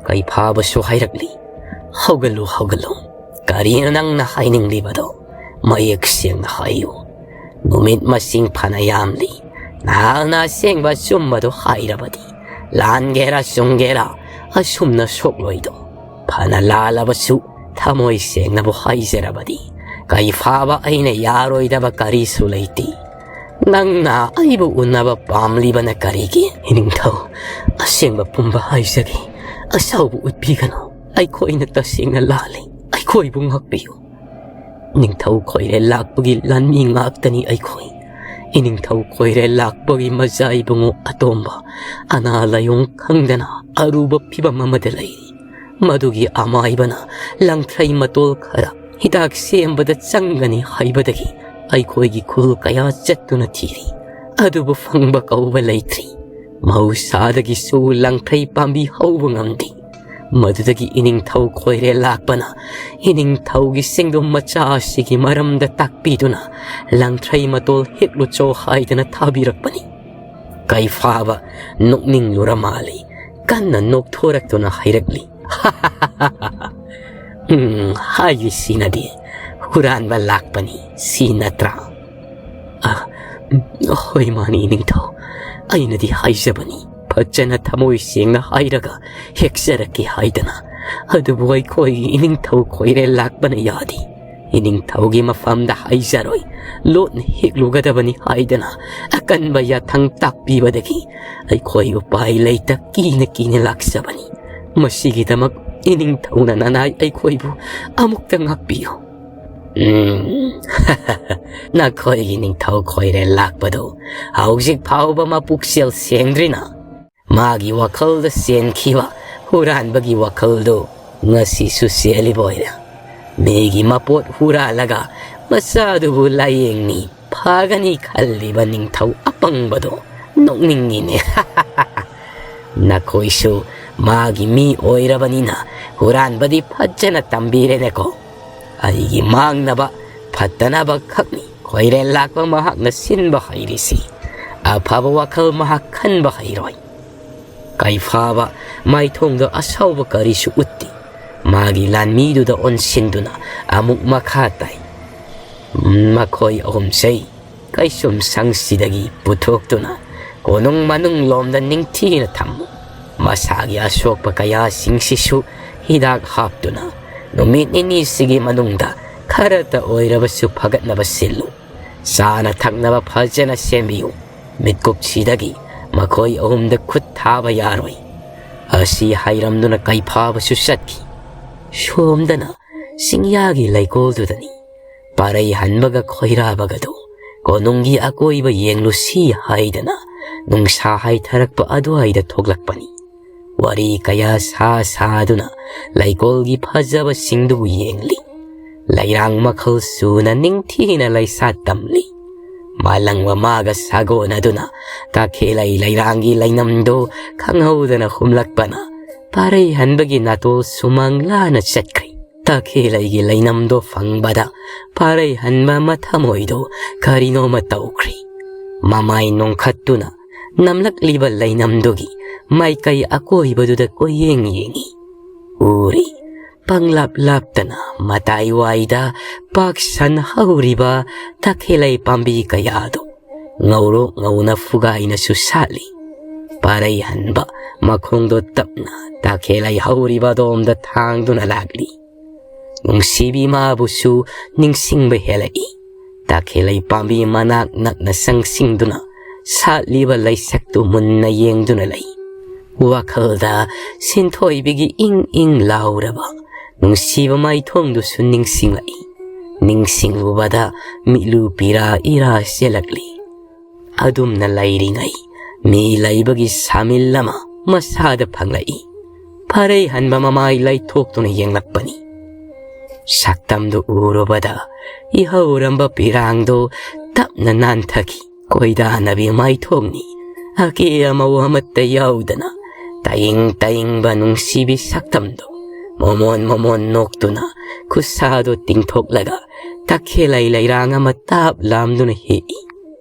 ꯀꯩꯐꯥꯕꯁꯨ ꯍꯥꯏꯔꯛꯂꯤ, "ꯍꯧꯒꯠꯂꯨ, ꯍꯧꯒꯠꯂꯨ꯫ ꯀꯔꯤꯅꯣ ꯅꯪꯅ ꯍꯥꯏꯅꯤꯡꯂꯤꯕꯗꯣ? ꯃꯌꯦꯛ ꯁꯦꯡꯅ ꯍꯥꯏꯌꯨ꯫ ꯅꯨꯃꯤꯠ ꯃꯁꯤꯡ ꯐꯅ ꯌꯥꯝꯂꯤ꯫ ꯅꯍꯥꯛꯅ ꯑꯁꯦꯡꯕ ꯑꯆꯨꯝꯕꯗꯨ ꯍꯥꯏꯔꯕꯗꯤ, ꯂꯥꯟꯒꯦꯔꯥ ꯆꯨꯝꯒꯦꯔꯥ, ꯑꯁꯨꯝꯅ ꯁꯣꯛꯂꯣꯏꯗꯣ꯫ ꯐꯅ ꯂꯥꯜꯂꯕꯁꯨ, ꯊꯃꯣꯏ ꯁꯦꯡꯅꯕꯨ ꯍꯥꯏꯖꯔꯕꯗꯤ, ꯀꯩꯐꯥꯕ ꯑꯩꯅ ꯌꯥꯔꯣꯏꯗꯕ ꯀꯔꯤꯁꯨ ꯂꯩꯇꯦ꯫ ꯅꯪꯅ ꯑꯩꯕꯨ ꯎꯅꯕ ꯄꯥꯝꯂꯤꯕꯅ ꯀꯔꯤꯒꯤ?" "ꯏꯅꯤꯡꯊꯧ, ꯑꯁꯦꯡꯕ ꯄꯨꯝꯕ ꯍꯥꯏꯖꯒꯦ꯫ ꯑꯁꯥꯎꯕ ꯎꯠꯄꯤꯒꯅꯨ꯫ ꯑꯩꯈꯣꯏꯅ ꯇꯁꯦꯡꯅ ꯂꯥꯜꯂꯤ꯫ ꯑꯩꯈꯣꯏꯕꯨ ꯉꯥꯛꯄꯤꯌꯨ꯫ ꯅꯤꯡꯊꯧ ꯈꯣꯏꯔꯦꯜ ꯂꯥꯛꯄꯒꯤ ꯂꯥꯟꯃꯤ ꯉꯥꯛꯇꯅꯤ ꯑꯩꯈꯣꯏ꯫ ꯏꯅꯤꯡꯊꯧ ꯈꯣꯏꯔꯦꯜ ꯂꯥꯛꯄꯒꯤ ꯃꯆꯥ ꯏꯕꯨꯡꯉꯣ ꯑꯇꯣꯝꯕ ꯑꯅꯥ ꯂꯥꯏꯌꯣꯡ ꯈꯪꯗꯅ ꯑꯔꯨꯕ ꯐꯤꯕꯝ ꯑꯃꯗ ꯂꯩꯔꯤ꯫ ꯃꯗꯨꯒꯤ ꯑꯃꯥꯏꯕꯅ ꯂꯪꯊ꯭ꯔꯩ ꯃꯇꯣꯜ ꯈꯔ ꯍꯤꯗꯥꯛ ꯁꯦꯝꯕꯗ ꯆꯪꯒꯅꯤ ꯍꯥꯏꯕꯗꯒꯤ ꯑꯩꯈꯣꯏꯒꯤ ꯈꯨꯜ ꯀꯌꯥ ꯆꯠꯇꯨꯅ ꯊꯤꯔꯤ꯫ ꯑꯗꯨꯕꯨ ꯐꯪꯕ ꯀꯧꯕ ꯂꯩꯇ꯭ꯔꯤ꯫ ꯃꯍꯧꯁꯥꯗꯒꯤꯁꯨ ꯂꯪꯊ꯭ꯔꯩ ꯄꯥꯝꯕꯤ ꯍꯧꯕ ꯉꯝꯗꯦ꯫ ꯃꯗꯨꯗꯒꯤ ꯏꯅꯤꯡꯊꯧ ꯈꯣꯏꯔꯦꯜ ꯂꯥꯛꯄꯅ ꯏꯅꯤꯡꯊꯧꯒꯤ ꯁꯦꯡꯗꯣꯝ ꯃꯆꯥ ꯑꯁꯤꯒꯤ ꯃꯔꯝꯗ ꯇꯥꯛꯄꯤꯗꯨꯅ ꯂꯪꯊ꯭ꯔꯩ ꯃꯇꯣꯜ ꯍꯦꯛꯂꯨꯆꯣ ꯍꯥꯏꯗꯅ ꯊꯥꯕꯤꯔꯛꯄꯅꯤ"꯫ ꯀꯩꯐꯥꯕ ꯅꯣꯛꯅꯤꯡꯂꯨꯔ ꯃꯥꯜꯂꯤ꯫ ꯀꯟꯅ ꯅꯣꯛꯊꯣꯔꯛꯇꯨꯅ ꯍꯥꯏꯔꯛꯂꯤ, "ꯎꯝ, ꯍꯥꯏꯔꯤꯁꯤꯅꯗꯤ ꯍꯨꯔꯥꯟꯕ ꯂꯥꯛꯄꯅꯤ, ꯁꯤ ꯅꯠꯇ꯭ꯔꯥ?" "ꯑ, ꯎꯝ, ꯍꯣꯏ, ꯃꯥꯅꯤ, ꯏꯅꯤꯡꯊꯧ꯫ ꯑꯩꯅꯗꯤ ꯍꯥꯏꯖꯕꯅꯤ, ꯐꯖꯅ ꯊꯃꯣꯏ ꯁꯦꯡꯅ ꯍꯥꯏꯔꯒ ꯍꯦꯛꯆꯔꯛꯀꯦ ꯍꯥꯏꯗꯅ꯫ ꯑꯗꯨꯕꯨ ꯑꯩꯈꯣꯏꯒꯤ ꯏꯅꯤꯡꯊꯧ ꯈꯣꯏꯔꯦꯜ ꯂꯥꯛꯄꯅ ꯌꯥꯗꯦ꯫ ꯏꯅꯤꯡꯊꯧꯒꯤ ꯃꯐꯝꯗ ꯍꯥꯏꯖꯔꯣꯏ, ꯂꯣꯠꯅ ꯍꯤꯛꯂꯨꯒꯗꯕꯅꯤ ꯍꯥꯏꯗꯅ ꯑꯀꯟꯕ ꯌꯥꯊꯪ ꯇꯥꯛꯄꯤꯕꯗꯒꯤ ꯑꯩꯈꯣꯏ ꯎꯄꯥꯏ ꯂꯩꯇ ꯀꯤꯅ ꯀꯤꯅ ꯂꯥꯛꯆꯕꯅꯤ꯫ ꯃꯁꯤꯒꯤꯗꯃꯛ ꯏꯅꯤꯡꯊꯧꯅ ꯅꯅꯥꯏ ꯑꯩꯈꯣꯏꯕꯨ ꯑꯃꯨꯛꯇ ꯉꯥꯛꯄꯤꯌꯨ꯫ ꯎꯝ, ꯅꯈꯣꯏꯒꯤ ꯅꯤꯡꯊꯧ ꯈꯣꯏꯔꯦꯜ ꯂꯥꯛꯄꯗꯨ ꯍꯧꯖꯤꯛ ꯐꯥꯎꯕ ꯃꯄꯨꯛꯆꯦꯜ ꯁꯦꯡꯗ꯭ꯔꯤꯅ ꯃꯥꯒꯤ ꯋꯥꯈꯜꯗ ꯆꯦꯟꯈꯤꯕ ꯍꯨꯔꯥꯟꯕꯒꯤ ꯋꯥꯈꯜꯗꯨ ꯉꯁꯤꯁꯨ ꯆꯦꯜꯂꯤꯕ ꯑꯣꯏꯔꯦ꯫ ꯃꯤꯒꯤ ꯃꯄꯣꯠ ꯍꯨꯔꯥꯜꯂꯒ ꯃꯆꯥꯗꯨꯕꯨ ꯂꯥꯌꯦꯡꯅꯤ ꯐꯒꯅꯤ ꯈꯜꯂꯤꯕ ꯅꯤꯡꯊꯧ ꯑꯄꯪꯕꯗꯣ ꯅꯣꯛꯅꯤꯡꯉꯤꯅꯦ꯫ ꯅꯈꯣꯏꯁꯨ ꯃꯥꯒꯤ ꯃꯤ ꯑꯣꯏꯔꯕꯅꯤꯅ ꯍꯨꯔꯥꯟꯕꯗꯤ ꯐꯖꯅ ꯇꯝꯕꯤꯔꯦꯅꯦꯀꯣ꯫ ꯑꯩꯒꯤ ꯃꯥꯡꯅꯕ ꯐꯠꯇꯅꯕ ꯈꯛꯅꯤ ꯈꯣꯏꯔꯦꯜ ꯂꯥꯛꯄ ꯃꯍꯥꯛꯅ ꯁꯤꯟꯕ ꯍꯩꯔꯤꯁꯤ꯫ ꯑꯐꯕ ꯋꯥꯈꯜ ꯃꯍꯥꯛ ꯈꯟꯕ ꯍꯩꯔꯣꯏ꯫ ꯀꯩꯐꯥꯕ ꯃꯥꯏꯊꯣꯡꯗ ꯑꯁꯥꯎꯕ ꯀꯔꯤꯁꯨ ꯎꯠꯇꯦ꯫ ꯃꯥꯒꯤ ꯂꯥꯟꯃꯤꯗꯨꯗ ꯑꯣꯟꯁꯤꯟꯗꯨꯅ ꯑꯃꯨꯛ ꯃꯈꯥ ꯇꯥꯏ꯫ ꯃꯈꯣꯏ ꯑꯍꯨꯝꯁꯦ ꯀꯩꯁꯨꯝ ꯁꯪꯁꯤꯗꯒꯤ ꯄꯨꯊꯣꯛꯇꯨꯅ ꯀꯣꯅꯨꯡ ꯃꯅꯨꯡ ꯂꯣꯝꯗ ꯅꯤꯡꯊꯤꯅ ꯊꯝꯃꯨ꯫ ꯃꯁꯥꯒꯤ ꯑꯁꯣꯛꯄ ꯀꯌꯥꯁꯤꯡꯁꯤꯁꯨ ꯍꯤꯗꯥꯛ ꯍꯥꯞꯇꯨꯅ ꯅꯨꯃꯤꯠ ꯅꯤꯅꯤꯁꯤꯒꯤ ꯃꯅꯨꯡꯗ ꯈꯔꯇ ꯑꯣꯏꯔꯕꯁꯨ ꯐꯒꯠꯅꯕ ꯁꯤꯜꯂꯨ꯫ ꯆꯥꯅ ꯊꯛꯅꯕ ꯐꯖꯅ ꯁꯦꯝꯕꯤꯌꯨ꯫ ꯃꯤꯠꯀꯨꯞꯁꯤꯗꯒꯤ ꯃꯈꯣꯏ ꯑꯍꯨꯝꯗ ꯈꯨꯠ ꯊꯥꯕ ꯌꯥꯔꯣꯏ꯫ ꯑꯁꯤ ꯍꯥꯏꯔꯝꯗꯨꯅ ꯀꯩꯐꯥꯕꯁꯨ ꯆꯠꯈꯤ꯫ ꯁꯣꯝꯗꯅ ꯆꯤꯡꯌꯥꯒꯤ ꯂꯩꯀꯣꯜꯗꯨꯗꯅꯤ ꯄꯥꯔꯩ ꯍꯟꯕꯒ ꯈꯣꯏꯔꯥꯕꯒꯗꯨ ꯀꯣꯅꯨꯡꯒꯤ ꯑꯀꯣꯏꯕ ꯌꯦꯡꯂꯨꯁꯤ ꯍꯥꯏꯗꯅ ꯅꯨꯡꯁꯥ ꯍꯥꯏꯊꯔꯛꯄ ꯑꯗꯨꯋꯥꯏꯗ ꯊꯣꯛꯂꯛꯄꯅꯤ꯫ ꯋꯥꯔꯤ ꯀꯌꯥ ꯁꯥ ꯁꯥꯗꯨꯅ ꯂꯩꯀꯣꯜꯒꯤ ꯐꯖꯕꯁꯤꯡꯗꯨꯕꯨ ꯌꯦꯡꯂꯤ꯫ ꯂꯩꯔꯥꯡ ꯃꯈꯜ ꯁꯨꯅ ꯅꯤꯡꯊꯤꯅ ꯂꯩꯁꯥ ꯇꯝꯂꯤ꯫ ꯃꯥꯂꯪ ꯃꯃꯥꯒ ꯁꯥꯒꯣꯟꯅꯗꯨꯅ ꯇꯈꯦꯂꯩ ꯂꯩꯔꯥꯡꯒꯤ ꯂꯩꯅꯝꯗꯨ ꯈꯪꯍꯧꯗꯅ ꯍꯨꯝꯂꯛꯄꯅ ꯄꯥꯔꯩ ꯍꯟꯕꯒꯤ ꯅꯥꯇꯣꯜ ꯁꯨꯃꯥꯡ ꯂꯥꯅ ꯆꯠꯈ꯭ꯔꯤ꯫ ꯇꯈꯦꯂꯩꯒꯤ ꯂꯩꯅꯝꯗꯣ ꯐꯪꯕꯗ ꯄꯥꯔꯩ ꯍꯟꯕ ꯃꯊꯃꯣꯏꯗꯣ ꯀꯔꯤꯅꯣꯃ ꯇꯧꯈ꯭ꯔꯤ꯫ ꯃꯃꯥꯏ ꯅꯣꯡꯈꯠꯇꯨꯅ ꯅꯝꯂꯛꯂꯤꯕ ꯂꯩꯅꯝꯗꯨꯒꯤ ꯃꯥꯏꯀꯩ ꯑꯀꯣꯏꯕꯗꯨꯗ ꯀꯣꯏꯌꯦꯡ ꯌꯦꯡꯉꯤ꯫ ꯎꯔꯤ, ꯄꯪꯂꯥꯞ ꯂꯥꯞꯇꯅ ꯃꯇꯥꯏꯋꯥꯏꯗ ꯄꯥꯛ ꯁꯟ ꯍꯧꯔꯤꯕ ꯇꯈꯦꯂꯩ ꯄꯥꯝꯕꯤ ꯀꯌꯥꯗꯨ ꯉꯧꯔꯣꯛ ꯉꯧꯅ ꯐꯨꯒꯥꯏꯅꯁꯨ ꯁꯥꯠꯂꯤ꯫ ꯄꯥꯔꯩ ꯍꯟꯕ ꯃꯈꯣꯡꯗꯣ ꯇꯞꯅ ꯇꯈꯦꯂꯩ ꯍꯧꯔꯤꯕ ꯑꯗꯣꯝꯗ ꯊꯥꯡꯗꯨꯅ ꯂꯥꯛꯂꯤ꯫ ꯅꯨꯡꯁꯤꯕꯤ ꯃꯥꯕꯨꯁꯨ ꯅꯤꯡꯁꯤꯡꯕ ꯍꯦꯜꯂꯛꯏ꯫ ꯇꯈꯦꯜꯂꯩ ꯄꯥꯝꯕꯤ ꯃꯅꯥꯛ ꯅꯛꯅ ꯆꯪꯁꯤꯟꯗꯨꯅ ꯁꯥꯠꯂꯤꯕ ꯂꯩꯁꯛꯇꯨ ꯃꯨꯟꯅ ꯌꯦꯡꯗꯨꯅ ꯂꯩ꯫ ꯋꯥꯈꯜꯗ ꯁꯤꯟꯊꯣꯏꯕꯤꯒꯤ ꯏꯪ ꯏꯪ ꯂꯥꯎꯔꯕ ꯅꯨꯡꯁꯤꯕ ꯃꯥꯏꯊꯣꯡꯗꯨꯁꯨ ꯅꯤꯡꯁꯤꯡꯂꯛꯏ꯫ ꯅꯤꯡꯁꯤꯡꯂꯨꯕꯗ ꯃꯤꯠꯂꯨ ꯄꯤꯔꯥ ꯏꯔꯥ ꯆꯦꯜꯂꯛꯂꯤ꯫ ꯑꯗꯨꯝꯅ ꯂꯩꯔꯤꯉꯩ ꯃꯤ ꯂꯩꯕꯒꯤ ꯁꯥꯃꯤꯜ ꯑꯃ ꯃꯁꯥꯗ ꯐꯪꯂꯛꯏ꯫ ꯐꯔꯩ ꯍꯟꯕ ꯃꯃꯥꯏ ꯂꯩꯊꯣꯛꯇꯨꯅ ꯌꯦꯡꯂꯛꯄꯅꯤ꯫ ꯁꯛꯇꯝꯗꯨ ꯎꯔꯨꯕꯗ ꯏꯍꯧꯔꯝꯕ ꯄꯤꯔꯥꯡꯗꯣ ꯇꯞꯅ ꯅꯥꯟꯊꯈꯤ꯫ ꯀꯣꯏꯗꯥꯅꯕꯤ ꯃꯥꯏꯊꯣꯡꯅꯤ꯫ ꯑꯀꯦ ꯑꯃꯧ ꯑꯃꯠꯇ ꯌꯥꯎꯗꯅ ꯇꯌꯤꯡ ꯇꯌꯤꯡꯕ ꯅꯨꯡꯁꯤꯕꯤ ꯁꯛꯇꯝꯗꯣ ꯃꯣꯃꯣꯟ ꯃꯣꯃꯣꯟ ꯅꯣꯛꯇꯨꯅ ꯈꯨꯠꯁꯥꯗꯣ ꯇꯤꯡꯊꯣꯛꯂꯒ ꯇꯈꯦꯜꯂꯩ ꯂꯩꯔꯥꯡ ꯑꯃ ꯇꯥꯞ ꯂꯥꯝꯗꯨꯅ ꯍꯦꯛꯏ꯫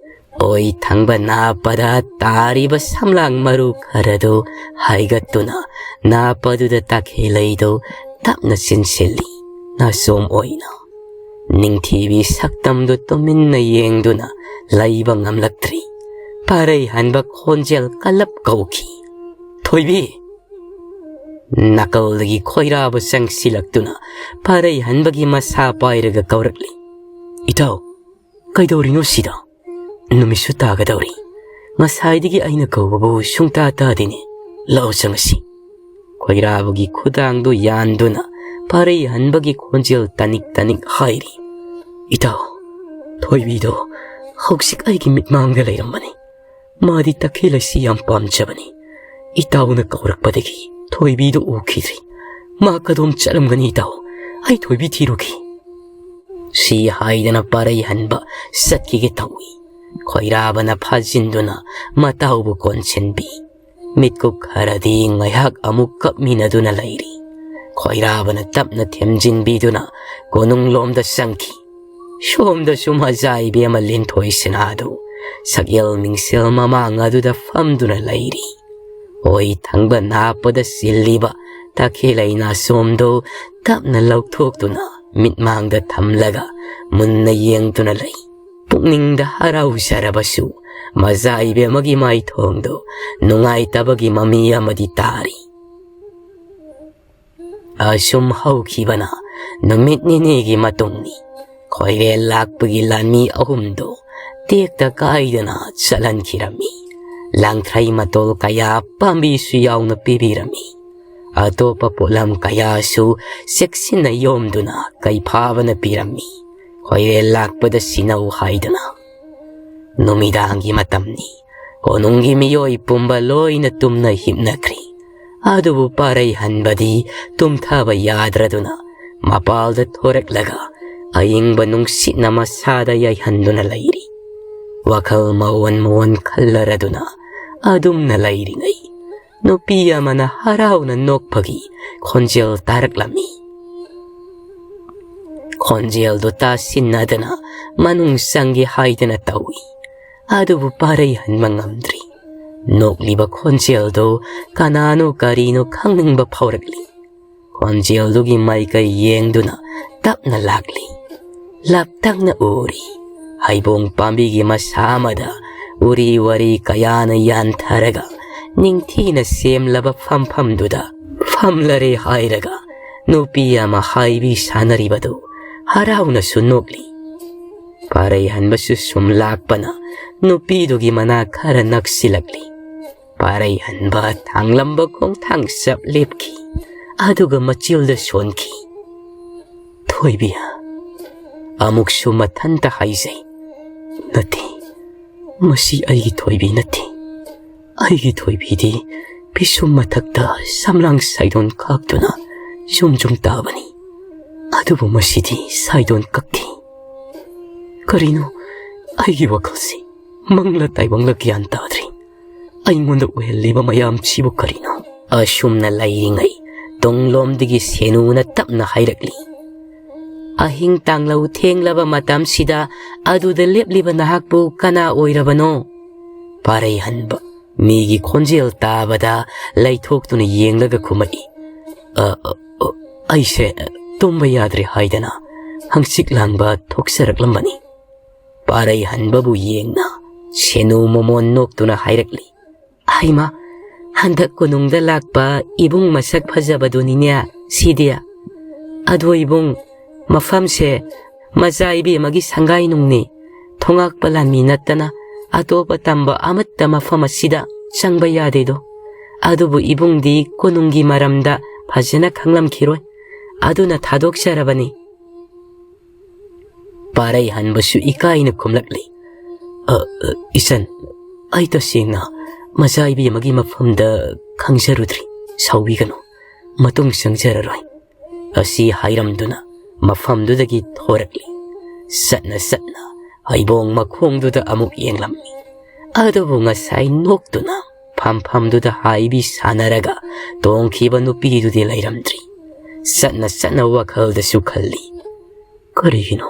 ꯑꯣꯏ ꯊꯪꯕ ꯅꯥꯞꯄꯗ ꯇꯥꯔꯤꯕ ꯁꯝꯂꯥꯡ ꯃꯔꯨ ꯈꯔꯗꯨ ꯍꯥꯏꯒꯠꯇꯨꯅ ꯅꯥꯞꯄꯗꯨꯗ ꯇꯈꯦꯜꯂꯩꯗꯨ ꯇꯞꯅ ꯆꯤꯟꯁꯤꯜꯂꯤ꯫ ꯅꯥꯆꯣꯝ ꯑꯣꯏꯅ ꯅꯤꯡꯊꯤꯕꯤ ꯁꯛꯇꯝꯗꯨ ꯇꯨꯃꯤꯟꯅ ꯌꯦꯡꯗꯨꯅ ꯂꯩꯕ ꯉꯝꯂꯛꯇ꯭ꯔꯤ꯫ ꯐꯔꯩ ꯍꯟꯕ ꯈꯣꯟꯖꯦꯜ ꯀꯜꯂꯞ ꯀꯧꯈꯤ, "ꯊꯣꯏꯕꯤ!" ꯅꯥꯀꯜꯗꯒꯤ ꯈꯣꯏꯔꯥꯕ ꯆꯪꯁꯤꯜꯂꯛꯇꯨꯅ ꯐꯔꯩ ꯍꯟꯕꯒꯤ ꯃꯁꯥ ꯄꯥꯏꯔꯒ ꯀꯧꯔꯛꯂꯤ, "ꯏꯇꯥꯎ, ꯀꯩꯗꯧꯔꯤꯅꯣ ꯁꯤꯗ? ꯅꯨꯃꯤꯠꯁꯨ ꯇꯥꯒꯗꯧꯔꯤ꯫ ꯉꯁꯥꯏꯗꯒꯤ ꯑꯩꯅ ꯀꯧꯕꯕꯨ ꯁꯨꯡꯇꯥ ꯇꯥꯗꯦꯅꯦ꯫ ꯂꯥꯛꯑꯣ ꯆꯪꯉꯁꯤ꯫" ꯈꯣꯏꯔꯥꯕꯒꯤ ꯈꯨꯗꯥꯡꯗꯨ ꯌꯥꯟꯗꯨꯅ ꯐꯔꯩ ꯍꯟꯕꯒꯤ ꯈꯣꯟꯖꯦꯜ ꯇꯅꯤꯛ ꯇꯅꯤꯛ ꯍꯥꯏꯔꯤ, "ꯏꯇꯥꯎ, ꯊꯣꯏꯕꯤꯗꯣ ꯍꯧꯖꯤꯛ ꯑꯩꯒꯤ ꯃꯤꯠꯃꯥꯡꯗ ꯂꯩꯔꯝꯕꯅꯤ꯫ ꯃꯥꯗꯤ ꯇꯈꯦꯜꯂꯩꯁꯤ ꯌꯥꯝ ꯄꯥꯝꯖꯕꯅꯤ꯫ ꯏꯇꯥꯎꯅ ꯀꯧꯔꯛꯄꯗꯒꯤ ꯊꯣꯏꯕꯤꯗꯨ ꯎꯈꯤꯗ꯭ꯔꯤ꯫ ꯃꯥ ꯀꯗꯣꯝ ꯆꯠꯂꯝꯒꯅꯤ ꯏꯇꯥꯎ? ꯑꯩ ꯊꯣꯏꯕꯤ ꯊꯤꯔꯨꯈꯤ꯫" ꯁꯤ ꯍꯥꯏꯗꯅ ꯐꯔꯩ ꯍꯟꯕ ꯆꯠꯈꯤꯒꯦ ꯇꯧꯏ꯫ ꯈꯣꯏꯔꯥꯕꯅ ꯐꯥꯖꯤꯟꯗꯨꯅ ꯃꯇꯥꯎꯕꯨ ꯀꯣꯟꯁꯤꯟꯕꯤ꯫ ꯃꯤꯠꯀꯨꯞ ꯈꯔꯗꯤ ꯉꯥꯏꯍꯥꯛ ꯑꯃꯨꯛ ꯀꯞꯃꯤꯟꯅꯗꯨꯅ ꯂꯩꯔꯤ꯫ ꯈꯣꯏꯔꯥꯕꯅ ꯇꯞꯅ ꯊꯦꯝꯖꯤꯟꯕꯤꯗꯨꯅ ꯀꯣꯅꯨꯡꯂꯣꯝꯗ ꯆꯪꯈꯤ꯫ ꯁꯣꯝꯗꯁꯨ ꯃꯖꯥ ꯏꯕꯦꯝꯃ ꯂꯤꯟꯊꯣꯏ ꯁꯅꯥꯗꯨ ꯁꯛꯌꯦꯜ ꯃꯤꯡꯁꯦꯜ ꯃꯃꯥꯡ ꯑꯗꯨꯗ ꯐꯝꯗꯨꯅ ꯂꯩꯔꯤ꯫ ꯑꯣꯏ ꯊꯪꯕ ꯅꯥꯞꯄꯗ ꯆꯤꯜꯂꯤꯕ ꯇꯈꯦꯜꯂꯩ ꯅꯥꯆꯣꯝꯗꯨ ꯇꯞꯅ ꯂꯧꯊꯣꯛꯇꯨꯅ ꯃꯤꯠꯃꯥꯡꯗ ꯊꯝꯂꯒ ꯃꯨꯟꯅ ꯌꯦꯡꯗꯨꯅ ꯂꯩ꯫ ꯄꯨꯛꯅꯤꯡꯗ ꯍꯔꯥꯎꯖꯔꯕꯁꯨ ꯃꯖꯥ ꯏꯕꯦꯝꯃꯒꯤ ꯃꯥꯏꯊꯣꯡꯗꯨ ꯅꯨꯡꯉꯥꯏꯇꯕꯒꯤ ꯃꯃꯤ ꯑꯃꯗꯤ ꯇꯥꯔꯤ꯫ ꯑꯁꯨꯝ ꯍꯧꯈꯤꯕꯅ ꯅꯨꯃꯤꯠ ꯅꯤꯅꯤꯒꯤ ꯃꯇꯨꯡꯅꯤ꯫ ꯈꯣꯏꯔꯦꯜ ꯂꯥꯛꯄꯒꯤ ꯂꯥꯟꯃꯤ ꯑꯍꯨꯝꯗꯨ ꯇꯦꯛꯇ ꯀꯥꯏꯗꯅ ꯆꯠꯍꯟꯈꯤꯔꯝꯃꯤ꯫ ꯂꯥꯡꯊ꯭ꯔꯩ ꯃꯇꯣꯜ ꯀꯌꯥ ꯄꯥꯝꯕꯤꯁꯨ ꯌꯥꯎꯅ ꯄꯤꯕꯤꯔꯝꯃꯤ꯫ ꯑꯇꯣꯞꯄ ꯄꯣꯠꯂꯝ ꯀꯌꯥꯁꯨ ꯆꯦꯛꯁꯤꯟꯅ ꯌꯣꯝꯗꯨꯅ ꯀꯩꯐꯥꯕꯅ ꯄꯤꯔꯝꯃꯤ꯫ ꯈꯣꯏꯔꯦꯜ ꯂꯥꯛꯄꯗ ꯁꯤꯟꯅꯧ ꯍꯥꯏꯗꯨꯅ꯫ ꯅꯨꯃꯤꯗꯥꯡꯒꯤ ꯃꯇꯝꯅꯤ꯫ ꯀꯣꯅꯨꯡꯒꯤ ꯃꯤꯑꯣꯏ ꯄꯨꯝꯕ ꯂꯣꯏꯅ ꯇꯨꯝꯅ ꯍꯤꯞꯅꯈ꯭ꯔꯤ꯫ ꯑꯗꯨꯕꯨ ꯄꯥꯔꯩ ꯍꯟꯕꯗꯤ ꯇꯨꯝꯊꯕ ꯌꯥꯗ꯭ꯔꯗꯨꯅ ꯃꯄꯥꯜꯗ ꯊꯣꯔꯛꯂꯒ ꯑꯏꯪꯕ ꯅꯨꯡꯁꯤꯠꯅ ꯃꯁꯥꯗ ꯌꯩꯍꯟꯗꯨꯅ ꯂꯩꯔꯤ꯫ ꯋꯥꯈꯜ ꯃꯑꯣꯟ ꯃꯑꯣꯟ ꯈꯜꯂꯔꯗꯨꯅ ꯑꯗꯨꯝꯅ ꯂꯩꯔꯤꯉꯩ ꯅꯨꯄꯤ ꯑꯃꯅ ꯍꯔꯥꯎꯅ ꯅꯣꯛꯄꯒꯤ ꯈꯣꯟꯖꯦꯜ ꯇꯥꯔꯛꯂꯝꯃꯤ꯫ ꯈꯣꯟꯖꯦꯜꯗꯨ ꯇꯥꯁꯤꯟꯅꯗꯅ ꯃꯅꯨꯡ ꯆꯪꯒꯦ ꯍꯥꯏꯗꯅ ꯇꯧꯏ꯫ ꯑꯗꯨꯕꯨ ꯄꯥꯔꯩ ꯍꯟꯕ ꯉꯝꯗ꯭ꯔꯤ꯫ ꯅꯣꯛꯂꯤꯕ ꯈꯣꯟꯖꯦꯜꯗꯨ ꯀꯅꯥꯅꯣ ꯀꯔꯤꯅꯣ ꯈꯪꯅꯤꯡꯕ ꯐꯥꯎꯔꯛꯂꯤ꯫ ꯈꯣꯟꯖꯦꯜꯗꯨꯒꯤ ꯃꯥꯏꯀꯩ ꯌꯦꯡꯗꯨꯅ ꯇꯞꯅ ꯂꯥꯛꯂꯤ꯫ ꯂꯥꯞꯇꯛꯅ ꯎꯔꯤ꯫ ꯍꯩꯕꯣꯡ ꯄꯥꯝꯕꯤꯒꯤ ꯃꯁꯥ ꯑꯃꯗ ꯎꯔꯤ ꯋꯥꯔꯤ ꯀꯌꯥꯅ ꯌꯥꯟꯊꯔꯒ ꯅꯤꯡꯊꯤꯅ ꯁꯦꯝꯂꯕ ꯐꯝꯐꯝꯗꯨꯗ ꯐꯝꯂꯔꯦ ꯍꯥꯏꯔꯒ ꯅꯨꯄꯤ ꯑꯃ ꯍꯥꯏꯕꯤ ꯁꯥꯟꯅꯔꯤꯕꯗꯨ ꯍꯔꯥꯎꯅꯁꯨ ꯅꯣꯛꯂꯤ꯫ ꯄꯥꯔꯩ ꯍꯟꯕꯁꯨ ꯁꯨꯝ ꯂꯥꯛꯄꯅ ꯅꯨꯄꯤꯗꯨꯒꯤ ꯃꯅꯥꯛ ꯈꯔ ꯅꯛꯁꯤꯜꯂꯛꯂꯤ꯫ ꯄꯥꯔꯩ ꯍꯟꯕ ꯊꯥꯡꯂꯝꯕ ꯈꯣꯡꯊꯥꯡ ꯆꯞ ꯂꯦꯞꯈꯤ꯫ ꯑꯗꯨꯒ ꯃꯆꯤꯜꯗ ꯁꯣꯟꯈꯤ꯫ "ꯊꯣꯏꯕꯤ", ꯑꯃꯨꯛꯁꯨ ꯃꯊꯟꯇ ꯍꯥꯏꯖꯩ꯫ "ꯅꯠꯇꯦ, ꯃꯁꯤ ꯑꯩꯒꯤ ꯊꯣꯏꯕꯤ ꯅꯠꯇꯦ꯫ ꯑꯩꯒꯤ ꯊꯣꯏꯕꯤꯗꯤ ꯄꯤꯁꯨꯝ ꯃꯊꯛꯇ ꯁꯝꯂꯥꯡ ꯁꯥꯏꯗꯣꯟ ꯀꯥꯛꯇꯨꯅ ꯌꯨꯝ ꯌꯨꯝ ꯇꯥꯕꯅꯤ꯫ ꯑꯗꯨꯕꯨ ꯃꯁꯤꯗꯤ ꯁꯥꯏꯗꯣꯟ ꯀꯛꯇꯦ꯫ ꯀꯔꯤꯅꯣ? ꯑꯩꯒꯤ ꯋꯥꯈꯜꯁꯤ ꯃꯪꯂ ꯇꯥꯏꯕꯪꯂ ꯒ꯭ꯌꯥꯟ ꯇꯥꯗ꯭ꯔꯤ꯫ ꯑꯩꯉꯣꯟꯗ ꯑꯣꯏꯍꯜꯂꯤꯕ ꯃꯌꯥꯝꯁꯤꯕꯨ ꯀꯔꯤꯅꯣ?" ꯑꯁꯨꯝꯅ ꯂꯩꯔꯤꯉꯩ ꯇꯨꯡꯂꯣꯝꯗꯒꯤ ꯁꯦꯅꯨꯅ ꯇꯞꯅ ꯍꯥꯏꯔꯛꯂꯤ꯫ "ꯑꯍꯤꯡ ꯇꯥꯡꯂꯧ ꯊꯦꯡꯂꯕ ꯃꯇꯝꯁꯤꯗ ꯑꯗꯨꯗ ꯂꯦꯞꯂꯤꯕ ꯅꯍꯥꯛꯄꯨ ꯀꯅꯥ ꯑꯣꯏꯔꯕꯅꯣ?" ꯄꯥꯔꯩ ꯍꯟꯕ ꯃꯤꯒꯤ ꯈꯣꯟꯖꯦꯜ ꯇꯥꯕꯗ ꯂꯩꯊꯣꯛꯇꯨꯅ ꯌꯦꯡꯂꯒ ꯈꯨꯝꯃꯛꯏ꯫ "ꯑ, ꯑ, ꯑ, ꯑꯩꯁꯦ ꯇꯨꯝꯕ ꯌꯥꯗ꯭ꯔꯦ ꯍꯥꯏꯗꯅ ꯍꯪꯆꯤꯠ ꯂꯥꯡꯕ ꯊꯣꯛꯆꯔꯛꯂꯝꯕꯅꯤ꯫" ꯄꯥꯔꯩ ꯍꯟꯕꯕꯨ ꯌꯦꯡꯅ ꯁꯦꯅꯨ ꯃꯃꯣꯟ ꯅꯣꯛꯇꯨꯅ ꯍꯥꯏꯔꯛꯂꯤ꯫ "ꯍꯩꯃꯥ, ꯍꯟꯗꯛ ꯀꯣꯅꯨꯡꯗ ꯂꯥꯛꯄ ꯏꯕꯨꯡ ꯃꯁꯛ ꯐꯖꯕꯗꯨꯅꯤꯅꯦ ꯁꯤꯗꯤ꯫" "ꯑꯗꯣ ꯏꯕꯨꯡ, ꯃꯐꯝꯁꯦ ꯃꯆꯥ ꯏꯕꯦꯝꯃꯒꯤ ꯁꯪꯒꯥꯏ ꯅꯨꯡꯅꯤ꯫ ꯊꯣꯉꯥꯛꯄ ꯂꯥꯟꯃꯤ ꯅꯠꯇꯅ ꯑꯇꯣꯞꯄ ꯇꯝꯕ ꯑꯃꯠꯇ ꯃꯐꯝ ꯑꯁꯤꯗ ꯆꯪꯕ ꯌꯥꯗꯦꯗꯣ꯫ ꯑꯗꯨꯕꯨ ꯏꯕꯨꯡꯗꯤ ꯀꯣꯅꯨꯡꯒꯤ ꯃꯔꯝꯗ ꯐꯖꯅ ꯈꯪꯂꯝꯈꯤꯔꯣꯏ꯫ ꯑꯗꯨꯅ ꯊꯥꯗꯣꯛꯆꯔꯕꯅꯤ꯫" ꯄꯥꯔꯩ ꯍꯟꯕꯁꯨ ꯏꯀꯥꯏꯅ ꯈꯨꯝꯂꯛꯂꯤ꯫ "ꯑ, ꯑ, ꯏꯆꯟ, ꯑꯩ ꯇꯁꯦꯡꯅ ꯃꯆꯥ ꯏꯕꯦꯝꯃꯒꯤ ꯃꯐꯝꯗ ꯈꯪꯖꯔꯨꯗ꯭ꯔꯤ꯫ ꯁꯥꯎꯕꯤꯒꯅꯨ, ꯃꯇꯨꯡ ꯆꯪꯖꯔꯔꯣꯏ" ꯑꯁꯤ ꯍꯥꯏꯔꯝꯗꯨꯅ ꯃꯐꯝꯗꯨꯗꯒꯤ ꯊꯣꯔꯛꯂꯤ꯫ ꯆꯠꯅ ꯆꯠꯅ ꯍꯩꯕꯣꯡ ꯃꯈꯣꯡꯗꯨꯗ ꯑꯃꯨꯛ ꯌꯦꯡꯂꯝꯃꯤ꯫ ꯑꯗꯨꯕꯨ ꯉꯁꯥꯏ ꯅꯣꯛꯇꯨꯅ ꯐꯝꯐꯝꯗꯨꯗ ꯍꯥꯏꯕꯤ ꯁꯥꯟꯅꯔꯒ ꯇꯣꯡꯈꯤꯕ ꯅꯨꯄꯤꯗꯨꯗꯤ ꯂꯩꯔꯝꯗ꯭ꯔꯤ꯫ ꯆꯠꯅ ꯆꯠꯅ ꯋꯥꯈꯜꯗꯁꯨ ꯈꯜꯂꯤ, "ꯀꯔꯤꯒꯤꯅꯣ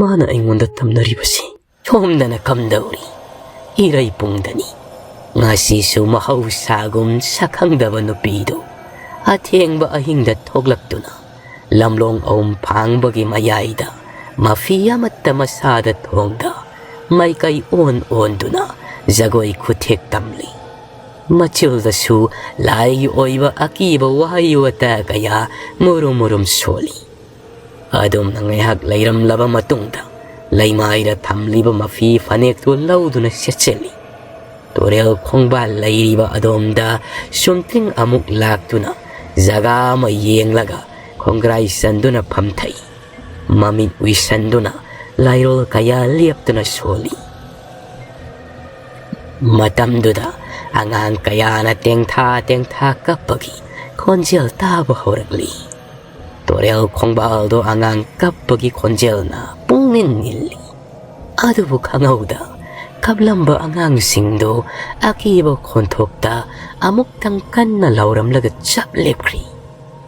ꯃꯥꯅ ꯑꯩꯉꯣꯟꯗ ꯇꯝꯅꯔꯤꯕꯁꯤ?" ꯁꯣꯝꯗꯅ ꯀꯝꯗꯧꯔꯤ? ꯏꯔꯩ ꯄꯨꯡꯗꯅꯤ꯫ ꯉꯁꯤꯁꯨ ꯃꯍꯧꯁꯥꯒꯨꯝ ꯁꯛꯈꯪꯗꯕ ꯅꯨꯄꯤꯗꯨ ꯑꯊꯦꯡꯕ ꯑꯍꯤꯡꯗ ꯊꯣꯛꯂꯛꯇꯨꯅ ꯂꯝꯂꯣꯡ ꯑꯍꯨꯝ ꯐꯥꯡꯕꯒꯤ ꯃꯌꯥꯏꯗ ꯃꯐꯤ ꯑꯃꯠꯇ ꯃꯁꯥꯗ ꯊꯣꯡꯗ ꯃꯥꯏꯀꯩ ꯑꯣꯟ ꯑꯣꯟꯗꯨꯅ ꯖꯒꯣꯏ ꯈꯨꯊꯦꯛ ꯇꯝꯂꯤ꯫ ꯃꯆꯤꯜꯗꯁꯨ ꯂꯥꯏꯒꯤ ꯑꯣꯏꯕ ꯑꯀꯤꯕ ꯋꯥꯍꯩ ꯋꯥꯇꯥ ꯀꯌꯥ ꯃꯨꯔꯨꯝ ꯃꯨꯔꯨꯝ ꯁꯣꯜꯂꯤ꯫ ꯑꯗꯨꯝꯅ ꯉꯥꯏꯍꯥꯛ ꯂꯩꯔꯝꯂꯕ ꯃꯇꯨꯡꯗ ꯂꯩꯃꯥꯏꯗ ꯊꯝꯂꯤꯕ ꯃꯐꯤ ꯐꯅꯦꯛꯇꯨ ꯂꯧꯗꯨꯅ ꯁꯦꯠꯆꯜꯂꯤ꯫ ꯇꯨꯔꯦꯜ ꯈꯣꯡꯕꯥꯜ ꯂꯩꯔꯤꯕ ꯑꯗꯣꯝꯗ ꯁꯨꯝꯇꯤꯡ ꯑꯃꯨꯛ ꯂꯥꯛꯇꯨꯅ ꯖꯒꯥ ꯑꯃ ꯌꯦꯡꯂꯒ ꯈꯣꯡꯒ꯭ꯔꯥꯏ ꯆꯟꯗꯨꯅ ꯐꯝꯊꯩ꯫ ꯃꯃꯤꯠ ꯎꯏꯁꯟꯗꯨꯅ ꯂꯥꯏꯔꯣꯜ ꯀꯌꯥ ꯂꯦꯞꯇꯨꯅ ꯁꯣꯜꯂꯤ꯫ ꯃꯇꯝꯗꯨꯗ ꯑꯉꯥꯡ ꯀꯌꯥꯅ ꯇꯦꯡꯊꯥ ꯇꯦꯡꯊꯥ ꯀꯞꯄꯒꯤ ꯈꯣꯟꯖꯦꯜ ꯇꯥꯕ ꯍꯧꯔꯛꯂꯤ꯫ ꯇꯨꯔꯦꯜ ꯈꯣꯡꯕꯥꯜꯗꯣ ꯑꯉꯥꯡ ꯀꯞꯄꯒꯤ ꯈꯣꯟꯖꯦꯜꯅ ꯄꯨꯡꯅꯤꯜ ꯅꯤꯜꯂꯤ꯫ ꯑꯗꯨꯕꯨ ꯈꯪꯍꯧꯗ ꯀꯞꯂꯝꯕ ꯑꯉꯥꯡꯁꯤꯡꯗꯨ ꯑꯀꯤꯕ ꯈꯣꯟꯊꯣꯛꯇ ꯑꯃꯨꯛꯇꯪ ꯀꯟꯅ ꯂꯥꯎꯔꯝꯂꯒ ꯆꯞ ꯂꯦꯞꯈ꯭ꯔꯤ꯫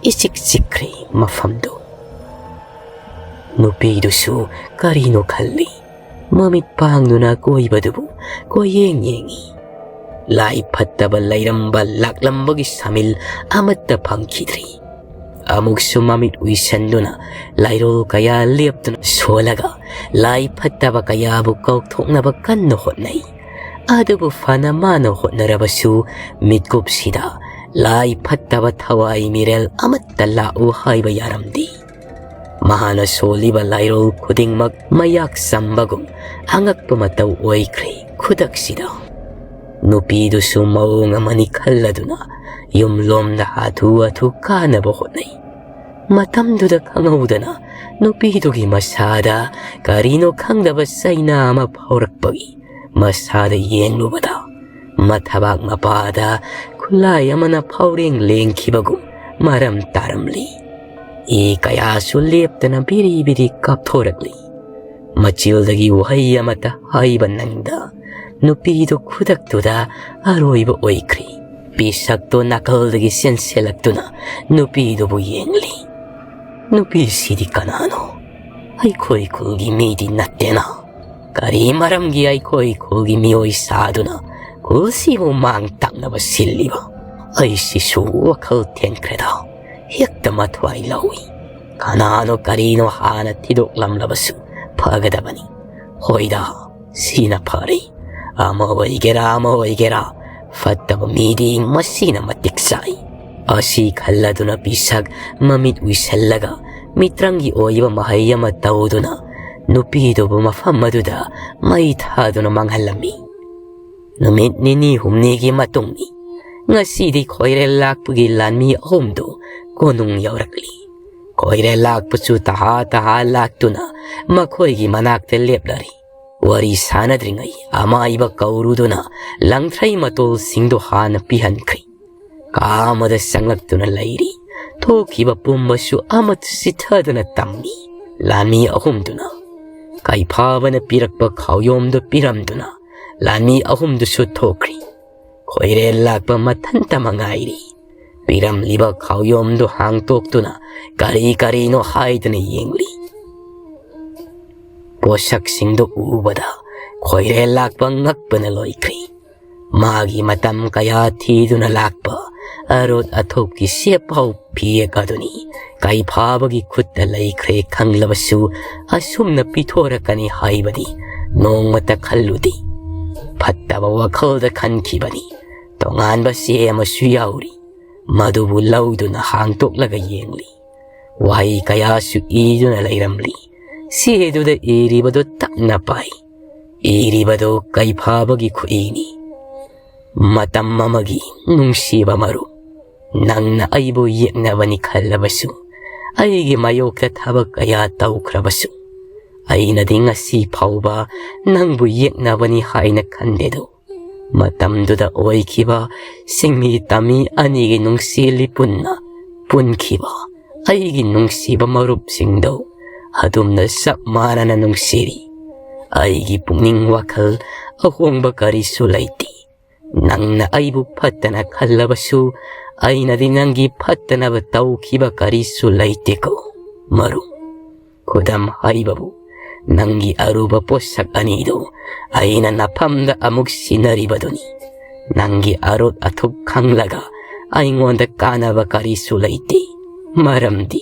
ꯏꯆꯤꯛ ꯆꯤꯛꯈ꯭ꯔꯤ ꯃꯐꯝꯗꯨ꯫ ꯅꯨꯄꯤꯗꯨꯁꯨ ꯀꯔꯤꯅꯣ ꯈꯜꯂꯤ꯫ ꯃꯃꯤꯠ ꯄꯥꯡꯗꯨꯅ ꯑꯀꯣꯏꯕꯗꯨꯕꯨ ꯀꯣꯏꯌꯦꯡ ꯌꯦꯡꯉꯤ꯫ ꯂꯥꯏ ꯐꯠꯇꯕ ꯂꯩꯔꯝꯕ ꯂꯥꯛꯂꯝꯕꯒꯤ ꯁꯥꯃꯤꯜ ꯑꯃꯠꯇ ꯐꯪꯈꯤꯗ꯭ꯔꯤ꯫ ꯑꯃꯨꯛꯁꯨ ꯃꯃꯤꯠ ꯎꯏꯁꯟꯗꯨꯅ ꯂꯥꯏꯔꯣꯜ ꯀꯌꯥ ꯂꯦꯞꯇꯨꯅ ꯁꯣꯜꯂꯒ ꯂꯥꯏ ꯐꯠꯇꯕ ꯀꯌꯥꯕꯨ ꯀꯥꯎꯊꯣꯛꯅꯕ ꯀꯟꯅ ꯍꯣꯠꯅꯩ꯫ ꯑꯗꯨꯕꯨ ꯐꯅ ꯃꯥꯅ ꯍꯣꯠꯅꯔꯕꯁꯨ ꯃꯤꯠꯀꯨꯞꯁꯤꯗ ꯂꯥꯏ ꯐꯠꯇꯕ ꯊꯋꯥꯏ ꯃꯤꯔꯦꯜ ꯑꯃꯠꯇ ꯂꯥꯛꯎ ꯍꯥꯏꯕ ꯌꯥꯔꯝꯗꯦ꯫ ꯃꯍꯥꯛꯅ ꯁꯣꯜꯂꯤꯕ ꯂꯥꯏꯔꯣꯜ ꯈꯨꯗꯤꯡꯃꯛ ꯃꯌꯥꯛ ꯆꯝꯕꯒꯨꯝ ꯑꯉꯛꯄ ꯃꯇꯧ ꯑꯣꯏꯈ꯭ꯔꯦ꯫ ꯈꯨꯗꯛꯁꯤꯗ ꯅꯨꯄꯤꯗꯨꯁꯨ ꯃꯑꯣꯡ ꯑꯃꯅꯤ ꯈꯜꯂꯗꯨꯅ ꯌꯨꯝꯂꯣꯝꯗ ꯍꯥꯊꯨ ꯍꯥꯊꯨ ꯀꯥꯅꯕ ꯍꯣꯠꯅꯩ꯫ ꯃꯇꯝꯗꯨꯗ ꯈꯪꯍꯧꯗꯅ ꯅꯨꯄꯤꯗꯨꯒꯤ ꯃꯁꯥꯗ ꯀꯔꯤꯅꯣ ꯈꯪꯗꯕ ꯆꯩꯅꯥ ꯑꯃ ꯐꯥꯎꯔꯛꯄꯒꯤ ꯃꯁꯥꯗ ꯌꯦꯡꯂꯨꯕꯗ ꯃꯊꯕꯥꯛ ꯃꯄꯥꯗ ꯈꯨꯠꯂꯥꯏ ꯑꯃꯅ ꯐꯥꯎꯔꯦꯡ ꯂꯦꯡꯈꯤꯕꯒꯨꯝ ꯃꯔꯝ ꯇꯥꯔꯝꯂꯤ꯫ ꯏ ꯀꯌꯥꯁꯨ ꯂꯦꯞꯇꯅ ꯕꯤꯔꯤ ꯕꯤꯔꯤ ꯀꯥꯞꯊꯣꯔꯛꯂꯤ꯫ ꯃꯆꯤꯜꯗꯒꯤ ꯋꯥꯍꯩ ꯑꯃꯠꯇ ꯍꯥꯏꯕ ꯅꯪꯗ ꯅꯨꯄꯤꯗꯨ ꯈꯨꯗꯛꯇꯨꯗ ꯑꯔꯣꯏꯕ ꯑꯣꯏꯈ꯭ꯔꯤ꯫ ꯄꯤꯁꯛꯇꯨ ꯅꯥꯀꯜꯗꯒꯤ ꯆꯦꯟꯁꯤꯜꯂꯛꯇꯨꯅ ꯅꯨꯄꯤꯗꯨꯕꯨ ꯌꯦꯡꯂꯤ꯫ "ꯅꯨꯄꯤꯁꯤꯗꯤ ꯀꯅꯥꯅꯣ? ꯑꯩꯈꯣꯏ ꯈꯨꯜꯒꯤ ꯃꯤꯗꯤ ꯅꯠꯇꯦꯅ꯫ ꯀꯔꯤ ꯃꯔꯝꯒꯤ ꯑꯩꯈꯣꯏ ꯈꯨꯜꯒꯤ ꯃꯤꯑꯣꯏ ꯁꯥꯗꯨꯅ ꯈꯨꯜꯁꯤꯕꯨ ꯃꯥꯡ ꯇꯥꯛꯅꯕ ꯁꯤꯜꯂꯤꯕ? ꯑꯩꯁꯤꯁꯨ ꯋꯥꯈꯜ ꯊꯦꯡꯈ꯭ꯔꯦꯗ꯫ ꯍꯦꯛꯇ ꯃꯊ꯭ꯋꯥꯏ ꯂꯧꯏ꯫ ꯀꯅꯥꯅꯣ ꯀꯔꯤꯅꯣ ꯍꯥꯟꯅ ꯊꯤꯗꯣꯛꯂꯝꯂꯕꯁꯨ ꯐꯒꯗꯕꯅꯤ꯫ ꯍꯣꯏꯗ, ꯁꯤꯅ ꯐꯔꯦ꯫ ꯑꯃ ꯑꯣꯏꯒꯦꯔꯥ ꯑꯃ ꯑꯣꯏꯒꯦꯔꯥ, ꯐꯠꯇꯕ ꯃꯤꯗꯤ ꯃꯁꯤꯅ ꯃꯇꯤꯛ ꯆꯥꯏ"꯫ ꯑꯁꯤ ꯈꯜꯂꯗꯨꯅ ꯄꯤꯁꯛ ꯃꯃꯤꯠ ꯎꯏꯁꯜꯂꯒ ꯃꯤꯇ꯭ꯔꯪꯒꯤ ꯑꯣꯏꯕ ꯃꯍꯩ ꯑꯃ ꯇꯧꯗꯨꯅ ꯅꯨꯄꯤꯗꯨꯕꯨ ꯃꯐꯝ ꯑꯗꯨꯗ ꯃꯩ ꯊꯥꯗꯨꯅ ꯃꯥꯡꯍꯜꯂꯝꯃꯤ꯫ ꯅꯨꯃꯤꯠ ꯅꯤꯅꯤ ꯍꯨꯝꯅꯤꯒꯤ ꯃꯇꯨꯡꯅꯤ꯫ ꯉꯁꯤꯗꯤ ꯈꯣꯏꯔꯦꯜ ꯂꯥꯛꯄꯒꯤ ꯂꯥꯟꯃꯤ ꯑꯍꯨꯝꯗꯨ ꯀꯣꯅꯨꯡ ꯌꯧꯔꯛꯂꯤ꯫ ꯈꯣꯏꯔꯦꯜ ꯂꯥꯛꯄꯁꯨ ꯇꯍꯥ ꯇꯍꯥ ꯂꯥꯛꯇꯨꯅ ꯃꯈꯣꯏꯒꯤ ꯃꯅꯥꯛꯇ ꯂꯦꯞꯂꯔꯤ꯫ ꯋꯥꯔꯤ ꯁꯥꯟꯅꯗ꯭ꯔꯤꯉꯩ ꯑꯃꯥꯏꯕ ꯀꯧꯔꯨꯗꯨꯅ ꯂꯪꯊ꯭ꯔꯩ ꯃꯇꯣꯜꯁꯤꯡꯗꯨ ꯍꯥꯟꯅ ꯄꯤꯍꯟꯈ꯭ꯔꯤ꯫ ꯀꯥ ꯑꯃꯗ ꯆꯪꯂꯛꯇꯨꯅ ꯂꯩꯔꯤ꯫ ꯊꯣꯛꯈꯤꯕ ꯄꯨꯝꯕꯁꯨ ꯑꯃꯠꯇ ꯆꯤꯊꯗꯅ ꯇꯝꯃꯤ꯫ ꯂꯥꯟꯃꯤ ꯑꯍꯨꯝꯗꯨꯅ ꯀꯩꯐꯥꯕꯅ ꯄꯤꯔꯛꯄ ꯈꯥꯎꯌꯣꯝꯗꯨ ꯄꯤꯔꯝꯗꯨꯅ ꯂꯥꯟꯃꯤ ꯑꯍꯨꯝꯗꯨꯁꯨ ꯊꯣꯛꯈ꯭ꯔꯤ꯫ ꯈꯣꯏꯔꯦꯜ ꯂꯥꯛꯄ ꯃꯊꯟꯇ ꯃꯉꯥꯏꯔꯤ꯫ ꯄꯤꯔꯝꯂꯤꯕ ꯈꯥꯎꯌꯣꯝꯗꯨ ꯍꯥꯡꯇꯣꯛꯇꯨꯅ ꯀꯔꯤ ꯀꯔꯤꯅꯣ ꯍꯥꯏꯗꯨꯅ ꯌꯦꯡꯂꯤ꯫ ꯄꯣꯠꯁꯛꯁꯤꯡꯗꯨ ꯎꯕꯗ ꯈꯣꯏꯔꯦꯜ ꯂꯥꯛꯄ ꯉꯛꯄꯅ ꯂꯣꯏꯈ꯭ꯔꯤ꯫ ꯃꯥꯒꯤ ꯃꯇꯝ ꯀꯌꯥ ꯊꯤꯗꯨꯅ ꯂꯥꯛꯄ ꯑꯔꯣꯠ ꯑꯊꯣꯛꯀꯤ ꯁꯦꯞꯐꯥꯎ ꯐꯤꯌꯦꯛ ꯑꯗꯨꯅꯤ ꯀꯩꯐꯥꯕꯒꯤ ꯈꯨꯠꯇ ꯂꯩꯈ꯭ꯔꯦ ꯈꯪꯂꯕꯁꯨ, ꯑꯁꯨꯝꯅ ꯄꯤꯊꯣꯔꯛꯀꯅꯤ ꯍꯥꯏꯕꯗꯤ ꯅꯣꯡꯃꯇ ꯈꯜꯂꯨꯗꯦ꯫ ꯐꯠꯇꯕ ꯋꯥꯈꯜꯗ ꯈꯟꯈꯤꯕꯅꯤ꯫ ꯇꯣꯉꯥꯟꯕ ꯆꯦ ꯑꯃꯁꯨ ꯌꯥꯎꯔꯤ꯫ ꯃꯗꯨꯕꯨ ꯂꯧꯗꯨꯅ ꯍꯥꯡꯗꯣꯛꯂꯒ ꯌꯦꯡꯂꯤ꯫ ꯋꯥꯍꯩ ꯀꯌꯥꯁꯨ ꯏꯗꯨꯅ ꯂꯩꯔꯝꯂꯤ꯫ ꯆꯦꯗꯨꯗ ꯏꯔꯤꯕꯗꯨ ꯇꯞꯅ ꯄꯥꯏ꯫ ꯏꯔꯤꯕꯗꯨ ꯀꯩꯐꯥꯕꯒꯤ ꯈꯨꯠꯏꯅꯤ꯫ "ꯃꯇꯝ ꯑꯃꯒꯤ ꯅꯨꯡꯁꯤꯕ ꯃꯔꯨꯞ, ꯅꯪꯅ ꯑꯩꯕꯨ ꯌꯦꯛꯅꯕꯅꯤ ꯈꯜꯂꯕꯁꯨ, ꯑꯩꯒꯤ ꯃꯥꯌꯣꯛꯇ ꯊꯕꯛ ꯀꯌꯥ ꯇꯧꯈ꯭ꯔꯕꯁꯨ, ꯑꯩꯅꯗꯤ ꯉꯁꯤ ꯐꯥꯎꯕ ꯅꯪꯕꯨ ꯌꯦꯛꯅꯕꯅꯤ ꯍꯥꯏꯅ ꯈꯟꯗꯦꯗꯣ꯫ ꯃꯇꯝꯗꯨꯗ ꯑꯣꯏꯈꯤꯕ ꯁꯤꯡꯃꯤ ꯇꯝꯃꯤ ꯑꯅꯤꯒꯤ ꯅꯨꯡꯁꯤ ꯂꯤꯄꯨꯟꯅ ꯄꯨꯟꯈꯤꯕ ꯑꯩꯒꯤ ꯅꯨꯡꯁꯤꯕ ꯃꯔꯨꯞꯁꯤꯡꯗꯣ ꯑꯗꯨꯝꯅ ꯆꯞ ꯃꯥꯟꯅꯅ ꯅꯨꯡꯁꯤꯔꯤ꯫ ꯑꯩꯒꯤ ꯄꯨꯛꯅꯤꯡ ꯋꯥꯈꯜ ꯑꯍꯣꯡꯕ ꯀꯔꯤꯁꯨ ꯂꯩꯇꯦ꯫ ꯅꯪꯅ ꯑꯩꯕꯨ ꯐꯠꯇꯅ ꯈꯜꯂꯕꯁꯨ, ꯑꯩꯅꯗꯤ ꯅꯪꯒꯤ ꯐꯠꯇꯅꯕ ꯇꯧꯈꯤꯕ ꯀꯔꯤꯁꯨ ꯂꯩꯇꯦꯀꯣ ꯃꯔꯨꯞ꯫ ꯈꯨꯗꯝ ꯍꯥꯏꯕꯕꯨ, ꯅꯪꯒꯤ ꯑꯔꯨꯕ ꯄꯣꯠꯁꯛ ꯑꯅꯤꯗꯨ ꯑꯩꯅ ꯅꯐꯝꯗ ꯑꯃꯨꯛ ꯁꯤꯟꯅꯔꯤꯕꯗꯨꯅꯤ꯫ ꯅꯪꯒꯤ ꯑꯔꯨꯠ ꯑꯊꯨꯞ ꯈꯪꯂꯒ ꯑꯩꯉꯣꯟꯗ ꯀꯥꯟꯅꯕ ꯀꯔꯤꯁꯨ ꯂꯩꯇꯦ, ꯃꯔꯝꯗꯤ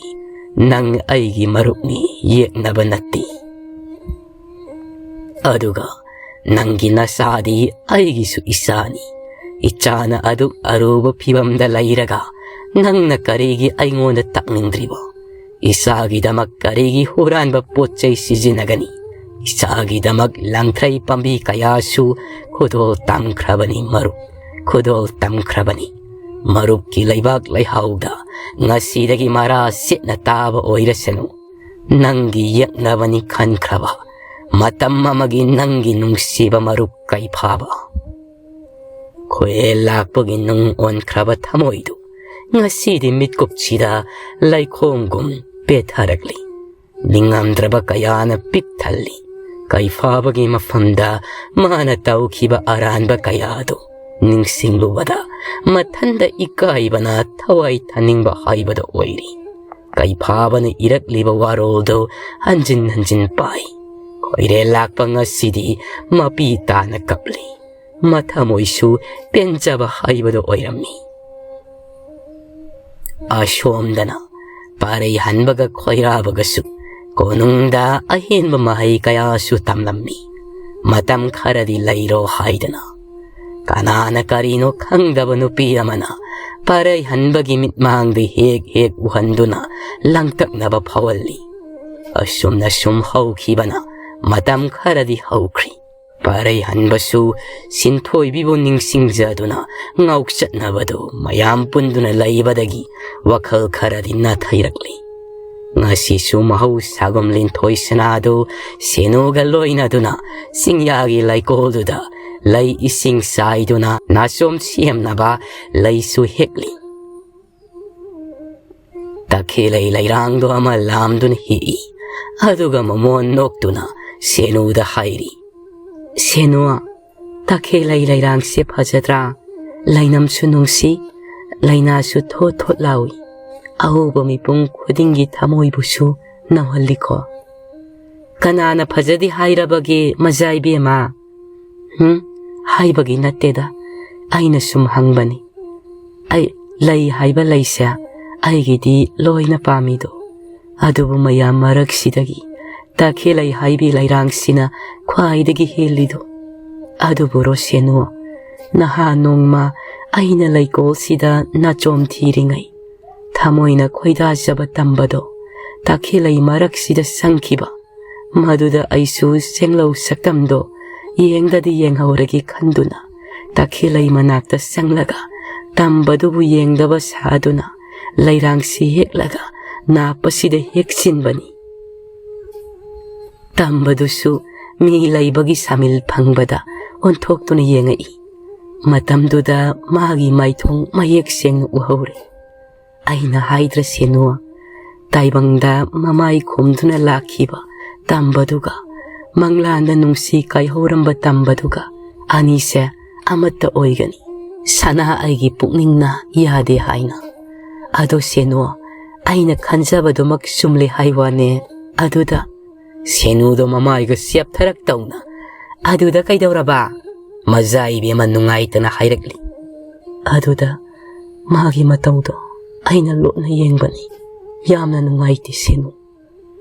ꯅꯪ ꯑꯩꯒꯤ ꯃꯔꯨꯞꯅꯤ, ꯌꯦꯛꯅꯕ ꯅꯠꯇꯦ꯫ ꯑꯗꯨꯒ ꯅꯪꯒꯤ ꯅꯆꯥꯗꯤ ꯑꯩꯒꯤꯁꯨ ꯏꯆꯥꯅꯤ꯫ ꯏꯆꯥꯅ ꯑꯗꯨꯛ ꯑꯔꯨꯕ ꯐꯤꯕꯝꯗ ꯂꯩꯔꯒ ꯅꯪꯅ ꯀꯔꯤꯒꯤ ꯑꯩꯉꯣꯟꯗ ꯇꯥꯛꯅꯤꯡꯗ꯭ꯔꯤꯕ? ꯏꯆꯥꯒꯤꯗꯃꯛ ꯀꯔꯤꯒꯤ ꯍꯨꯔꯥꯟꯕ ꯄꯣꯠ ꯆꯩ ꯁꯤꯖꯤꯟꯅꯒꯅꯤ? ꯏꯆꯥꯒꯤꯗꯃꯛ ꯂꯪꯊ꯭ꯔꯩ ꯄꯥꯝꯕꯤ ꯀꯌꯥꯁꯨ ꯈꯨꯗꯣꯜ ꯇꯝꯈ꯭ꯔꯕꯅꯤ ꯃꯔꯨꯞ, ꯈꯨꯗꯣꯜ ꯇꯝꯈ꯭ꯔꯕꯅꯤ꯫ ꯃꯔꯨꯞꯀꯤ ꯂꯩꯕꯥꯛ ꯂꯩꯍꯥꯎꯗ ꯉꯁꯤꯗꯒꯤ ꯃꯔꯥ ꯁꯤꯠꯅ ꯇꯥꯕ ꯑꯣꯏꯔꯁꯅꯨ꯫ ꯅꯪꯒꯤ ꯌꯦꯛꯅꯕꯅꯤ ꯈꯟꯈ꯭ꯔꯕ ꯃꯇꯝ ꯑꯃꯒꯤ ꯅꯪꯒꯤ ꯅꯨꯡꯁꯤꯕ ꯃꯔꯨꯞ ꯀꯩꯐꯥꯕ꯫ ꯈꯣꯏꯔꯦꯜ ꯂꯥꯛꯄꯒꯤ ꯅꯨꯡ ꯑꯣꯟꯈ꯭ꯔꯕ ꯊꯃꯣꯏꯗꯨ ꯉꯁꯤꯗꯤ ꯃꯤꯠꯀꯨꯞꯁꯤꯗ ꯂꯩꯈꯣꯝꯒꯨꯝ ꯄꯦꯊꯔꯛꯂꯤ꯫ ꯅꯤꯡꯉꯝꯗ꯭ꯔꯕ ꯀꯌꯥꯅ ꯄꯤꯛ ꯊꯜꯂꯤ꯫ ꯀꯩꯐꯥꯕꯒꯤ ꯃꯐꯝꯗ ꯃꯥꯅ ꯇꯧꯈꯤꯕ ꯑꯔꯥꯟꯕ ꯀꯌꯥꯗꯨ ꯅꯤꯡꯁꯤꯡꯂꯨꯕꯗ ꯃꯊꯟꯗ ꯏꯀꯥꯏꯕꯅ ꯊꯋꯥꯏ ꯊꯥꯅꯤꯡꯕ ꯍꯥꯏꯕꯗꯨ ꯑꯣꯏꯔꯤ꯫ ꯀꯩꯐꯥꯕꯅ ꯏꯔꯛꯂꯤꯕ ꯋꯥꯔꯣꯜꯗꯨ ꯍꯟꯖꯤꯟ ꯍꯟꯖꯤꯟ ꯄꯥꯏ꯫ ꯈꯣꯏꯔꯦꯜ ꯂꯥꯛꯄ ꯉꯁꯤꯗꯤ ꯃꯄꯤ ꯇꯥꯅ ꯀꯞꯂꯤ꯫ ꯃꯊꯃꯣꯏꯁꯨ ꯄꯦꯟꯖꯕ ꯍꯥꯏꯕꯗꯨ ꯑꯣꯏꯔꯝꯃꯤ꯫ ꯑꯁꯣꯝꯗꯅ ꯄꯥꯔꯩ ꯍꯟꯕꯒ ꯈꯣꯏꯔꯥꯕꯒꯁꯨ ꯀꯣꯅꯨꯡꯗ ꯑꯍꯦꯟꯕ ꯃꯍꯩ ꯀꯌꯥꯁꯨ ꯇꯝꯂꯝꯃꯤ꯫ ꯃꯇꯝ ꯈꯔꯗꯤ ꯂꯩꯔꯣ ꯍꯥꯏꯗꯅ꯫ ꯀꯅꯥꯅ ꯀꯔꯤꯅꯣ ꯈꯪꯗꯕ ꯅꯨꯄꯤ ꯑꯃꯅ ꯄꯥꯔꯩꯍꯟꯕꯒꯤ ꯃꯤꯠꯃꯥꯡꯗ ꯍꯦꯛ ꯍꯦꯛ ꯎꯍꯟꯗꯨꯅ ꯂꯥꯡꯇꯛꯅꯕ ꯐꯥꯎꯍꯜꯂꯤ꯫ ꯑꯁꯨꯝꯅ ꯁꯨꯝ ꯍꯧꯈꯤꯕꯅ ꯃꯇꯝ ꯈꯔꯗꯤ ꯍꯧꯈ꯭ꯔꯤ꯫ ꯄꯥꯔꯩꯍꯟꯕꯁꯨ ꯁꯤꯟꯊꯣꯏꯕꯤꯕꯨ ꯅꯤꯡꯁꯤꯡꯖꯗꯨꯅ ꯉꯥꯎꯆꯠꯅꯕꯗꯨ ꯃꯌꯥꯝ ꯄꯨꯟꯗꯨꯅ ꯂꯩꯕꯗꯒꯤ ꯋꯥꯈꯜ ꯈꯔꯗꯤ ꯅꯥꯊꯩꯔꯛꯂꯤ꯫ ꯉꯁꯤꯁꯨ ꯃꯍꯧꯁꯥꯒꯨꯝ ꯂꯤꯟꯊꯣꯏ ꯁꯅꯥꯗꯨ ꯁꯦꯅꯨꯒ ꯂꯣꯏꯅꯗꯨꯅ ꯆꯤꯡꯌꯥꯒꯤ ꯂꯩꯀꯣꯜꯗꯨꯗ ꯂꯩ ꯏꯁꯤꯡ ꯆꯥꯏꯗꯨꯅ ꯅꯥꯆꯣꯝ ꯁꯦꯝꯅꯕ ꯂꯩꯁꯨ ꯍꯦꯛꯂꯤ꯫ ꯇꯈꯦꯜꯂꯩ ꯂꯩꯔꯥꯡꯗꯣ ꯑꯃ ꯂꯥꯝꯗꯨꯅ ꯍꯦꯛꯏ꯫ ꯑꯗꯨꯒ ꯃꯃꯣꯟ ꯅꯣꯛꯇꯨꯅ ꯁꯦꯅꯨꯗ ꯍꯥꯏꯔꯤ, "ꯁꯦꯅꯨ, ꯇꯈꯦꯜꯂꯩ ꯂꯩꯔꯥꯡꯁꯦ ꯐꯖꯗ꯭ꯔꯥ? ꯂꯩꯅꯝꯁꯨ ꯅꯨꯡꯁꯤ, ꯂꯩꯅꯥꯁꯨ ꯊꯣꯠ ꯊꯣꯠ ꯂꯥꯎꯏ꯫ ꯑꯎꯕ ꯃꯤꯄꯨꯝ ꯈꯨꯗꯤꯡꯒꯤ ꯊꯃꯣꯏꯕꯨꯁꯨ ꯅꯧꯍꯜꯂꯤꯀꯣ꯫ ꯀꯅꯥꯅ ꯐꯖꯗꯦ ꯍꯥꯏꯔꯕꯒꯦ, ꯃꯖꯥ ꯏꯕꯦꯝꯃ?" "ꯍꯨꯝ, ꯍꯥꯏꯕꯒꯤ ꯅꯠꯇꯦꯗ, ꯑꯩꯅ ꯁꯨꯝ ꯍꯪꯕꯅꯤ꯫ ꯑꯩ, ꯂꯩ ꯍꯥꯏꯕ ꯂꯩꯁꯦ ꯑꯩꯒꯤꯗꯤ ꯂꯣꯏꯅ ꯄꯥꯝꯃꯤꯗꯣ, ꯑꯗꯨꯕꯨ ꯃꯌꯥꯝ ꯃꯔꯛꯁꯤꯗꯒꯤ ꯇꯈꯦꯜꯂꯩ ꯍꯥꯏꯕꯤ ꯂꯩꯔꯥꯡꯁꯤꯅ ꯈ꯭ꯋꯥꯏꯗꯒꯤ ꯍꯦꯜꯂꯤꯗꯣ꯫ ꯑꯗꯨꯕꯨ ꯔꯣꯁꯦꯅꯨ, ꯅꯍꯥꯟ ꯅꯣꯡꯃ ꯑꯩꯅ ꯂꯩꯀꯣꯜꯁꯤꯗ ꯅꯥꯆꯣꯝ ꯊꯤꯔꯤꯉꯩ ꯊꯃꯣꯏꯅ ꯈꯣꯏꯗꯥꯖꯕ ꯇꯝꯕꯗꯣ ꯇꯈꯦꯜꯂꯩ ꯃꯔꯛꯁꯤꯗ ꯆꯪꯈꯤꯕ, ꯃꯗꯨꯗ ꯑꯩꯁꯨ ꯆꯦꯡꯂꯧ ꯁꯛꯇꯝꯗꯣ ꯌꯦꯡꯗꯗꯤ ꯌꯦꯡꯍꯧꯔꯒꯦ ꯈꯟꯗꯨꯅ ꯇꯈꯦꯜꯂꯩ ꯃꯅꯥꯛꯇ ꯆꯪꯂꯒ ꯇꯝꯕꯗꯨꯕꯨ ꯌꯦꯡꯗꯕ ꯁꯥꯗꯨꯅ ꯂꯩꯔꯥꯡꯁꯤ ꯍꯦꯛꯂꯒ ꯅꯥꯞꯄꯁꯤꯗ ꯍꯦꯛꯆꯤꯟꯕꯅꯤ꯫" ꯇꯝꯕꯗꯨꯁꯨ ꯃꯤ ꯂꯩꯕꯒꯤ ꯁꯥꯃꯤꯜ ꯐꯪꯕꯗ ꯑꯣꯟꯊꯣꯛꯇꯨꯅ ꯌꯦꯡꯉꯛꯏ꯫ ꯃꯇꯝꯗꯨꯗ ꯃꯥꯒꯤ ꯃꯥꯏꯊꯣꯡ ꯃꯌꯦꯛ ꯁꯦꯡꯅ ꯎꯍꯧꯔꯦ꯫ ꯑꯩꯅ ꯍꯥꯏꯗ꯭ꯔ ꯁꯦꯅꯨ, ꯇꯥꯏꯕꯪꯗ ꯃꯃꯥꯏ ꯈꯨꯝꯗꯨꯅ ꯂꯥꯛꯈꯤꯕ ꯇꯝꯕꯗꯨꯒ, ꯃꯪꯂꯥꯟꯗ ꯅꯨꯡꯁꯤ ꯀꯥꯏꯍꯧꯔꯝꯕ ꯇꯝꯕꯗꯨꯒ ꯑꯅꯤꯁꯦ ꯑꯃꯠꯇ ꯑꯣꯏꯒꯅꯤ꯫ ꯁꯅꯥ ꯑꯩꯒꯤ ꯄꯨꯛꯅꯤꯡꯅ ꯌꯥꯗꯦ ꯍꯥꯏꯅ꯫ ꯑꯗꯣ ꯁꯦꯅꯨ, ꯑꯩꯅ ꯈꯟꯖꯕꯗꯨꯃꯛ ꯆꯨꯝꯂꯦ ꯍꯥꯏ ꯋꯥꯅꯦ꯫ ꯑꯗꯨꯗ ꯁꯦꯅꯨꯗꯣ ꯃꯃꯥꯏꯒ ꯆꯦꯞꯊꯔꯛ ꯇꯧꯅ, "ꯑꯗꯨꯗ ꯀꯩꯗꯧꯔꯕ?" ꯃꯖꯥ ꯏꯕꯦꯝꯃ ꯅꯨꯡꯉꯥꯏꯇꯅ ꯍꯥꯏꯔꯛꯂꯤ꯫ ꯑꯗꯨꯗ ꯃꯥꯒꯤ ꯃꯇꯧꯗꯣ ꯑꯩꯅ ꯂꯣꯠꯅ ꯌꯦꯡꯕꯅꯤ꯫ ꯌꯥꯝꯅ ꯅꯨꯡꯉꯥꯏꯇꯦ ꯁꯦꯅꯨ꯫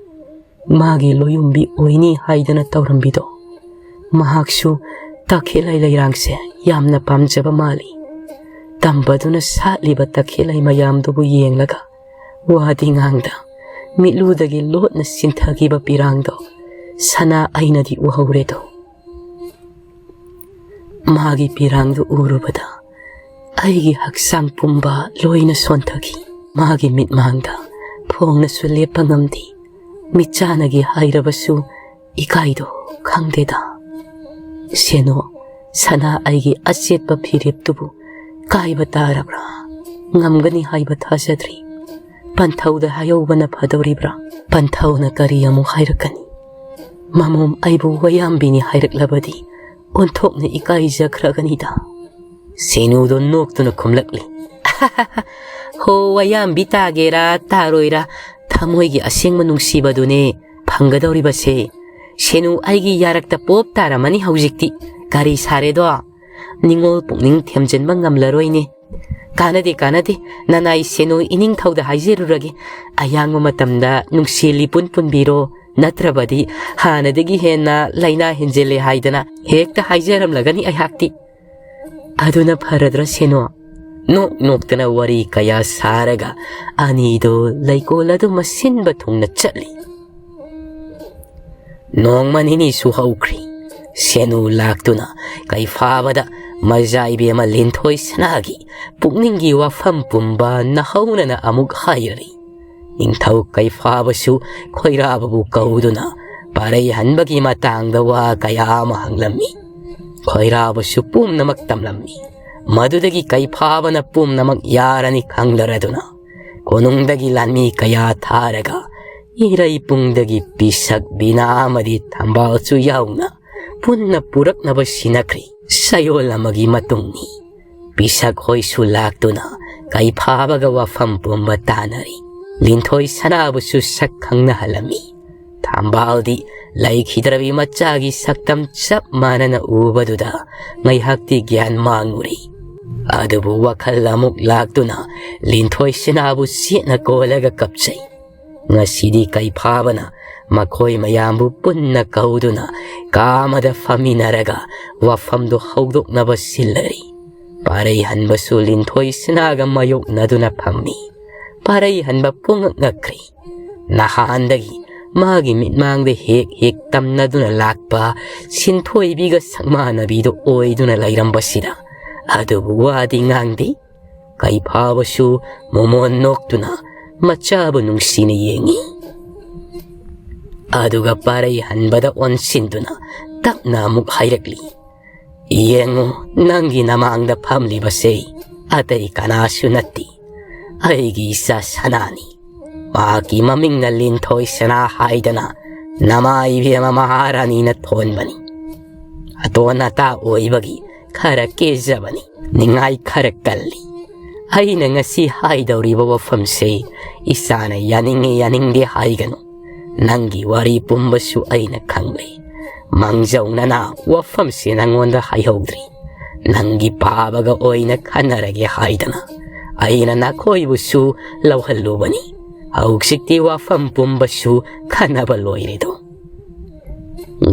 ꯃꯥꯒꯤ ꯂꯣꯌꯨꯝꯕꯤ ꯑꯣꯏꯅꯤ ꯍꯥꯏꯗꯅ ꯇꯧꯔꯝꯕꯤꯗꯣ, ꯃꯍꯥꯛꯁꯨ ꯇꯈꯦꯜꯂꯩ ꯂꯩꯔꯥꯡꯁꯦ ꯌꯥꯝꯅ ꯄꯥꯝꯖꯕ ꯃꯥꯜꯂꯤ꯫ ꯇꯝꯕꯗꯨꯅ ꯁꯥꯠꯂꯤꯕ ꯇꯈꯦꯜꯂꯩ ꯃꯌꯥꯝꯗꯨꯕꯨ ꯌꯦꯡꯂꯒ ꯋꯥꯗꯤ ꯉꯥꯡꯗ ꯃꯤꯠꯂꯨꯗꯒꯤ ꯂꯣꯠꯅ ꯁꯤꯟꯊꯈꯤꯕ ꯄꯤꯔꯥꯡꯗꯣ ꯁꯅꯥ ꯑꯩꯅꯗꯤ ꯎꯍꯧꯔꯦꯗꯣ꯫ ꯃꯥꯒꯤ ꯄꯤꯔꯥꯡꯗꯨ ꯎꯔꯨꯕꯗ ꯑꯩꯒꯤ ꯍꯛꯆꯥꯡ ꯄꯨꯝꯕ ꯂꯣꯏꯅ ꯁꯣꯟꯊꯈꯤ꯫ ꯃꯥꯒꯤ ꯃꯤꯠꯃꯥꯡꯗ ꯐꯣꯡꯅꯁꯨ ꯂꯦꯞꯄ ꯉꯝꯗꯦ꯫ ꯃꯤꯠꯆꯥꯅꯒꯤ ꯍꯥꯏꯔꯕꯁꯨ ꯏꯀꯥꯏꯗꯣ ꯈꯪꯗꯦꯗ꯫ ꯁꯦꯅꯣ, ꯁꯅꯥ ꯑꯩꯒꯤ ꯑꯆꯦꯠꯄ ꯐꯤꯔꯦꯞꯇꯨꯕꯨ ꯀꯥꯏꯕ ꯇꯥꯔꯕ꯭ꯔꯥ? ꯉꯝꯒꯅꯤ ꯍꯥꯏꯕ ꯊꯥꯖꯗ꯭ꯔꯤ꯫ ꯄꯟꯊꯧꯗ ꯍꯥꯏꯍꯧꯕꯅ ꯐꯗꯧꯔꯤꯕ꯭ꯔꯥ? ꯄꯟꯊꯧꯅ ꯀꯔꯤ ꯑꯃꯨꯛ ꯍꯥꯏꯔꯛꯀꯅꯤ? ꯃꯃꯣꯝ ꯑꯩꯕꯨ ꯋꯥꯌꯥꯝꯕꯤꯅꯤ ꯍꯥꯏꯔꯛꯂꯕꯗꯤ ꯑꯣꯟꯊꯣꯛꯅ ꯏꯀꯥꯏꯖꯈ꯭ꯔꯒꯅꯤꯗ꯫ ꯁꯦꯅꯨꯗꯣ ꯅꯣꯛꯇꯨꯅ ꯈꯨꯝꯂꯛꯂꯤ꯫ "ꯍꯣ, ꯋꯥꯌꯥꯝꯕꯤ ꯇꯥꯒꯦꯔꯥ ꯇꯥꯔꯣꯏꯔꯥ, ꯊꯃꯣꯏꯒꯤ ꯑꯁꯦꯡꯕ ꯅꯨꯡꯁꯤꯕꯗꯨꯅꯦ ꯐꯪꯒꯗꯧꯔꯤꯕꯁꯦ꯫ ꯁꯦꯅꯨ ꯑꯩꯒꯤ ꯌꯥꯔꯛꯇ ꯄꯣꯞ ꯇꯥꯔꯝꯃꯅꯤ ꯍꯧꯖꯤꯛꯇꯤ꯫ ꯀꯔꯤ ꯁꯥꯔꯦꯗꯣ? ꯅꯤꯡꯉꯣꯜ ꯄꯨꯛꯅꯤꯡ ꯊꯦꯝꯖꯤꯟꯕ ꯉꯝꯂꯔꯣꯏꯅꯦ꯫ ꯀꯥꯟꯅꯗꯦ, ꯀꯥꯟꯅꯗꯦ꯫ ꯅꯅꯥꯏ ꯁꯦꯅꯨ ꯏꯅꯤꯡꯊꯧꯗ ꯍꯥꯏꯖꯔꯨꯔꯒꯦ꯫ ꯑꯌꯥꯡꯕ ꯃꯇꯝꯗ ꯅꯨꯡꯁꯤꯜꯂꯤ ꯄꯨꯟ ꯄꯨꯟꯕꯤꯔꯣ, ꯅꯠꯇ꯭ꯔꯕꯗꯤ ꯍꯥꯟꯅꯗꯒꯤ ꯍꯦꯟꯅ ꯂꯥꯏꯅꯥ ꯍꯦꯟꯖꯤꯜꯂꯦ ꯍꯥꯏꯗꯅ ꯍꯦꯛꯇ ꯍꯥꯏꯖꯔꯝꯂꯒꯅꯤ ꯑꯩꯍꯥꯛꯇꯤ꯫ ꯑꯗꯨꯅ ꯐꯔꯗ꯭ꯔꯥ ꯁꯦꯅꯣ?" ꯅꯣꯛ ꯅꯣꯛꯇꯅ ꯋꯥꯔꯤ ꯀꯌꯥ ꯁꯥꯔꯒ ꯑꯅꯤꯗꯣ ꯂꯩꯀꯣꯜ ꯑꯗꯨ ꯃꯁꯤꯟꯕ ꯊꯨꯡꯅ ꯆꯠꯂꯤ꯫ ꯅꯣꯡꯃ ꯅꯤꯅꯤꯁꯨ ꯍꯧꯈ꯭ꯔꯤ꯫ ꯁꯦꯅꯨ ꯂꯥꯛꯇꯨꯅ ꯀꯩꯐꯥꯕꯗ ꯃꯖꯥ ꯏꯕꯦꯝꯃ ꯂꯤꯟꯊꯣꯏ ꯁꯅꯥꯒꯤ ꯄꯨꯛꯅꯤꯡꯒꯤ ꯋꯥꯐꯝ ꯄꯨꯝꯕ ꯅꯍꯧꯅꯅ ꯑꯃꯨꯛ ꯍꯥꯏꯔꯤ꯫ ꯅꯤꯡꯊꯧ ꯀꯩꯐꯥꯕꯁꯨ ꯈꯣꯏꯔꯥꯕꯕꯨ ꯀꯧꯗꯨꯅ ꯄꯥꯔꯩ ꯍꯟꯕꯒꯤ ꯃꯇꯥꯡꯗ ꯋꯥ ꯀꯌꯥ ꯑꯃ ꯍꯪꯂꯝꯃꯤ꯫ ꯈꯣꯏꯔꯥꯕꯁꯨ ꯄꯨꯝꯅꯃꯛ ꯇꯝꯂꯝꯃꯤ꯫ ꯃꯗꯨꯗꯒꯤ ꯀꯩꯐꯥꯕꯅ ꯄꯨꯝꯅꯃꯛ ꯌꯥꯔꯅꯤ ꯈꯪꯂꯔꯗꯨꯅ ꯀꯣꯅꯨꯡꯗꯒꯤ ꯂꯥꯟꯃꯤ ꯀꯌꯥ ꯊꯥꯔꯒ ꯏꯔꯩꯄꯨꯡꯗꯒꯤ ꯄꯤꯁꯛ ꯕꯤꯅꯥ ꯑꯃꯗꯤ ꯊꯝꯕꯥꯜꯁꯨ ꯌꯥꯎꯅ ꯄꯨꯟꯅ ꯄꯨꯔꯛꯅꯕ ꯁꯤꯟꯅꯈ꯭ꯔꯤ꯫ ꯆꯌꯣꯜ ꯑꯃꯒꯤ ꯃꯇꯨꯡꯅꯤ꯫ ꯄꯤꯁꯛ ꯍꯣꯏꯁꯨ ꯂꯥꯛꯇꯨꯅ ꯀꯩꯐꯥꯕꯒ ꯋꯥꯐꯝ ꯄꯨꯝꯕ ꯇꯥꯅꯔꯤ꯫ ꯂꯤꯟꯊꯣꯏ ꯁꯅꯥꯕꯨꯁꯨ ꯁꯛ ꯈꯪꯅꯍꯜꯂꯝꯃꯤ꯫ ꯊꯝꯕꯥꯜꯗꯤ ꯂꯩꯈꯤꯗ꯭ꯔꯕꯤ ꯃꯆꯥꯒꯤ ꯁꯛꯇꯝ ꯆꯞ ꯃꯥꯟꯅꯅ ꯎꯕꯗꯨꯗ ꯉꯥꯏꯍꯥꯛꯇꯤ ꯒ꯭ꯌꯥꯟ ꯃꯥꯡꯉꯨꯔꯤ꯫ ꯑꯗꯨꯕꯨ ꯋꯥꯈꯜ ꯑꯃꯨꯛ ꯂꯥꯛꯇꯨꯅ ꯂꯤꯟꯊꯣꯏ ꯁꯅꯥꯕꯨ ꯆꯦꯠꯅ ꯀꯣꯜꯂꯒ ꯀꯞꯆꯩ꯫ ꯉꯁꯤꯗꯤ ꯀꯩꯐꯥꯕꯅ ꯃꯈꯣꯏ ꯃꯌꯥꯝꯕꯨ ꯄꯨꯟꯅ ꯀꯧꯗꯨꯅ ꯀꯥ ꯑꯃꯗ ꯐꯝꯃꯤꯟꯅꯔꯒ ꯋꯥꯐꯝꯗꯨ ꯍꯧꯗꯣꯛꯅꯕ ꯁꯤꯜꯂꯔꯤ꯫ ꯄꯥꯔꯩ ꯍꯟꯕꯁꯨ ꯂꯤꯟꯊꯣꯏ ꯁꯅꯥꯒ ꯃꯥꯌꯣꯛꯅꯗꯨꯅ ꯐꯝꯃꯤ꯫ ꯄꯥꯔꯩ ꯍꯟꯕ ꯄꯨꯡꯉꯛ ꯉꯛꯈ꯭ꯔꯦ꯫ ꯅꯍꯥꯟꯗꯒꯤ ꯃꯥꯒꯤ ꯃꯤꯠꯃꯥꯡꯗ ꯍꯦꯛ ꯍꯦꯛ ꯇꯝꯅꯗꯨꯅ ꯂꯥꯛꯄ ꯁꯤꯟꯊꯣꯏꯕꯤꯒ ꯁꯛꯃꯥꯟꯅꯕꯤꯗꯨ ꯑꯣꯏꯗꯨꯅ ꯂꯩꯔꯝꯕꯁꯤꯗ꯫ ꯑꯗꯨꯕꯨ ꯋꯥꯗꯤ ꯉꯥꯡꯗꯦ꯫ ꯀꯩ ꯐꯥꯕꯁꯨ ꯃꯣꯃꯣꯟ ꯅꯣꯛꯇꯨꯅ ꯃꯆꯥꯕꯨ ꯅꯨꯡꯁꯤꯅ ꯌꯦꯡꯉꯤ꯫ ꯑꯗꯨꯒ ꯄꯥꯔꯩ ꯍꯟꯕꯗ ꯑꯣꯟꯁꯤꯟꯗꯨꯅ ꯇꯞꯅ ꯑꯃꯨꯛ ꯍꯥꯏꯔꯛꯂꯤ, "ꯌꯦꯡꯉꯨ, ꯅꯪꯒꯤ ꯅꯃꯥꯡꯗ ꯐꯝꯂꯤꯕꯁꯦ ꯑꯇꯩ ꯀꯅꯥꯁꯨ ꯅꯠꯇꯦ, ꯑꯩꯒꯤ ꯏꯆꯥ ꯁꯅꯥꯅꯤ꯫ ꯃꯍꯥꯛꯀꯤ ꯃꯃꯤꯡꯅ ꯂꯤꯟꯊꯣꯏ ꯁꯅꯥ ꯍꯥꯏꯗꯅ ꯅꯃꯥ ꯏꯕꯦꯝꯃ ꯃꯍꯥꯔꯥꯅꯤꯅ ꯊꯣꯟꯕꯅꯤ꯫ ꯑꯇꯣꯟ ꯑꯇꯥ ꯑꯣꯏꯕꯒꯤ ꯈꯔ ꯀꯦꯖꯕꯅꯤ, ꯅꯤꯡꯉꯥꯏ ꯈꯔ ꯀꯜꯂꯤ꯫ ꯑꯩꯅ ꯉꯁꯤ ꯍꯥꯏꯗꯧꯔꯤꯕ ꯋꯥꯐꯝꯁꯦ ꯏꯆꯥꯅ ꯌꯥꯅꯤꯡꯉꯤ ꯌꯥꯅꯤꯡꯗꯦ ꯍꯥꯏꯒꯅꯨ꯫ ꯅꯪꯒꯤ ꯋꯥꯔꯤ ꯄꯨꯝꯕꯁꯨ ꯑꯩꯅ ꯈꯪꯂꯦ꯫ ꯃꯥꯡꯖꯧꯅꯅ ꯋꯥꯐꯝꯁꯦ ꯅꯪꯉꯣꯟꯗ ꯍꯥꯏꯍꯧꯗ꯭ꯔꯤ꯫ ꯅꯪꯒꯤ ꯄꯥꯕꯒ ꯑꯣꯏꯅ ꯈꯟꯅꯔꯒꯦ ꯍꯥꯏꯗꯅ ꯑꯩꯅ ꯅꯈꯣꯏꯕꯨꯁꯨ ꯂꯧꯍꯜꯂꯨꯕꯅꯤ꯫ ꯍꯧꯖꯤꯛꯇꯤ ꯋꯥꯐꯝ ꯄꯨꯝꯕꯁꯨ ꯈꯟꯅꯕ ꯂꯣꯏꯔꯦꯗꯣ꯫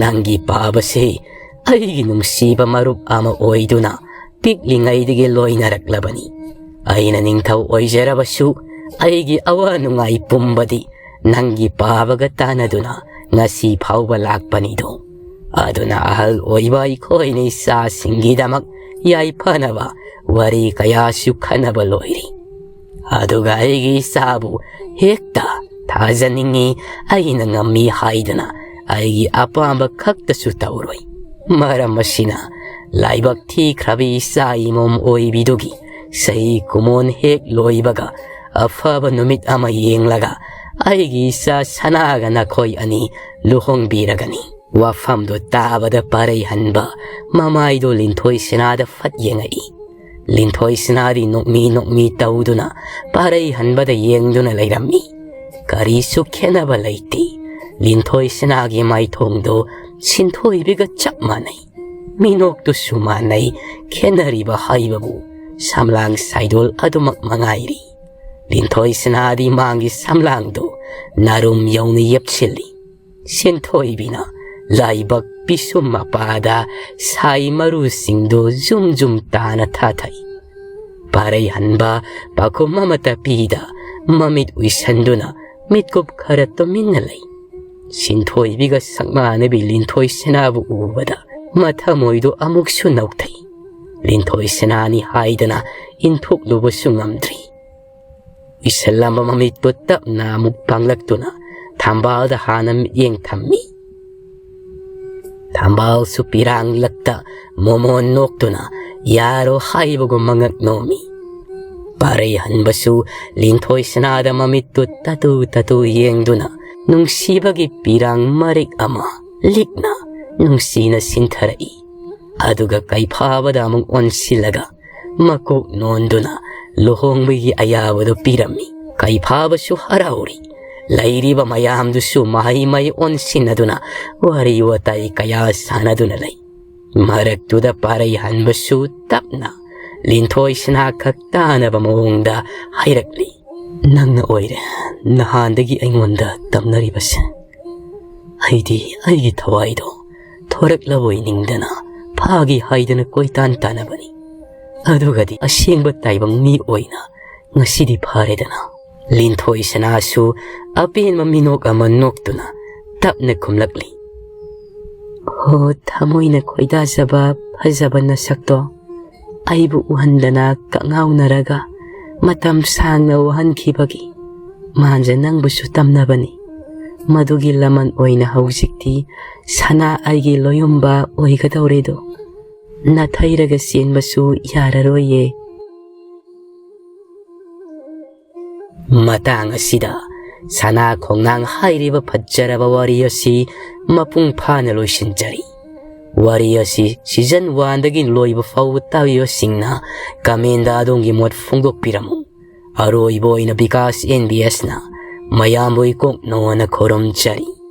ꯅꯪꯒꯤ ꯄꯥꯕꯁꯦ ꯑꯩꯒꯤ ꯅꯨꯡꯁꯤꯕ ꯃꯔꯨꯞ ꯑꯃ ꯑꯣꯏꯗꯨꯅ ꯄꯤꯛꯂꯤꯉꯩꯗꯒꯤ ꯂꯣꯏꯅꯔꯛꯂꯕꯅꯤ꯫ ꯑꯩꯅ ꯅꯤꯡꯊꯧ ꯑꯣꯏꯖꯔꯕꯁꯨ ꯑꯩꯒꯤ ꯑꯋꯥ ꯅꯨꯡꯉꯥꯏ ꯄꯨꯝꯕꯗꯤ ꯅꯪꯒꯤ ꯄꯥꯕꯒ ꯇꯥꯟꯅꯗꯨꯅ ꯉꯁꯤ ꯐꯥꯎꯕ ꯂꯥꯛꯄꯅꯤꯗꯣ꯫ ꯑꯗꯨꯅ ꯑꯍꯜ ꯑꯣꯏꯕ ꯑꯩꯈꯣꯏꯅ ꯏꯆꯥꯁꯤꯡꯒꯤꯗꯃꯛ ꯌꯥꯏꯐꯅꯕ ꯋꯥꯔꯤ ꯀꯌꯥꯁꯨ ꯈꯟꯅꯕ ꯂꯣꯏꯔꯤ꯫ ꯑꯗꯨꯒ ꯑꯩꯒꯤ ꯏꯆꯥꯕꯨ ꯍꯦꯛꯇ ꯊꯥꯖꯅꯤꯡꯉꯤ, ꯑꯩꯅ ꯉꯝꯃꯤ ꯍꯥꯏꯗꯅ ꯑꯩꯒꯤ ꯑꯄꯥꯝꯕ ꯈꯛꯇꯁꯨ ꯇꯧꯔꯣꯏ꯫ ꯃꯔꯝ ꯑꯁꯤꯅ ꯂꯥꯏꯕꯛ ꯊꯤꯈ꯭ꯔꯕꯤ ꯏꯆꯥ ꯏꯃꯣꯝ ꯑꯣꯏꯕꯤꯗꯨꯒꯤ ꯆꯍꯤ ꯀꯨꯃꯣꯟ ꯍꯦꯛ ꯂꯣꯏꯕꯒ ꯑꯐꯕ ꯅꯨꯃꯤꯠ ꯑꯃ ꯌꯦꯡꯂꯒ ꯑꯩꯒꯤ ꯏꯆꯥ ꯁꯅꯥꯒ ꯅꯈꯣꯏ ꯑꯅꯤ ꯂꯨꯍꯣꯡꯕꯤꯔꯒꯅꯤ꯫" ꯋꯥꯐꯝꯗꯨ ꯇꯥꯕꯗ ꯄꯥꯔꯩ ꯍꯟꯕ ꯃꯃꯥꯏꯗꯨ ꯂꯤꯟꯊꯣꯏ ꯁꯅꯥꯗ ꯐꯠ ꯌꯦꯡꯉꯛꯏ꯫ ꯂꯤꯟꯊꯣꯏ ꯁꯅꯥꯗꯤ ꯅꯣꯛꯃꯤ ꯅꯣꯛꯃꯤ ꯇꯧꯗꯨꯅ ꯄꯥꯔꯩ ꯍꯟꯕꯗ ꯌꯦꯡꯗꯨꯅ ꯂꯩꯔꯝꯃꯤ꯫ ꯀꯔꯤꯁꯨ ꯈꯦꯠꯅꯕ ꯂꯩꯇꯦ꯫ ꯂꯤꯟꯊꯣꯏ ꯁꯅꯥꯒꯤ ꯃꯥꯏꯊꯣꯡꯗꯣ ꯁꯤꯟꯊꯣꯏꯕꯤꯒ ꯆꯞ ꯃꯥꯟꯅꯩ꯫ ꯃꯤꯅꯣꯛꯇꯨꯁꯨ ꯃꯥꯟꯅꯩ꯫ ꯈꯦꯠꯅꯔꯤꯕ ꯍꯥꯏꯕꯕꯨ ꯁꯝꯂꯥꯡ ꯁꯥꯏꯗꯣꯜ ꯑꯗꯨꯃꯛ ꯃꯉꯥꯏꯔꯤ꯫ ꯂꯤꯟꯊꯣꯏ ꯁꯅꯥꯗꯤ ꯃꯥꯡꯒꯤ ꯁꯝꯂꯥꯡꯗꯨ ꯅꯥꯔꯨꯝ ꯌꯧꯅ ꯌꯦꯞꯁꯤꯜꯂꯤ꯫ ꯁꯤꯟꯊꯣꯏꯕꯤꯅ ꯂꯥꯏꯕꯛ ꯄꯤꯁꯨꯝ ꯃꯄꯥꯗ ꯁꯥꯏ ꯃꯔꯨꯁꯤꯡꯗꯨ ꯖꯨꯝ ꯖꯨꯝ ꯇꯥꯅ ꯊꯥꯊꯩ꯫ ꯄꯥꯔꯩ ꯍꯟꯕ ꯄꯥꯎꯈꯨꯝ ꯑꯃꯠꯇ ꯄꯤꯗ ꯃꯃꯤꯠ ꯎꯏꯁꯟꯗꯨꯅ ꯃꯤꯠꯀꯨꯞ ꯈꯔ ꯇꯨꯃꯤꯟꯅ ꯂꯩ꯫ ꯁꯤꯟꯊꯣꯏꯕꯤꯒ ꯁꯛꯃꯥꯟꯅꯕꯤ ꯂꯤꯟꯊꯣꯏ ꯁꯅꯥꯕꯨ ꯎꯕꯗ ꯃꯊꯃꯣꯏꯗꯨ ꯑꯃꯨꯛꯁꯨ ꯅꯧꯊꯩ꯫ ꯂꯤꯟꯊꯣꯏ ꯁꯅꯥꯅꯤ ꯍꯥꯏꯗꯅ ꯏꯟꯊꯣꯛꯂꯨꯕꯁꯨ ꯉꯝꯗ꯭ꯔꯤ꯫ ꯎꯏꯁꯜꯂꯝꯕ ꯃꯃꯤꯠꯇꯨ ꯇꯞꯅ ꯑꯃꯨꯛ ꯄꯥꯡꯂꯛꯇꯨꯅ ꯊꯝꯕꯥꯜꯗ ꯍꯥꯟꯅ ꯃꯤꯠꯌꯦꯡ ꯊꯝꯃꯤ꯫ ꯊꯝꯕꯥꯜꯁꯨ ꯄꯤꯔꯥꯡꯂꯛꯇ ꯃꯣꯃꯣꯟ ꯅꯣꯛꯇꯨꯅ ꯌꯥꯔꯣ ꯍꯥꯏꯕꯒꯨꯝ ꯃꯉꯛ ꯅꯣꯝꯃꯤ꯫ ꯄꯥꯔꯩ ꯍꯟꯕꯁꯨ ꯂꯤꯟꯊꯣꯏ ꯁꯅꯥꯗ ꯃꯃꯤꯠꯇꯨ ꯇꯇꯨ ꯇꯇꯨ ꯌꯦꯡꯗꯨꯅ ꯅꯨꯡꯁꯤꯕꯒꯤ ꯄꯤꯔꯥꯡ ꯃꯔꯤꯛ ꯑꯃ ꯂꯤꯛꯅ ꯅꯨꯡꯁꯤꯅ ꯁꯤꯟꯊꯔꯛꯏ꯫ ꯑꯗꯨꯒ ꯀꯩꯐꯥꯕꯗ ꯑꯃꯨꯛ ꯑꯣꯟꯁꯤꯜꯂꯒ ꯃꯀꯣꯛ ꯅꯣꯟꯗꯨꯅ ꯂꯨꯍꯣꯡꯕꯒꯤ ꯑꯌꯥꯕꯗꯨ ꯄꯤꯔꯝꯃꯤ꯫ ꯀꯩꯐꯥꯕꯁꯨ ꯍꯔꯥꯎꯔꯤ꯫ ꯂꯩꯔꯤꯕ ꯃꯌꯥꯝꯗꯨꯁꯨ ꯃꯍꯩ ꯃꯍꯩ ꯑꯣꯟꯁꯤꯟꯅꯗꯨꯅ ꯋꯥꯔꯤ ꯋꯥꯇꯥꯏ ꯀꯌꯥ ꯁꯥꯟꯅꯗꯨꯅ ꯂꯩ꯫ ꯃꯔꯛꯇꯨꯗ ꯄꯥꯔꯩ ꯍꯟꯕꯁꯨ ꯇꯞꯅ ꯂꯤꯟꯊꯣꯏ ꯁꯅꯥ ꯈꯛ ꯇꯥꯅꯕ ꯃꯑꯣꯡꯗ ꯍꯥꯏꯔꯛꯂꯤ꯫ "ꯅꯪꯅ ꯑꯣꯏꯔꯦ ꯅꯍꯥꯟꯗꯒꯤ ꯑꯩꯉꯣꯟꯗ ꯇꯝꯅꯔꯤꯕꯁꯦ꯫ ꯑꯩꯗꯤ ꯑꯩꯒꯤ ꯊꯋꯥꯏꯗꯣ ꯊꯣꯔꯛꯂꯕꯣꯏ ꯅꯤꯡꯗꯅ ꯐꯥꯒꯦ ꯍꯥꯏꯗꯅ ꯀꯣꯏꯇꯥꯟ ꯇꯥꯟꯅꯕꯅꯤ꯫ ꯑꯗꯨꯒꯗꯤ ꯑꯁꯦꯡꯕ ꯇꯥꯏꯕꯪ ꯃꯤ ꯑꯣꯏꯅ ꯉꯁꯤꯗꯤ ꯐꯥꯔꯦꯗꯅ꯫" ꯂꯤꯟꯊꯣꯏ ꯁꯅꯥꯁꯨ ꯑꯄꯦꯟꯕ ꯃꯤꯅꯣꯛ ꯑꯃ ꯅꯣꯛꯇꯨꯅ ꯇꯞꯅ ꯈꯨꯝꯂꯛꯂꯤ꯫ "ꯍꯣ, ꯊꯃꯣꯏꯅ ꯈꯣꯏꯗꯥꯖꯕ ꯐꯖꯕ ꯅꯁꯛꯇꯣ ꯑꯩꯕꯨ ꯎꯍꯟꯗꯅ ꯀꯛꯉꯥꯎꯅꯔꯒ ꯃꯇꯝ ꯁꯥꯡꯅ ꯋꯥꯍꯟꯈꯤꯕꯒꯤ ꯃꯥꯟꯖ ꯅꯪꯕꯨꯁꯨ ꯇꯝꯅꯕꯅꯤ꯫ ꯃꯗꯨꯒꯤ ꯂꯃꯟ ꯑꯣꯏꯅ ꯍꯧꯖꯤꯛꯇꯤ ꯁꯅꯥ ꯑꯩꯒꯤ ꯂꯣꯌꯨꯝꯕ ꯑꯣꯏꯒꯗꯧꯔꯦꯗꯣ꯫ ꯅꯥꯊꯩꯔꯒ ꯆꯦꯟꯕꯁꯨ ꯌꯥꯔꯔꯣꯏꯌꯦ꯫" ꯃꯇꯥꯡ ꯑꯁꯤꯗ ꯁꯅꯥ ꯈꯣꯡꯅꯥꯡ ꯍꯥꯏꯔꯤꯕ ꯐꯖꯔꯕ ꯋꯥꯔꯤ ꯑꯁꯤ ꯃꯄꯨꯡ ꯐꯥꯅ ꯂꯣꯏꯁꯤꯟꯖꯔꯤ꯫ ꯋꯥꯔꯤ ꯑꯁꯤ season one ꯗꯒꯤ ꯂꯣꯏꯕ ꯐꯥꯎꯕ ꯇꯥꯕꯤꯕꯁꯤꯡꯅ comment ꯗ ꯑꯗꯣꯝꯒꯤ ꯃꯣꯠ ꯐꯣꯡꯗꯣꯛꯄꯤꯔꯝꯃꯨ꯫ ꯑꯔꯣꯏꯕ ꯑꯣꯏꯅ ꯕꯤꯀꯥꯁ ꯑꯦꯟ ꯕꯤ ꯑꯦꯁꯅ ꯃꯌꯥꯝꯕꯨ ꯏꯀꯣꯛ ꯅꯣꯟꯅ ꯈꯨꯔꯨꯝꯖꯔꯤ꯫